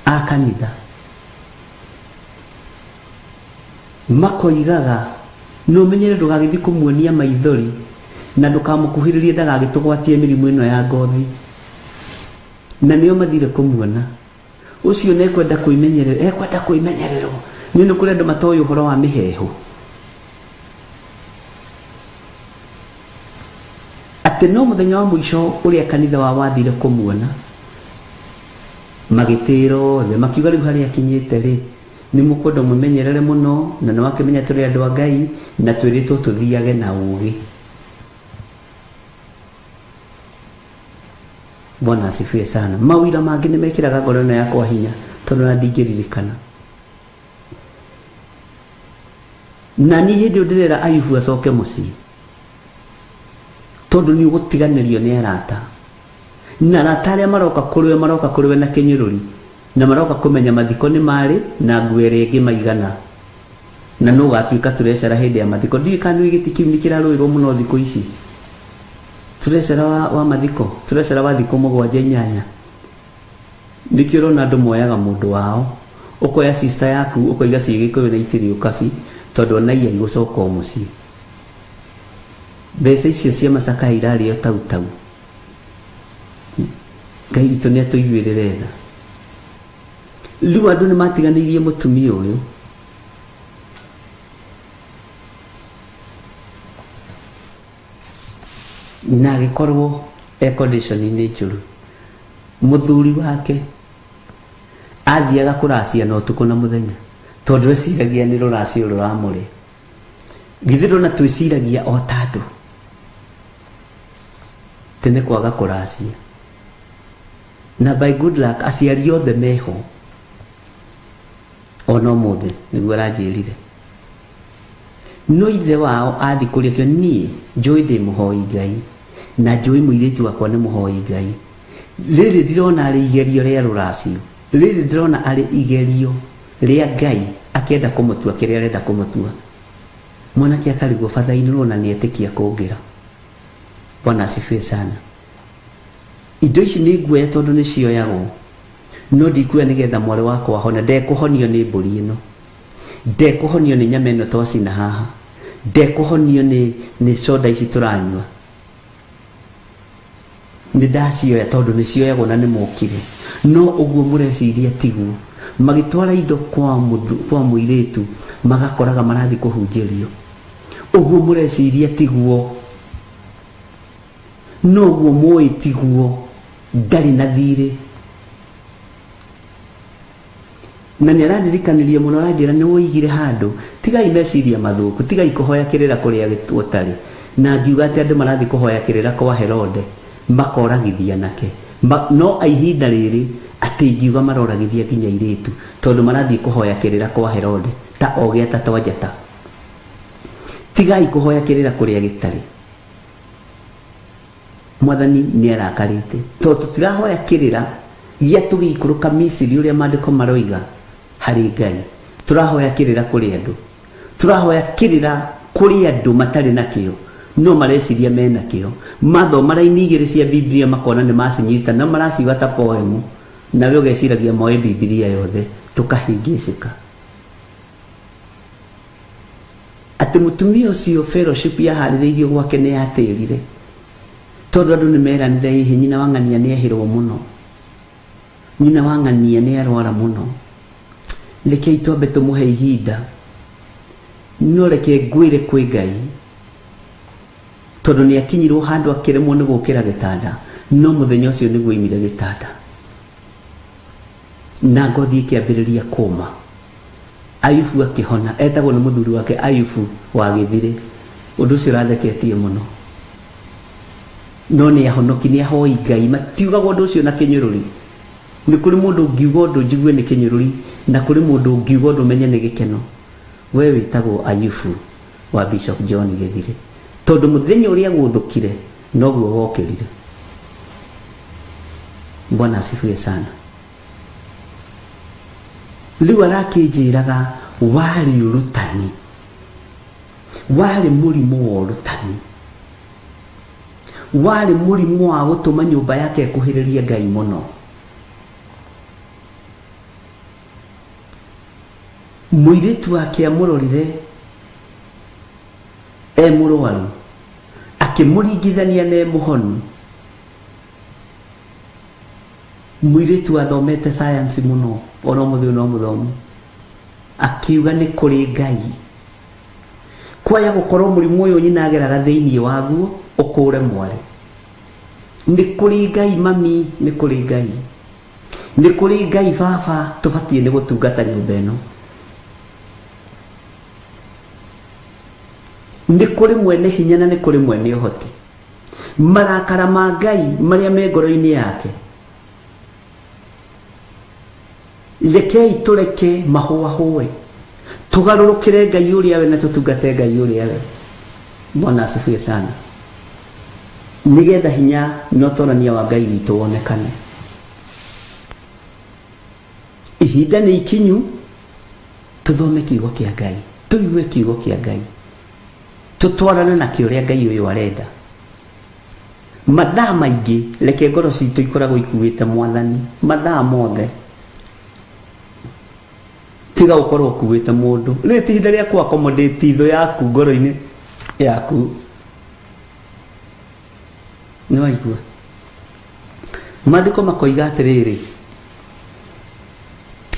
a kanitha makoigaga na ũmenyere ndũgagĩthiĩ kũmuonia maithori na ndũkamũkuhĩrĩrie ndagagĩtũgwatie mĩrimũ ĩno ya ngothi. Na nĩo mathire kũmuona ũcio nĩekwenda kwĩmenyerera, ekwenda kwĩmenyererwo. Nĩ nĩ kũrĩ andũ matoĩ ũhoro wa mĩheehũ. Atĩ no mũthenya wa mũico ũrĩa kanitha wa wathire kũmuona magĩtĩra othe makiuga rĩu harĩa akinyĩte rĩ nĩ mũkwenda mwĩmenyerere mũno na nĩ wakĩmenya tũrĩ andũ a Ngai na twĩrĩtwo tũthiage na ũgĩ. Bwana asifiwe sana. Mawira mangĩ nĩ mekĩraga ngoro ĩno yakwa hinya tondũ na ndingĩririkana. Na niĩ hĩndĩ ĩyo ndĩrera Ayubu acoke mũciĩ tondũ nĩ ũgũtiganĩrio nĩ arata na arata arĩa maroka kũrĩ we maroka kũrĩ we na kĩnyũrũri na maroka kũmenya mathiko nĩ marĩ na nguo ĩrĩa ĩngĩ maigana na nũ ũgatuĩka tũrecara hĩndĩ ya mathiko. Ndiũĩ kana nĩ gĩtĩ kĩu nĩ kĩrarũĩrwo mũno thikũ ici, tũrecara wa mathiko, tũrecara wa thikũ 7 8. Nĩkĩo ũrona andũ moyaga mũndũ wao, ũkoya sister yaku ũkoiga ciĩ Gĩkũyũ na itirĩ ũkabi tondũ ona ia igũcoka o mũciĩ. Mbeca icio cia macakaya irarĩo tau tau. Ngai witũ nĩ atũiguĩrĩre tha. Rĩu andũ nĩ matiganĩirie mũtumia ũyũ. Na agĩkorwo e condition-inĩ njũru. Mũthuri wake athiaga kũracia na ũtukũ na mũthenya tondũ eciragia nĩ rũracio rũramũrĩa. Githĩ ndona twĩciragia o ta andũ tene kwaga kũracia. Na by good luck aciari othe meho ona ũmũthĩ nĩguo aranjĩrire. No ithe wao athi kũrĩa kĩo niĩ njũĩ ndĩ mũhoi Ngai na njũĩ mũirĩtu wakwa nĩ mũhoi Ngai. Rĩrĩ ndirona arĩ igerio rĩa rũracio, rĩrĩ ndĩrona arĩ igerio rĩa Ngai akĩenda kũmũtua kĩrĩa arenda kũmũtua. Mwanake akarigwo batha-inĩ rũona nĩ etĩkia kũngĩra. Bwana asifiwe sana. Indo ici nĩ nguoya tondũ nĩ cioyagwo, no ndikuoya nĩgetha mwarĩ wakwa ahone. Ndekũhonio nĩ mbũri ĩno, ndekũhonio nĩ nyama ĩno twacina haha, ndekũhonio nĩ soda ici tũranyua. Nĩ ndacioya tondũ nĩ cioyagwo na nĩ mokire. No ũguo mũreciria tiguo. Magĩtwara indo kwa mũirĩtu magakoraga marathiĩ kũhunjĩrio. Ũguo mũreciria tiguo. No ũguo mũĩ tiguo. Ndarĩ na thirĩ. Na nĩ arandirikanirie mũno, aranjĩra nĩ woigire handũ tigai meciria mathũku, tigai kũhoya kĩrĩra kũrĩa gũtarĩ. Na ngiuga atĩ andũ marathiĩ kũhoya kĩrĩra kwa Herode makoragithia nake. No ihinda rĩrĩ atĩ ingiuga maroragithia nginya airĩtu tondũ marathiĩ kũhoya kĩrĩra kwa Herode ta ogĩ atatũ a njata. Tigai kũhoya kĩrĩra kũrĩa gĩtarĩ. Mwathani nĩ arakarĩte tondũ tũtirahoya kĩrĩra gĩa tũgĩikũrũka Misiri ũrĩa maandĩko maroiga harĩ Ngai. Tũrahoya kĩrĩra kũrĩ andũ, tũrahoya kĩrĩra kũrĩ andũ matarĩ nakĩo no mareciria mena kĩo. Mathoma raini igĩrĩ cia Biblia makona nĩ macinyita na maraciuga ta poemu, nawe ũgeciragia moĩ Biblia yothe. Tũkahĩngĩcĩka atĩ mũtumia ũcio fellowship yaharĩrĩirio gwake nĩ yatĩrire tondũ andũ nĩ meranire hihi nyina wa ng'ania nĩ ehĩrwo mũno, nyina wa ng'ania nĩ arwara mũno, rekei twambe tũmũhe ihinda. No reke ngwĩre kwĩ Ngai tondũ nĩ akinyirwo handũ akĩremwo nĩ gũkĩra gĩtanda, no mũthenya ũcio nĩguo oimire gĩtanda na ngothi ĩkĩambĩrĩria kũma. Ayubu akĩhona, etagwo nĩ mũthuri wake Ayubu wa Gĩthirĩ. Ũndũ ũcio ũratheketie mũno, no nĩ ahonoki, nĩ ahoi Ngai. Matiugaga ũndũ ũcio na kĩnyũrũri. Nĩ kũrĩ mũndũ ũngiuga ũndũ njigue nĩ kĩnyũrũri, na kũrĩ mũndũ ũngiuga ũndũ menye nĩ gĩkeno. We wĩtagwo Ayubu wa Bishop John Gĩthirĩ tondũ mũthenya ũrĩa gũthũkire Noguo wokĩrire. Bwana asifiwe sana. Rĩu arakĩnjĩraga warĩ ũrutani, warĩ mũrimũ wa ũrutani, warĩ mũrimũ wa gũtũma nyũmba yake ĩkuhĩrĩrie Ngai mũno. Mũirĩtu wake amũrorire e mũrwaru, akĩmũringithania na e mũhonu. Mũirĩtu athomete science mũno, ona ũmũthĩ ũyũ no mũthomu, akiuga nĩ kũrĩ Ngai. Kwaya gũkorwo mũrimũ ũyũ nyina ageraga thĩinĩ waguo ũkũre mwarĩ. Nĩ kũrĩ Ngai mami, nĩ kũrĩ Ngai, nĩ kũrĩ Ngai baba, tũbatiĩ nĩ gũtungata nyũmba ĩno. Nĩ kũrĩ mwene hinya na nĩ kũrĩ mwene ũhoti. Marakara ma Ngai marĩa me ngoro-inĩ yake, rekei tũreke mahũahũe, tũgarũrũkĩre Ngai ũrĩa we na tũtungate Ngai ũrĩa we. Bwana asifiwe sana. Nĩgetha hinya na ũtorania wa Ngai witũ wonekane. Ihinda nĩ ikinyu tũthome kiugo kĩa Ngai, tũigue kiugo kĩa Ngai, tũtwarane nakĩo ũrĩa Ngai ũyũ arenda. Mathaa maingĩ reke ngoro citũ ikoragwo ikuĩte Mwathani mathaa mothe, tiga gũkorwo ũkuĩte mũndũ. Rĩrĩ ti ihinda rĩa kũ accommodate thũ yaku ngoro-inĩ yaku. Nĩ waigua? Maandĩko makoiga atĩrĩrĩ,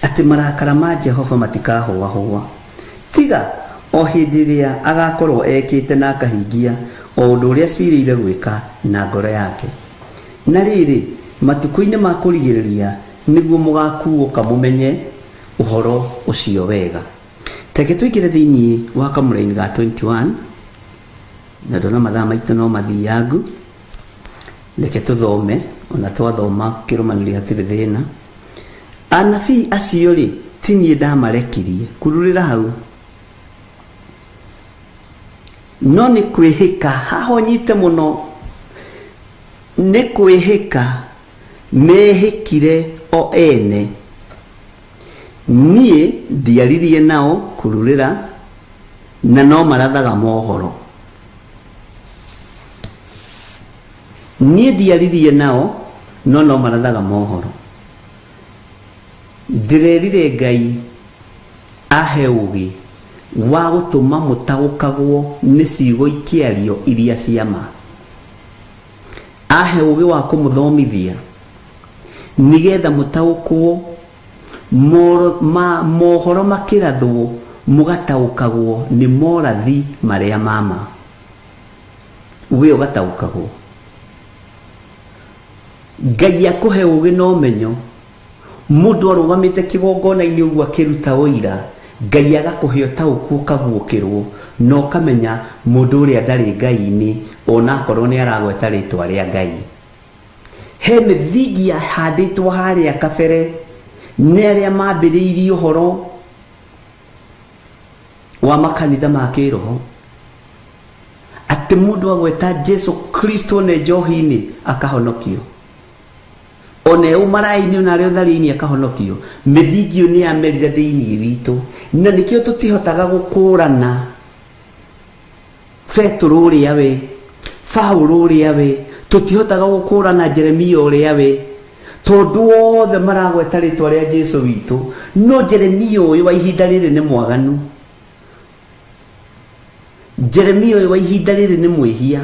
atĩ marakara ma Jehova matikahũahũa, tiga o hĩndĩ ĩrĩa agakorwo ekĩte na akahingia o ũndũ ũrĩa acirĩire gwĩka na ngoro yake. Na rĩrĩ, matukũ-inĩ ma kũrigĩrĩria nĩguo mũgakuũka mũmenye ũhoro ũcio wega. Reke tũingĩre thĩinĩ wa kamũraini ga 21, na ndona mathaa maitũ no mathiangu. Reke tũthome, ona twathoma kĩrũmanĩrio hatirĩ thĩna. Anabii acio rĩ, ti niĩ ndamarekirie, kururĩra hau, no nĩ kwĩhĩka, haha ũnyite mũno, nĩ kwĩhĩka mehĩkire o ene. Niĩ ndiaririe nao, kururĩra, na no marathaga mohoro. Niĩ ndiaririe nao, no no marathaga mohoro. Ndĩrerire Ngai ahe ũũgĩ wa gũtũma mũtaũkagwo nĩ ciugo ikĩario iria cia ma. Ahe ũũgĩ wa kũmũthomithia nĩgetha mũtaũkwo moro, ma, mohoro makĩrathwo mũgataũkagwo nĩ morathi marĩa ma ma. We ũgataũkagwo. Ngai akũhe ũũgĩ na ũmenyo. Mũndũ arũgamĩte kĩgongona-inĩ ũguo akĩruta ũira, Ngai agakũhe ũtaũku ũkaguũkĩrwo na ũkamenya mũndũ ũrĩa ndarĩ Ngai-inĩ ona akorwo nĩ aragweta rĩtwa rĩa Ngai. He mĩthingi yahandĩtwo harĩa kabere nĩ arĩa mambĩrĩirie ũhoro wa makanitha ma kĩroho, atĩ mũndũ agweta Jesu Kristo ne njohi-inĩ akahonokio, ona e ũmaraĩ-inĩ ona arĩ ũtharia-inĩ akahonokio. Mĩthingi ĩyo nĩ yamerire thĩinĩ witũ, na nĩkĩo tũtihotaga gũkũrana Petũrũ ũrĩa we, Paũlũ ũrĩa we, tũtihotaga gũkũrana Jeremia ũrĩa we, tondũ othe maragweta rĩtwa rĩa Jesu witũ. No Jeremia ũyũ wa ihinda rĩrĩ nĩ mwaganu, Jeremia ũyũ wa ihinda rĩrĩ nĩ mwĩhia.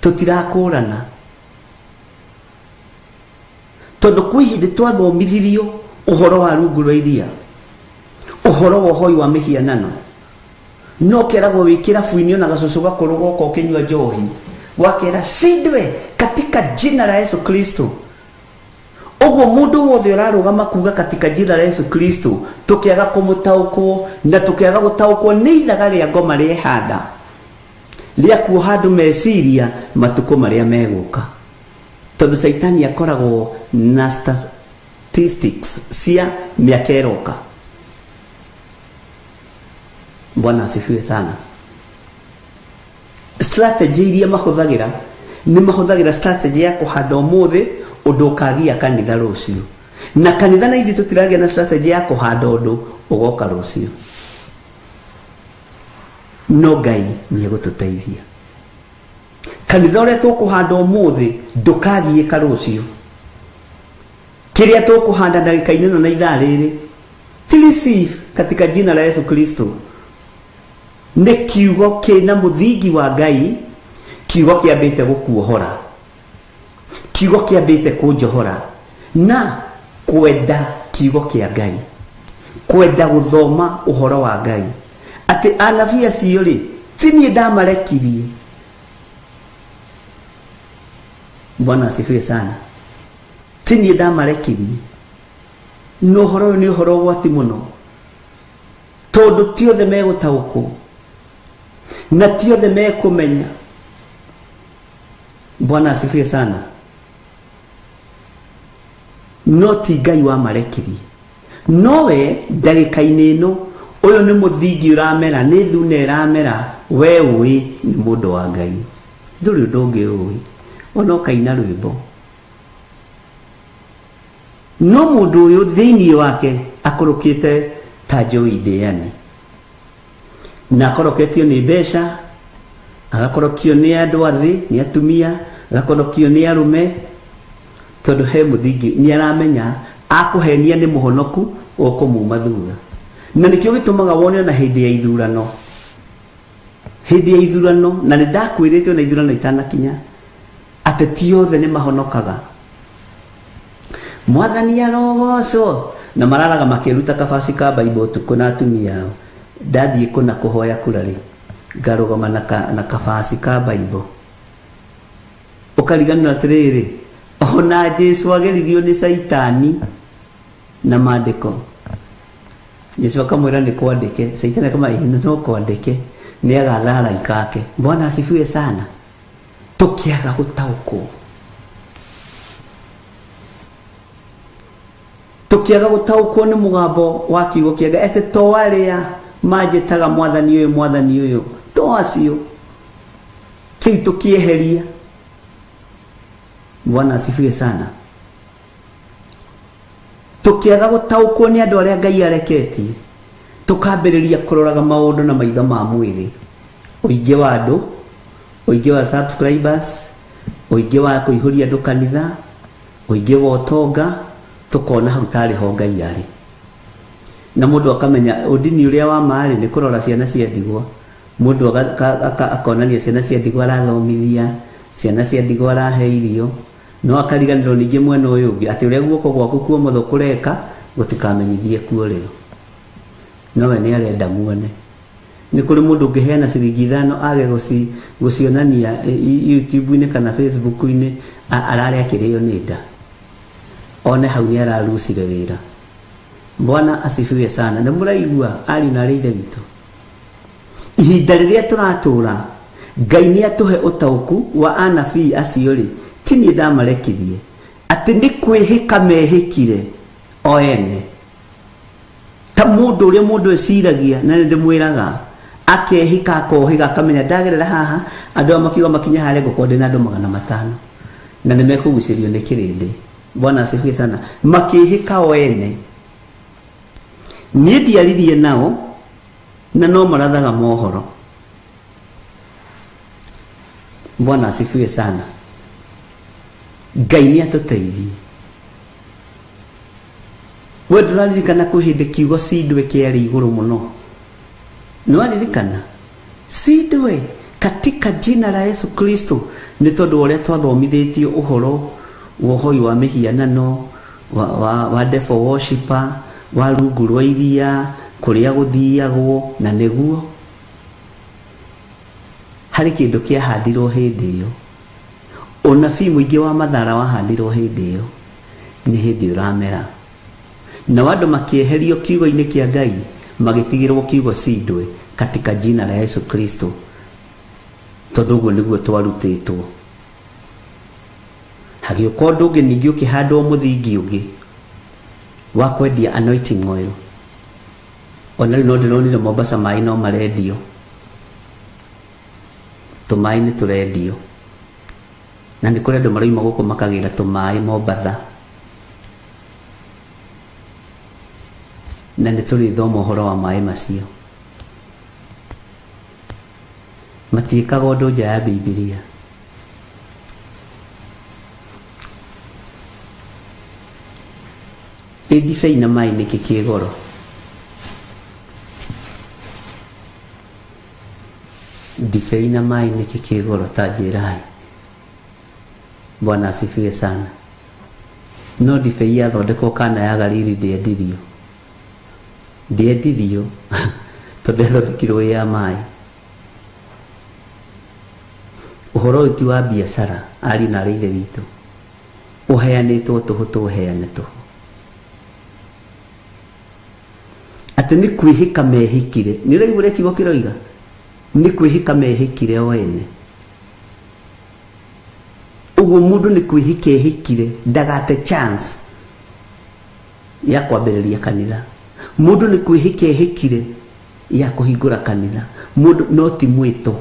Tũtirakũrana tondũ kwĩ hĩndĩ twathomithirio ũhoro wa rungu rwa iria, ũhoro wa ũhoi wa mĩhianano, no keragwo wĩ kĩrabu-inĩ ona gacũcũ gakũrũ goka ũkĩnyua njohi wakera shindwe katika jina la Yesu Kristo. Ũguo mũndũ wothe ũrarũgama kuga katika jina la Yesu Kristo, tũkĩaga kũmũtaũkwo na tũkĩaga gũtaũkwo nĩ ithaga rĩa ngoma rĩehanda rĩa kuoha andũ meciria matukũ marĩa megũka, tondũ Caitani akoragwo na statistics cia mĩaka ĩroka. Bwana asifiwe sana. Strategy iria mahũthagĩra Nĩ mahũthagĩra strategy ya kũhanda ũmũthĩ ũndũ ũkagia kanitha rũciũ. Na kanitha na ithuĩ tũtiragĩa na strategy ya kũhanda ũndũ ũgoka rũciũ. No Ngai nĩ egũtũteithia. Kanitha ũrĩa tũkũhanda ũmũthĩ ndũkagiĩka rũciũ. Kĩrĩa tũkũhanda ndagĩka-inĩ ĩno na ithaa rĩrĩ, ti receive katika jina la Yesu Kristo. Nĩ kiugo kĩna mũthingi wa Ngai, kiugo kĩambĩte gũkuohora, kiugo kĩambĩte kũnjohora, na kwenda kiugo kĩa Ngai, kwenda gũthoma ũhoro wa Ngai. Atĩ anabii acio rĩ, ti niĩ ndamarekirie. Bwana asifiwe sana. Ti niĩ ndamarekirie. Na ũhoro ũyũ nĩ ũhoro ũgwati mũno, tondũ ti othe megũtaũkwo na ti othe mekũmenya. Bwana asifiwe sana. No ti Ngai wamarekirie. Nowe ndagĩka-inĩ ĩno, ũyũ nĩ mũthingi ũramera, nĩ thuna ĩramera, we ũĩ nĩ mũndũ wa Ngai. Ndũrĩ ũndũ ũngĩ ũĩ, ona ũkaina rwĩmbo. No mũndũ ũyũ thĩinĩ wake akũrũkĩte ta njũi ndĩani. Na akoroketio nĩ mbeca, agakorokio nĩ andũ a thĩ, nĩ atumia, agakorokio nĩ arũme, tondũ he mũthingi nĩ aramenya akũhenia nĩ mũhonoku ũkũmuma thutha. Na nĩkĩo gĩtũmaga wone ona hĩndĩ ya ithurano. Hĩndĩ ya ithurano, na nĩ ndakwĩrĩte ona ithurano itanakinya, ateti othe nĩ mahonokaga. Mwathani arogocwo, na mararaga makĩruta kabaci ka Bible ũtukũ na atumia ao. Ndathiĩ kũna kũhoya kura rĩ, ngarũgama na kabaci ka Bible. Ũkariganĩrwo atĩrĩrĩ, ona Jesu ageririo nĩ Caitani na maandĩko. Jesu akamwĩra nĩ kwandĩke, Caitani akamwĩra ĩĩ no kwandĩke, nĩ agatha araika ake. Bwana asifiwe sana. Tũkĩaga gũtaũkwo. Tũkĩaga gũtaũkwo nĩ mũgambo wa kiugo kĩa Ngai, atĩ to arĩa manjĩtaga mwathani ũyũ, mwathani ũyũ, to acio. Kĩu tũkĩeheria. Bwana asifiwe sana. Tũkĩaga gũtaũkwo nĩ andũ arĩa Ngai areketie, tũkambĩrĩria kũroraga maũndũ na maitho ma mwĩrĩ. Ũingĩ wa andũ, ũingĩ wa subscribers, ũingĩ wa kũihũria andũ kanitha, ũingĩ wa ũtonga, tũkona hau tarĩ ho Ngai arĩ. Na mũndũ akamenya ũndini ũrĩa wa ma rĩ, nĩ kũrora ciana cia ndigwa. Mũndũ akonania ciana cia ndigwa arathomithia, ciana cia ndigwa arahe irio, no akariganĩrwo ningĩ mwena ũyũ ũngĩ atĩ ũrĩa guoko gwaku kwa ũmotho kũreka gũtikamenyithie kuo rĩo. No we nĩ arenda muone. Nĩ kũrĩ mũndũ ũngĩheana ciringi ithano age gũcionania YouTube-inĩ kana Facebook-inĩ, ararĩa akĩrĩo nĩ nda. One hau nĩ ararucire wĩra. Bwana asifiwe sana. Nĩ mũraigua ariũ na arĩ ithe witũ. Ihinda rĩrĩa tũratũra, Ngai nĩ atũhe ũtaũku wa anabii acio rĩ, ti niĩ ndamarekirie, atĩ nĩ kwĩhĩka mehĩkire o ene. Ta mũndũ ũrĩa mũndũ eciragia, na nĩ ndĩmwĩraga, akehĩka akohĩga akamenya ndagerera haha, andũ aya makiuga makinye harĩa ngũkorwo ndĩna andũ 500. Na nĩ mekũgucĩrio nĩ kĩrĩndĩ. Bwana asifiwe sana. Makĩhĩka o ene. Niĩ ndiaririe nao, na no marathaga mohoro. Bwana asifiwe sana. Ngai nĩ atũteithie. We ndũraririkana kwĩ hĩndĩ kiugo cindwe kĩarĩ igũrũ mũno? Nĩwaririkana? Cindwe katika jina la Yesu Kristo, nĩ tondũ wa ũrĩa twathomithĩtio ũhoro wa ũhoi wa mĩhianano, wa devil worshiper, wa rungu rwa iria, kũrĩa gũthiagwo, na nĩguo harĩ kĩndũ kĩahandirwo hĩndĩ ĩyo. Ũnabii mũingĩ wa mathara wahandirwo hĩndĩ ĩyo, nĩ hĩndĩ ũramera. Nao andũ makĩeherio kiugo-inĩ kĩa Ngai, magĩtigĩrwo kiugo cindwe katika jina la Yesu Kristo, tondũ ũguo nĩguo twarutĩtwo. Hagĩũka ũndũ ũngĩ ningĩ ũkĩhandwo mũthingi ũngĩ wa kwendia anointing oil. Ona rĩu no ndĩronire Mombasa maĩ no marendio. Tũmaĩ nĩ tũrendio. Na nĩ kũrĩ andũ maroima gũkũ makagĩra tũmaĩ Mombatha. Na nĩ tũrĩthoma ũhoro wa maĩ macio. Matiĩkaga ũndũ nja ya Bibilia. Ĩ ndibei na maĩ nĩkĩ kĩ goro? Ndibei na maĩ nĩkĩ kĩ goro ta njĩrai? Bwana asifiwe sana. No ndibei yathondekwo Kana ya Galili ndĩendirio. Ndĩendirio tondũ yathondekirwo ĩ ya maĩ. Ũhoro ũyũ ti wa biacara ariũ na arĩ ithe witũ. Ũheanĩtwo tũhũ tũheane tũhũ. Atĩ nĩ kwĩhĩka mehĩkire. Nĩ ũraigua ũrĩa kiugo kĩroiga? Nĩ kwĩhĩka mehĩkire o ene. Ũguo mũndũ nĩ kwĩhĩka ehĩkire ndagate chance ya kwambĩrĩria kanitha. Mũndũ nĩ kwĩhĩka ehĩkire ya kũhingũra kanitha. Mũndũ no ti mwĩto.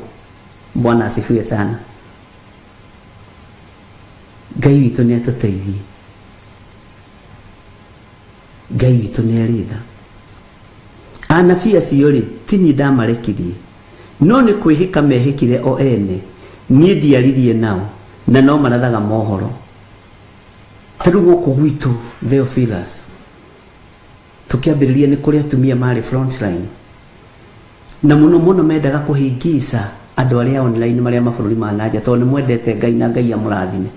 Bwana asifiwe sana. Ngai witũ nĩ atũteithie. Ngai witũ nĩ arĩ tha. Anabii acio rĩ, ti niĩ ndamarekirie, no nĩ kwĩhĩka mehĩkire o ene. Niĩ ndiaririe nao, na no marathaga mohoro. Ta rĩu gũkũ gwitũ Theophilus, tũkĩambĩrĩria nĩ kũrĩ atumia marĩ frontline, na mũno mũno mendaga kũhingica andũ arĩa online marĩa mabũrũri ma nanja, tondũ nĩ mwendete Ngai na Ngai amũrathime.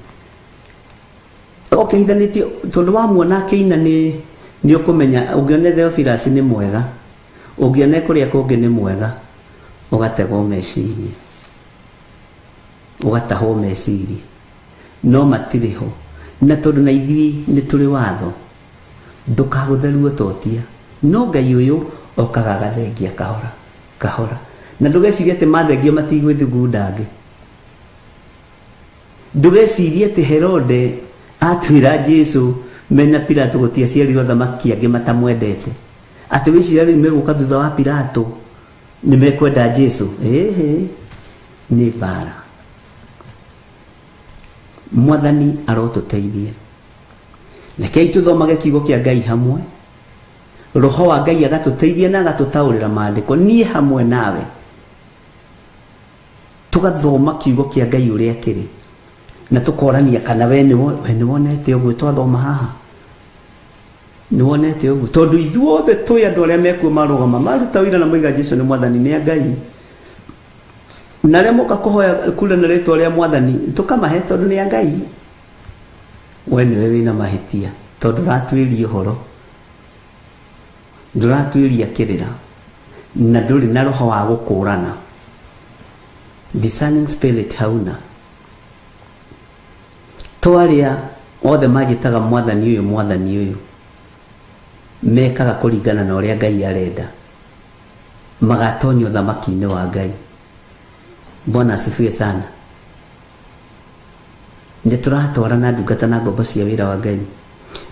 Ũkĩhithanĩtie tondũ wamuona akĩina nĩ nĩ ũkũmenya ũngĩona Theophilus nĩ mwega, ũngĩona kũrĩa kũngĩ nĩ mwega, ũgategwo meciria, ũgatahwo meciria, no matirĩ ho. Na tondũ na ithuĩ nĩ tũrĩ watho, ndũkagũtheruo totia, no Ngai ũyũ okaga agathengia kahora kahora, na ndũgecirie atĩ mathengio matigwĩthugunda angĩ. Ndũgecirie atĩ Herode atwĩra Jesu mena Pilato gũtiaciarirwo athamaki angĩ matamwendete, atĩ wĩciria rĩu megũka thutha wa Pilato nĩ mekwenda Jesu. Ĩhĩ, nĩ mbara. Mwathani arotũteithie. Rekei tũthomage kiugo kĩa Ngai hamwe. Roho wa Ngai agatũteithia na agatũtaũrĩra maandĩko. Niĩ hamwe nawe tũgathoma kiugo kĩa Ngai ũrĩa kĩrĩ, na tũkorania kana we nĩ wonete ũguo twathoma haha, nĩ wonete ũguo, tondũ ithuothe twĩ andũ arĩa mekuo marũgama maruta wĩra na moiga Jesu nĩ mwathani, nĩ a Ngai, na arĩa moka kũhoya kura na rĩtwa rĩa mwathani tũkamahe tondũ nĩ a Ngai. We nĩwe wĩna mahĩtia tondũ ndũratuĩria ũhoro, ndũratuĩria kĩrĩra, na ndũrĩ na roho wa gũkũrana. Discerning spirit hauna. To arĩa othe manjĩtaga mwathani ũyũ mwathani ũyũ mekaga kũringana na ũrĩa Ngai arenda, magatonyio ũthamaki-inĩ wa Ngai. Bwana asifiwe sana. Nĩ tũratwarana ndungata na ngombo cia wĩra wa Ngai.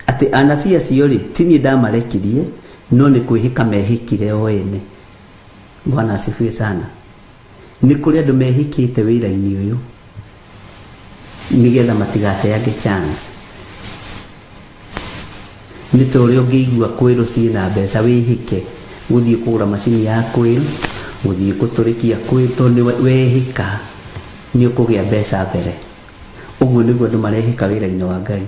Atĩ anabii acio rĩ, ti niĩ ndamarekirie, no nĩ kwĩhĩka mehĩkire o ene. Bwana asifiwe sana. Nĩ kũrĩ andũ mehĩkĩte wĩra-inĩ ũyũ nĩgetha matigateange chance. Nĩ ta ũrĩa ũngĩigua kwĩrũ ciĩna mbeca wĩhĩke gũthiĩ kũgũra macini ya kwĩrũ, gũthiĩ gũtũrĩkia kwĩrũ, tondũ nĩ wehĩka nĩ ũkũgĩa mbeca mbere. Ũguo nĩguo andũ marehĩka wĩra-inĩ wa Ngai.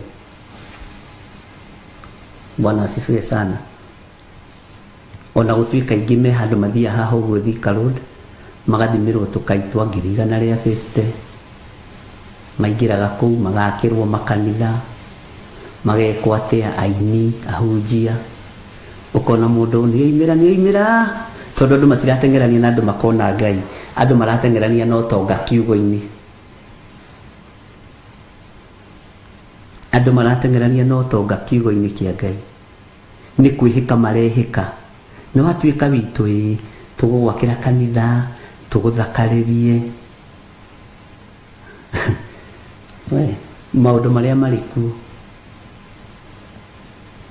Bwana asifiwe sana. Ona gũtuĩka aingĩ me handũ mathiaga haha ũguo Thika Road, magathimĩrwo tũkai twa 150,000, maingĩraga kũu magakĩrwo makanitha, magekwo atĩa, aini, ahunjia, ũkona mũndũ nĩ oimĩra, nĩ oimĩra, tondũ andũ matirateng'erania na andũ makona Ngai, andũ marateng'erania na ũtonga kiugo-inĩ. Andũ marateng'erania na ũtonga kiugo-inĩ kĩa Ngai. Nĩ kwĩhĩka marehĩka. Nĩ watuĩka witũ ĩ, tũgũgwakĩra kanitha, tũgũthakarĩrie. We, maũndũ marĩa marĩ kuo,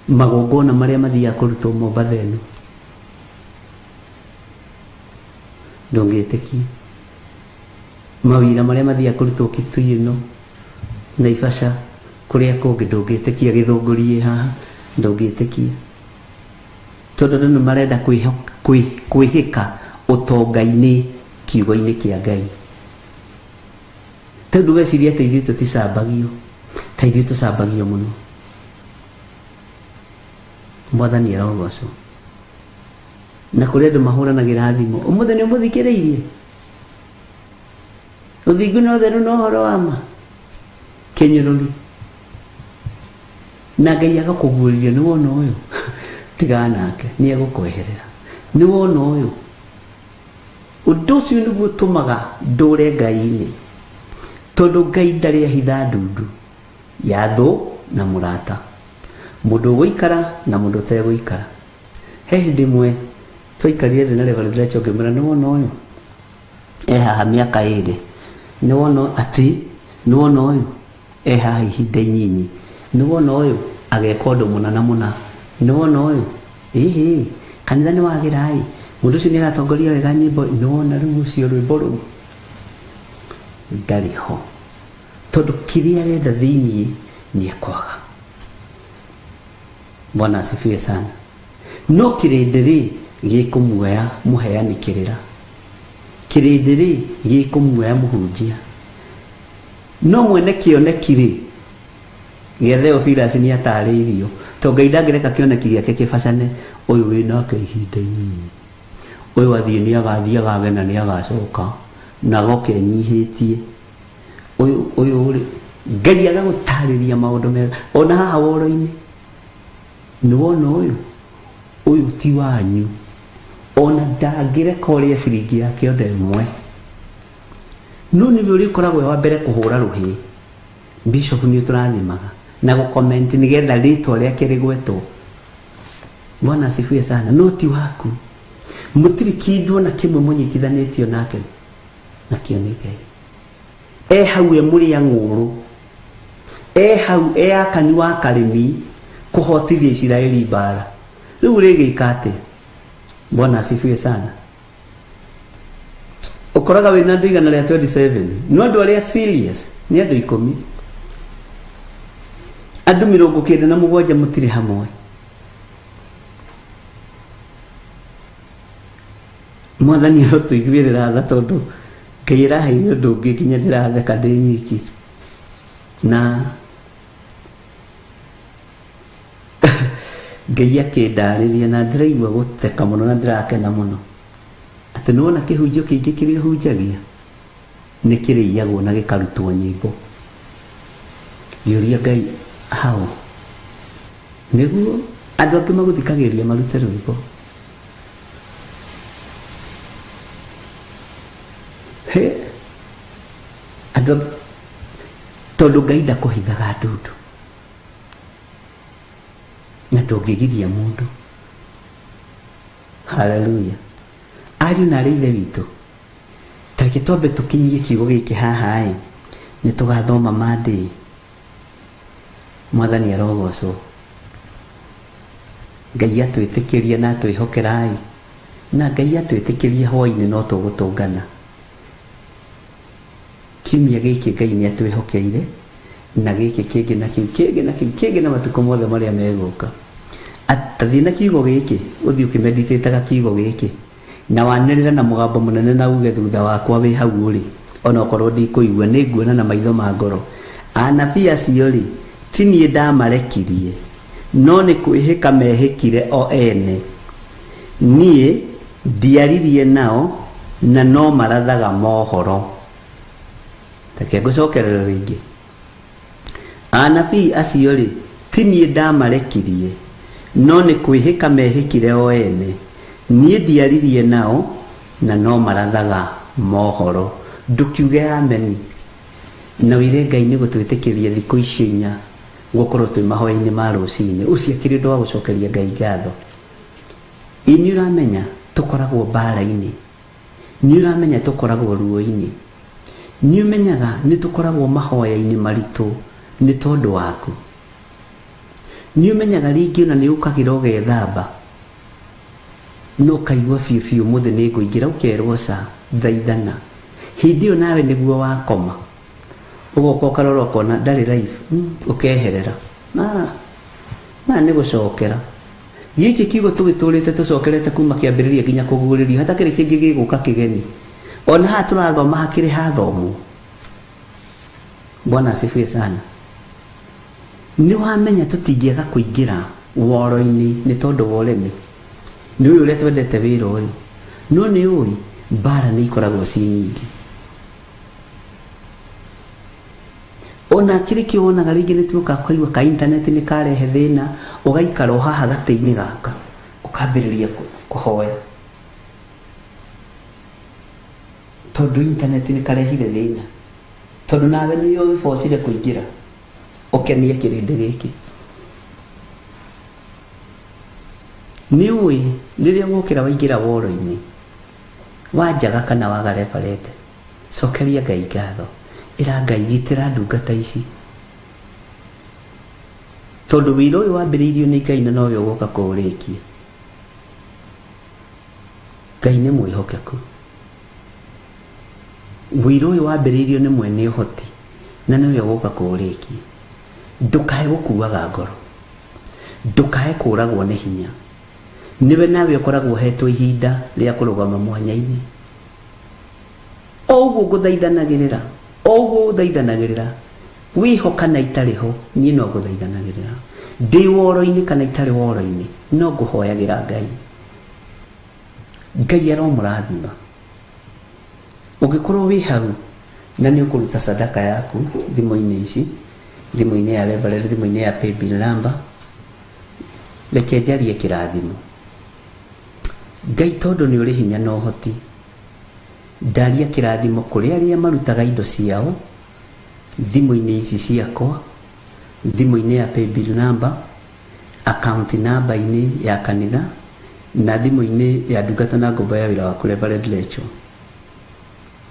magongona marĩa mathiaga kũrutwo Mombatha ĩno, ndũngĩtĩkia. Mawĩra marĩa mathiaga kũrutwo Kitui ĩno, Naivasha kũrĩa kũngĩ ndũngĩtĩkia gĩthũngũri ĩ haha ndũngĩtĩkia tondũ andũ nĩ marenda kwĩhĩka ũtonga-inĩ kiugo-inĩ kĩa Ngai. Tondũ weciria atĩ ithuĩ tũticambagio, ta ithuĩ tũcambagio mũno. Mwathani arogocwo. Na kũrĩ andũ mahũranagĩra thimũ, ũmũthĩ nĩ ũmũthikĩrĩirie? Ũthingu na ũtheru na ũhoro wa ma kĩnyũrũri. Na Ngai agakũguũrĩria nĩ wona ũyũ, tigana nake, nĩ egũkweherera. Nĩ wona ũyũ. Ũndũ ũcio nĩguo ũtũmaga ndũre Ngai-inĩ. Tondũ Ngai ndarĩ ahitha ndundu ya thũ na mũrata. Mũndũ ũgũikara na mũndũ ũtegũikara. He hĩndĩ ĩmwe twaikarire thĩ na Reverend Rachel ngĩmwĩra nĩ wona ũyũ e haha mĩaka ĩrĩ, nĩ wona atĩ nĩ wona ũyũ e haha ihinda inyinyi, nĩ wona ũyũ ageka ũndũ mũna na mũna, nĩ wona ũyũ ĩhĩ kanitha nĩ wagĩra ĩ, mũndũ ũcio nĩ aratongoria wega nyĩmbo, nĩ wona rĩu ũcio rwĩmbo rũu ndarĩ ho, tondũ kĩrĩa arenda thĩiniĩ nĩ ekwaga. Bwana asifiwe sana. No kĩrĩndĩ rĩ gĩkũmuoya mũheani kĩrĩra, kĩrĩndĩ rĩ gĩkũmuoya mũhunjia, no mwene kĩoneki rĩ gĩa Theophilus nĩ atarĩirio, tondũ Ngai ndangĩreka kĩoneki gĩake kĩbacane. Ũyũ wĩnake ihinda inyinyi, ũyũ athiĩ nĩ agathiĩ agage na nĩ agacoka na agoka enyihĩtie. Ũyũ rĩ Ngai agagũtarĩria maũndũ mega ona haha woro-inĩ. Nĩ wona ũyũ, ũyũ ti wanyu, ona ndangĩreka ũrĩe ciringi yake ona ĩmwe, no nĩwe ũrĩkoragwo wa mbere kũhũra rũhĩ. Bishop nĩ ũtũrathimaga na gũcomment nĩgetha rĩtwa rĩake rĩgwetwo. Bwana asifiwe sana. No ti waku, mũtirĩ kĩndũ ona kĩmwe mũnyitithanĩtio nake nakĩo nĩ Ngai. E hau e mũrĩa ng'ũrũ, e hau e akani wa karĩmi kũhotithia Isiraeli mbara. Rĩu ũrĩgĩka atĩa? Bwana asifiwe sana. Ũkoraga wĩna andũ 127, no andũ arĩa serious nĩ andũ 10, andũ 97 mũtirĩ hamwe. Mwathani arotũiguĩrĩra tha, tondũ Ngai ĩraheire ũndũ ũngĩ nginya ndĩratheka ndĩ nyiki. Na Ngai akĩndarĩria na ndĩraigua gũtheka mũno na ndĩrakena mũno atĩ nĩwona kĩhunjio kĩingĩ kĩrĩa ũhunjagia nĩ kĩrĩiyagwo na gĩkarutwo nyĩmbo. Ngĩũria Ngai hau nĩguo andũ angĩ magũthikagĩrĩria marute rwĩmbo. He andũ, tondũ Ngai ndakũhithaga ndundu na ndũngĩgiria mũndũ. Haleluya. Ariũ na arĩ ithe witũ, tareke twambe tũkinyie kiugo gĩkĩ haha ĩ, nĩ tũgathoma Monday. Mwathani arogocwo. Ngai atwĩtĩkĩrie na atwĩhokera ĩ, na Ngai atwĩtĩkĩrie hwaĩ-inĩ no tũgũtũngana. Kiumia gĩkĩ Ngai nĩ atwĩhokeire, na gĩkĩ kĩngĩ na kĩu kĩngĩ na kĩu kĩngĩ na matukũ mothe marĩa megũka. Atathiĩ na kiugo gĩkĩ, ũthiĩ ũkĩmeditĩtaga kiugo gĩkĩ, na wanĩrĩra na mũgambo mũnene na uge thutha wakwa wĩ hau ũrĩ, ona okorwo ndikũigua nĩ nguona na maitho ma ngoro. Anabii acio rĩ, ti niĩ ndamarekirie, no nĩ kwĩhĩka mehĩkire o ene. Niĩ ndiaririe nao na no marathaga mohoro. Reke ngũcokerere rĩngĩ. Anabii acio rĩ, ti niĩ ndamarekirie, no nĩ kwĩhĩka mehĩkire o ene. Niĩ ndiaririe nao na no marathaga mohoro. Ndũkiuge ameni na wĩre Ngai nĩ gũtwĩtĩkĩria thikũ icio inya gũkorwo twĩ mahoya-inĩ ma rũcinĩ. Ũcio akĩrĩ ũndũ wa gũcokeria Ngai ngatho. Ĩ nĩ ũramenya tũkoragwo mbara-inĩ, nĩ ũramenya tũkoragwo ruo-inĩ, nĩ ũmenyaga nĩ tũkoragwo mahoya-inĩ maritũ nĩ tondũ waku. Nĩ ũmenyaga rĩngĩ ona nĩ ũkagĩra ũgethamba, no ũkaigua biũ biũ ũmũthĩ nĩ ngũingĩra, ũkerwo ca thaa ithana. Hĩndĩ ĩyo nawe nĩguo wakoma. Ũgoka ũkarora ũkona ndarĩ live, ũkeherera. Maya nĩ gũcokera. Gĩkĩ kiugo tũgĩtũrĩte tũcokerete kuma kĩambĩrĩria nginya kũguũrĩrio, hatakĩrĩ kĩngĩ gĩgũka kĩgeni. Ona haha tũrathoma hakĩrĩ hathomwo. Bwana asifiwe sana. Nĩ wamenya tũtingĩaga kũingĩra woro-inĩ nĩ tondũ wa ũremi. Nĩ ũyũ ũrĩa twendete wĩra ũyũ. No nĩ ũĩ mbara nĩ ikoragwo ciĩ nyingĩ. Ona kĩrĩ kĩo wonaga rĩngĩ nĩ tuoka kũigua ka internet nĩ karehe thĩna, ũgaikara o haha gatĩ-inĩ gaka, ũkambĩrĩria kũhoya. Tondũ internet nĩ karehire thĩna. Tondũ nawe nĩ ũgĩbocire kũingĩra, ũkenie kĩrĩndĩ gĩkĩ. Nĩ ũĩ rĩrĩa wokĩra waingĩra woro-inĩ, wanjaga kana waga reverend, cokeria Ngai ngatho. Ĩra Ngai gitĩra ndungata ici. Tondũ wĩra ũyũ wambĩrĩirio nĩ Ngai na nowe ũgoka kũũrĩkia. Ngai nĩ mwĩhokeku. Wĩra ũyũ wambĩrĩirio nĩ mwene ũhoti na nĩwe ũgoka kũũrĩkia. Ndũkae gũkuaga ngoro. Ndũkae kũragwo nĩ hinya. Nĩwe nawe ũkoragwo ũhetwo ihinda rĩa kũrũgama mwanya-inĩ. O ũguo ngũthaithanagĩrĩra, o ũguo ũthaithanagĩrĩra, wĩho kana itarĩ ho, niĩ no ngũthaithanagĩrĩra. Ndĩ woro-inĩ kana itarĩ woro-inĩ, no ngũhoyagĩra Ngai. Ngai aromũrathima. Ũngĩkorwo wĩ hau na nĩ ũkũruta sadaka yaku thimũ-inĩ ici, thimũ-inĩ ya Reverend, thimũ-inĩ ya paybill number, reke njarie kĩrathimo. Ngai tondũ nĩ ũrĩ hinya na ũhoti, ndaria kĩrathimo kũrĩ arĩa marutaga indo ciao thimũ-inĩ ici ciakwa, thimũ-inĩ ya paybill number, account number-inĩ ya kanitha, na thimũ-inĩ ya ndungata na ngombo ya wĩra waku Reverend Rachel.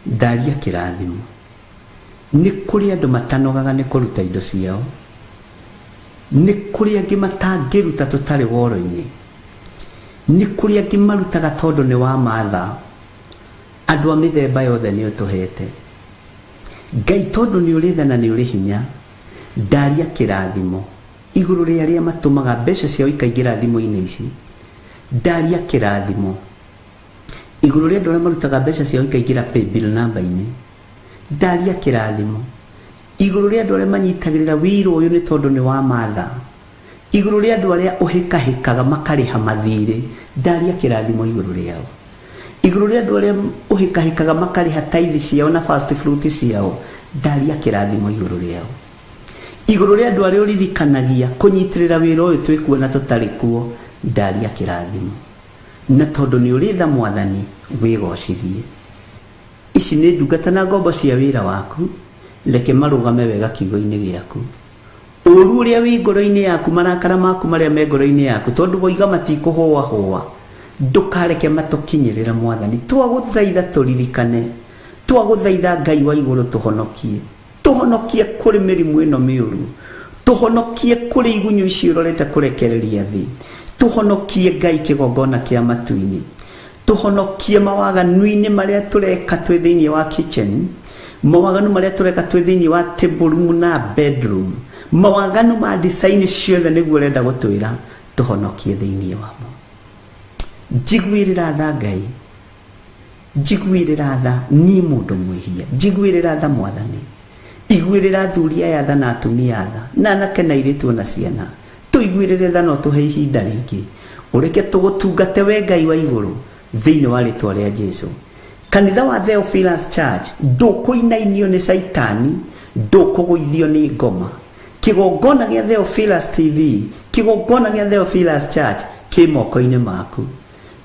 Ndaria kĩrathimo. Nĩ kũrĩ andũ matanogaga nĩ kũruta indo ciao. Nĩ kũrĩ angĩ matangĩruta tũtarĩ woro-inĩ. Nĩ kũrĩ angĩ marutaga tondũ nĩ wa matha. Andũ a mĩthemba yothe nĩ ũtũhete. Ngai tondũ nĩ ũrĩ tha na nĩ ũrĩ hinya, ndaria kĩrathimo igũrũ rĩa arĩa matũmaga mbeca ciao ikaingĩra thimũ-inĩ ici. Ndaria kĩrathimo igũrũ rĩa andũ arĩa marutaga mbeca ciao ikaingĩra paybill number-inĩ. Ndaria kĩrathimo igũrũ rĩa andũ arĩa manyitagĩrĩra wĩra ũyũ nĩ tondũ nĩ wa matha. Igũrũ rĩa andũ arĩa ũhĩkahĩkaga makarĩha mathirĩ, ndaria kĩrathimo igũrũ rĩao. Igũrũ rĩa andũ arĩa ũhĩkahĩkaga makarĩha tithe ciao na first fruit ciao, ndaria kĩrathimo igũrũ rĩao. Igũrũ rĩa andũ arĩa ũririkanagia kũnyitĩrĩra wĩra ũyũ twĩkuo na tũtarĩ kuo, ndaria kĩrathimo. Na tondũ nĩ ũrĩ tha Mwathani, wĩgocithie. Ici nĩ ndungata na ngombo cia wĩra waku, reke marũgame wega kiugo-inĩ gĩaku. Ũru ũrĩa wĩ ngoro-inĩ yaku, marakara maku marĩa me ngoro-inĩ yaku, tondũ woiga matikũhũahũa, ndũkareke matũkinyĩrĩre Mwathani. Twagũthaitha tũririkane, twagũthaitha Ngai wa igũrũ tũhonokie. Tũhonokie kũrĩ mĩrimũ ĩno mĩũru, tũhonokie kũrĩ igunyũ ici ũrorete kũrekereria thĩ, tũhonokie Ngai kĩgongona kĩa matu-inĩ, tũhonokie mawaganu-inĩ marĩa tũreka twĩ thĩinĩ wa kitchen, mawaganu marĩa tũreka twĩ thĩinĩ wa table room na bedroom, mawaganu ma design ciothe nĩguo ũrenda gũtwĩra tũhonokie thĩinĩ wamo. Njiguĩrĩra tha Ngai, njiguĩrĩra tha niĩ mũndũ mwĩhia, njiguĩrĩra tha Mwathani, iguĩrĩra athuri aya tha na atumia tha, na anake na airĩtu ona ciana, tũiguĩrĩre tha na ũtũhe ihinda rĩngĩ, ũreke tũgũtungate we Ngai wa igũrũ thĩinĩ wa rĩtwa rĩa Jesu. Kanitha wa Theophilus Church ndũkũinainio nĩ Caitani, ndũkũgũithio nĩ ngoma. Kĩgongona gĩa Theophilus TV, kĩgongona gĩa Theophilus Church kĩ moko-inĩ maku.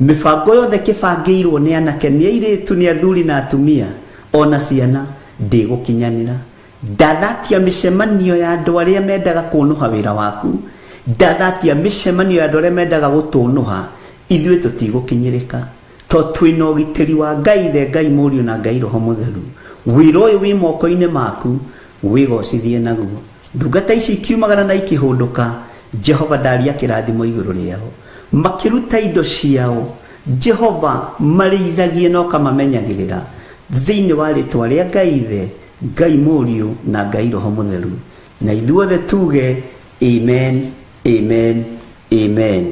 Mĩbango yothe kĩbangĩirwo nĩ anake, nĩ airĩtu, nĩ athuri na atumia, ona ciana, ndĩgũkinyanĩra. Ndathatia mĩcemanio ya andũ arĩa mendaga kũnũha wĩra waku, ndathatia mĩcemanio ya andũ arĩa mendaga gũtũnũha, ithuĩ tũtigũkinyĩrĩka. To twĩna ũgitĩri wa Ngai Ithe, Ngai Mũriũ na Ngai Roho Mũtheru. Wĩra ũyũ wĩ moko-inĩ maku, wĩgocithie naguo. Ndungata ici ikiumagara na ikĩhũndũka, Jehova ndaria kĩrathimo igũrũ rĩao. Makĩruta indo ciao, Jehova marĩithagie na ũkamamenyagĩrĩra. Thĩinĩ wa rĩtwa rĩa Ngai Ithe, Ngai Mũriũ na Ngai Roho Mũtheru. Na ithuothe tuge amen, amen, amen.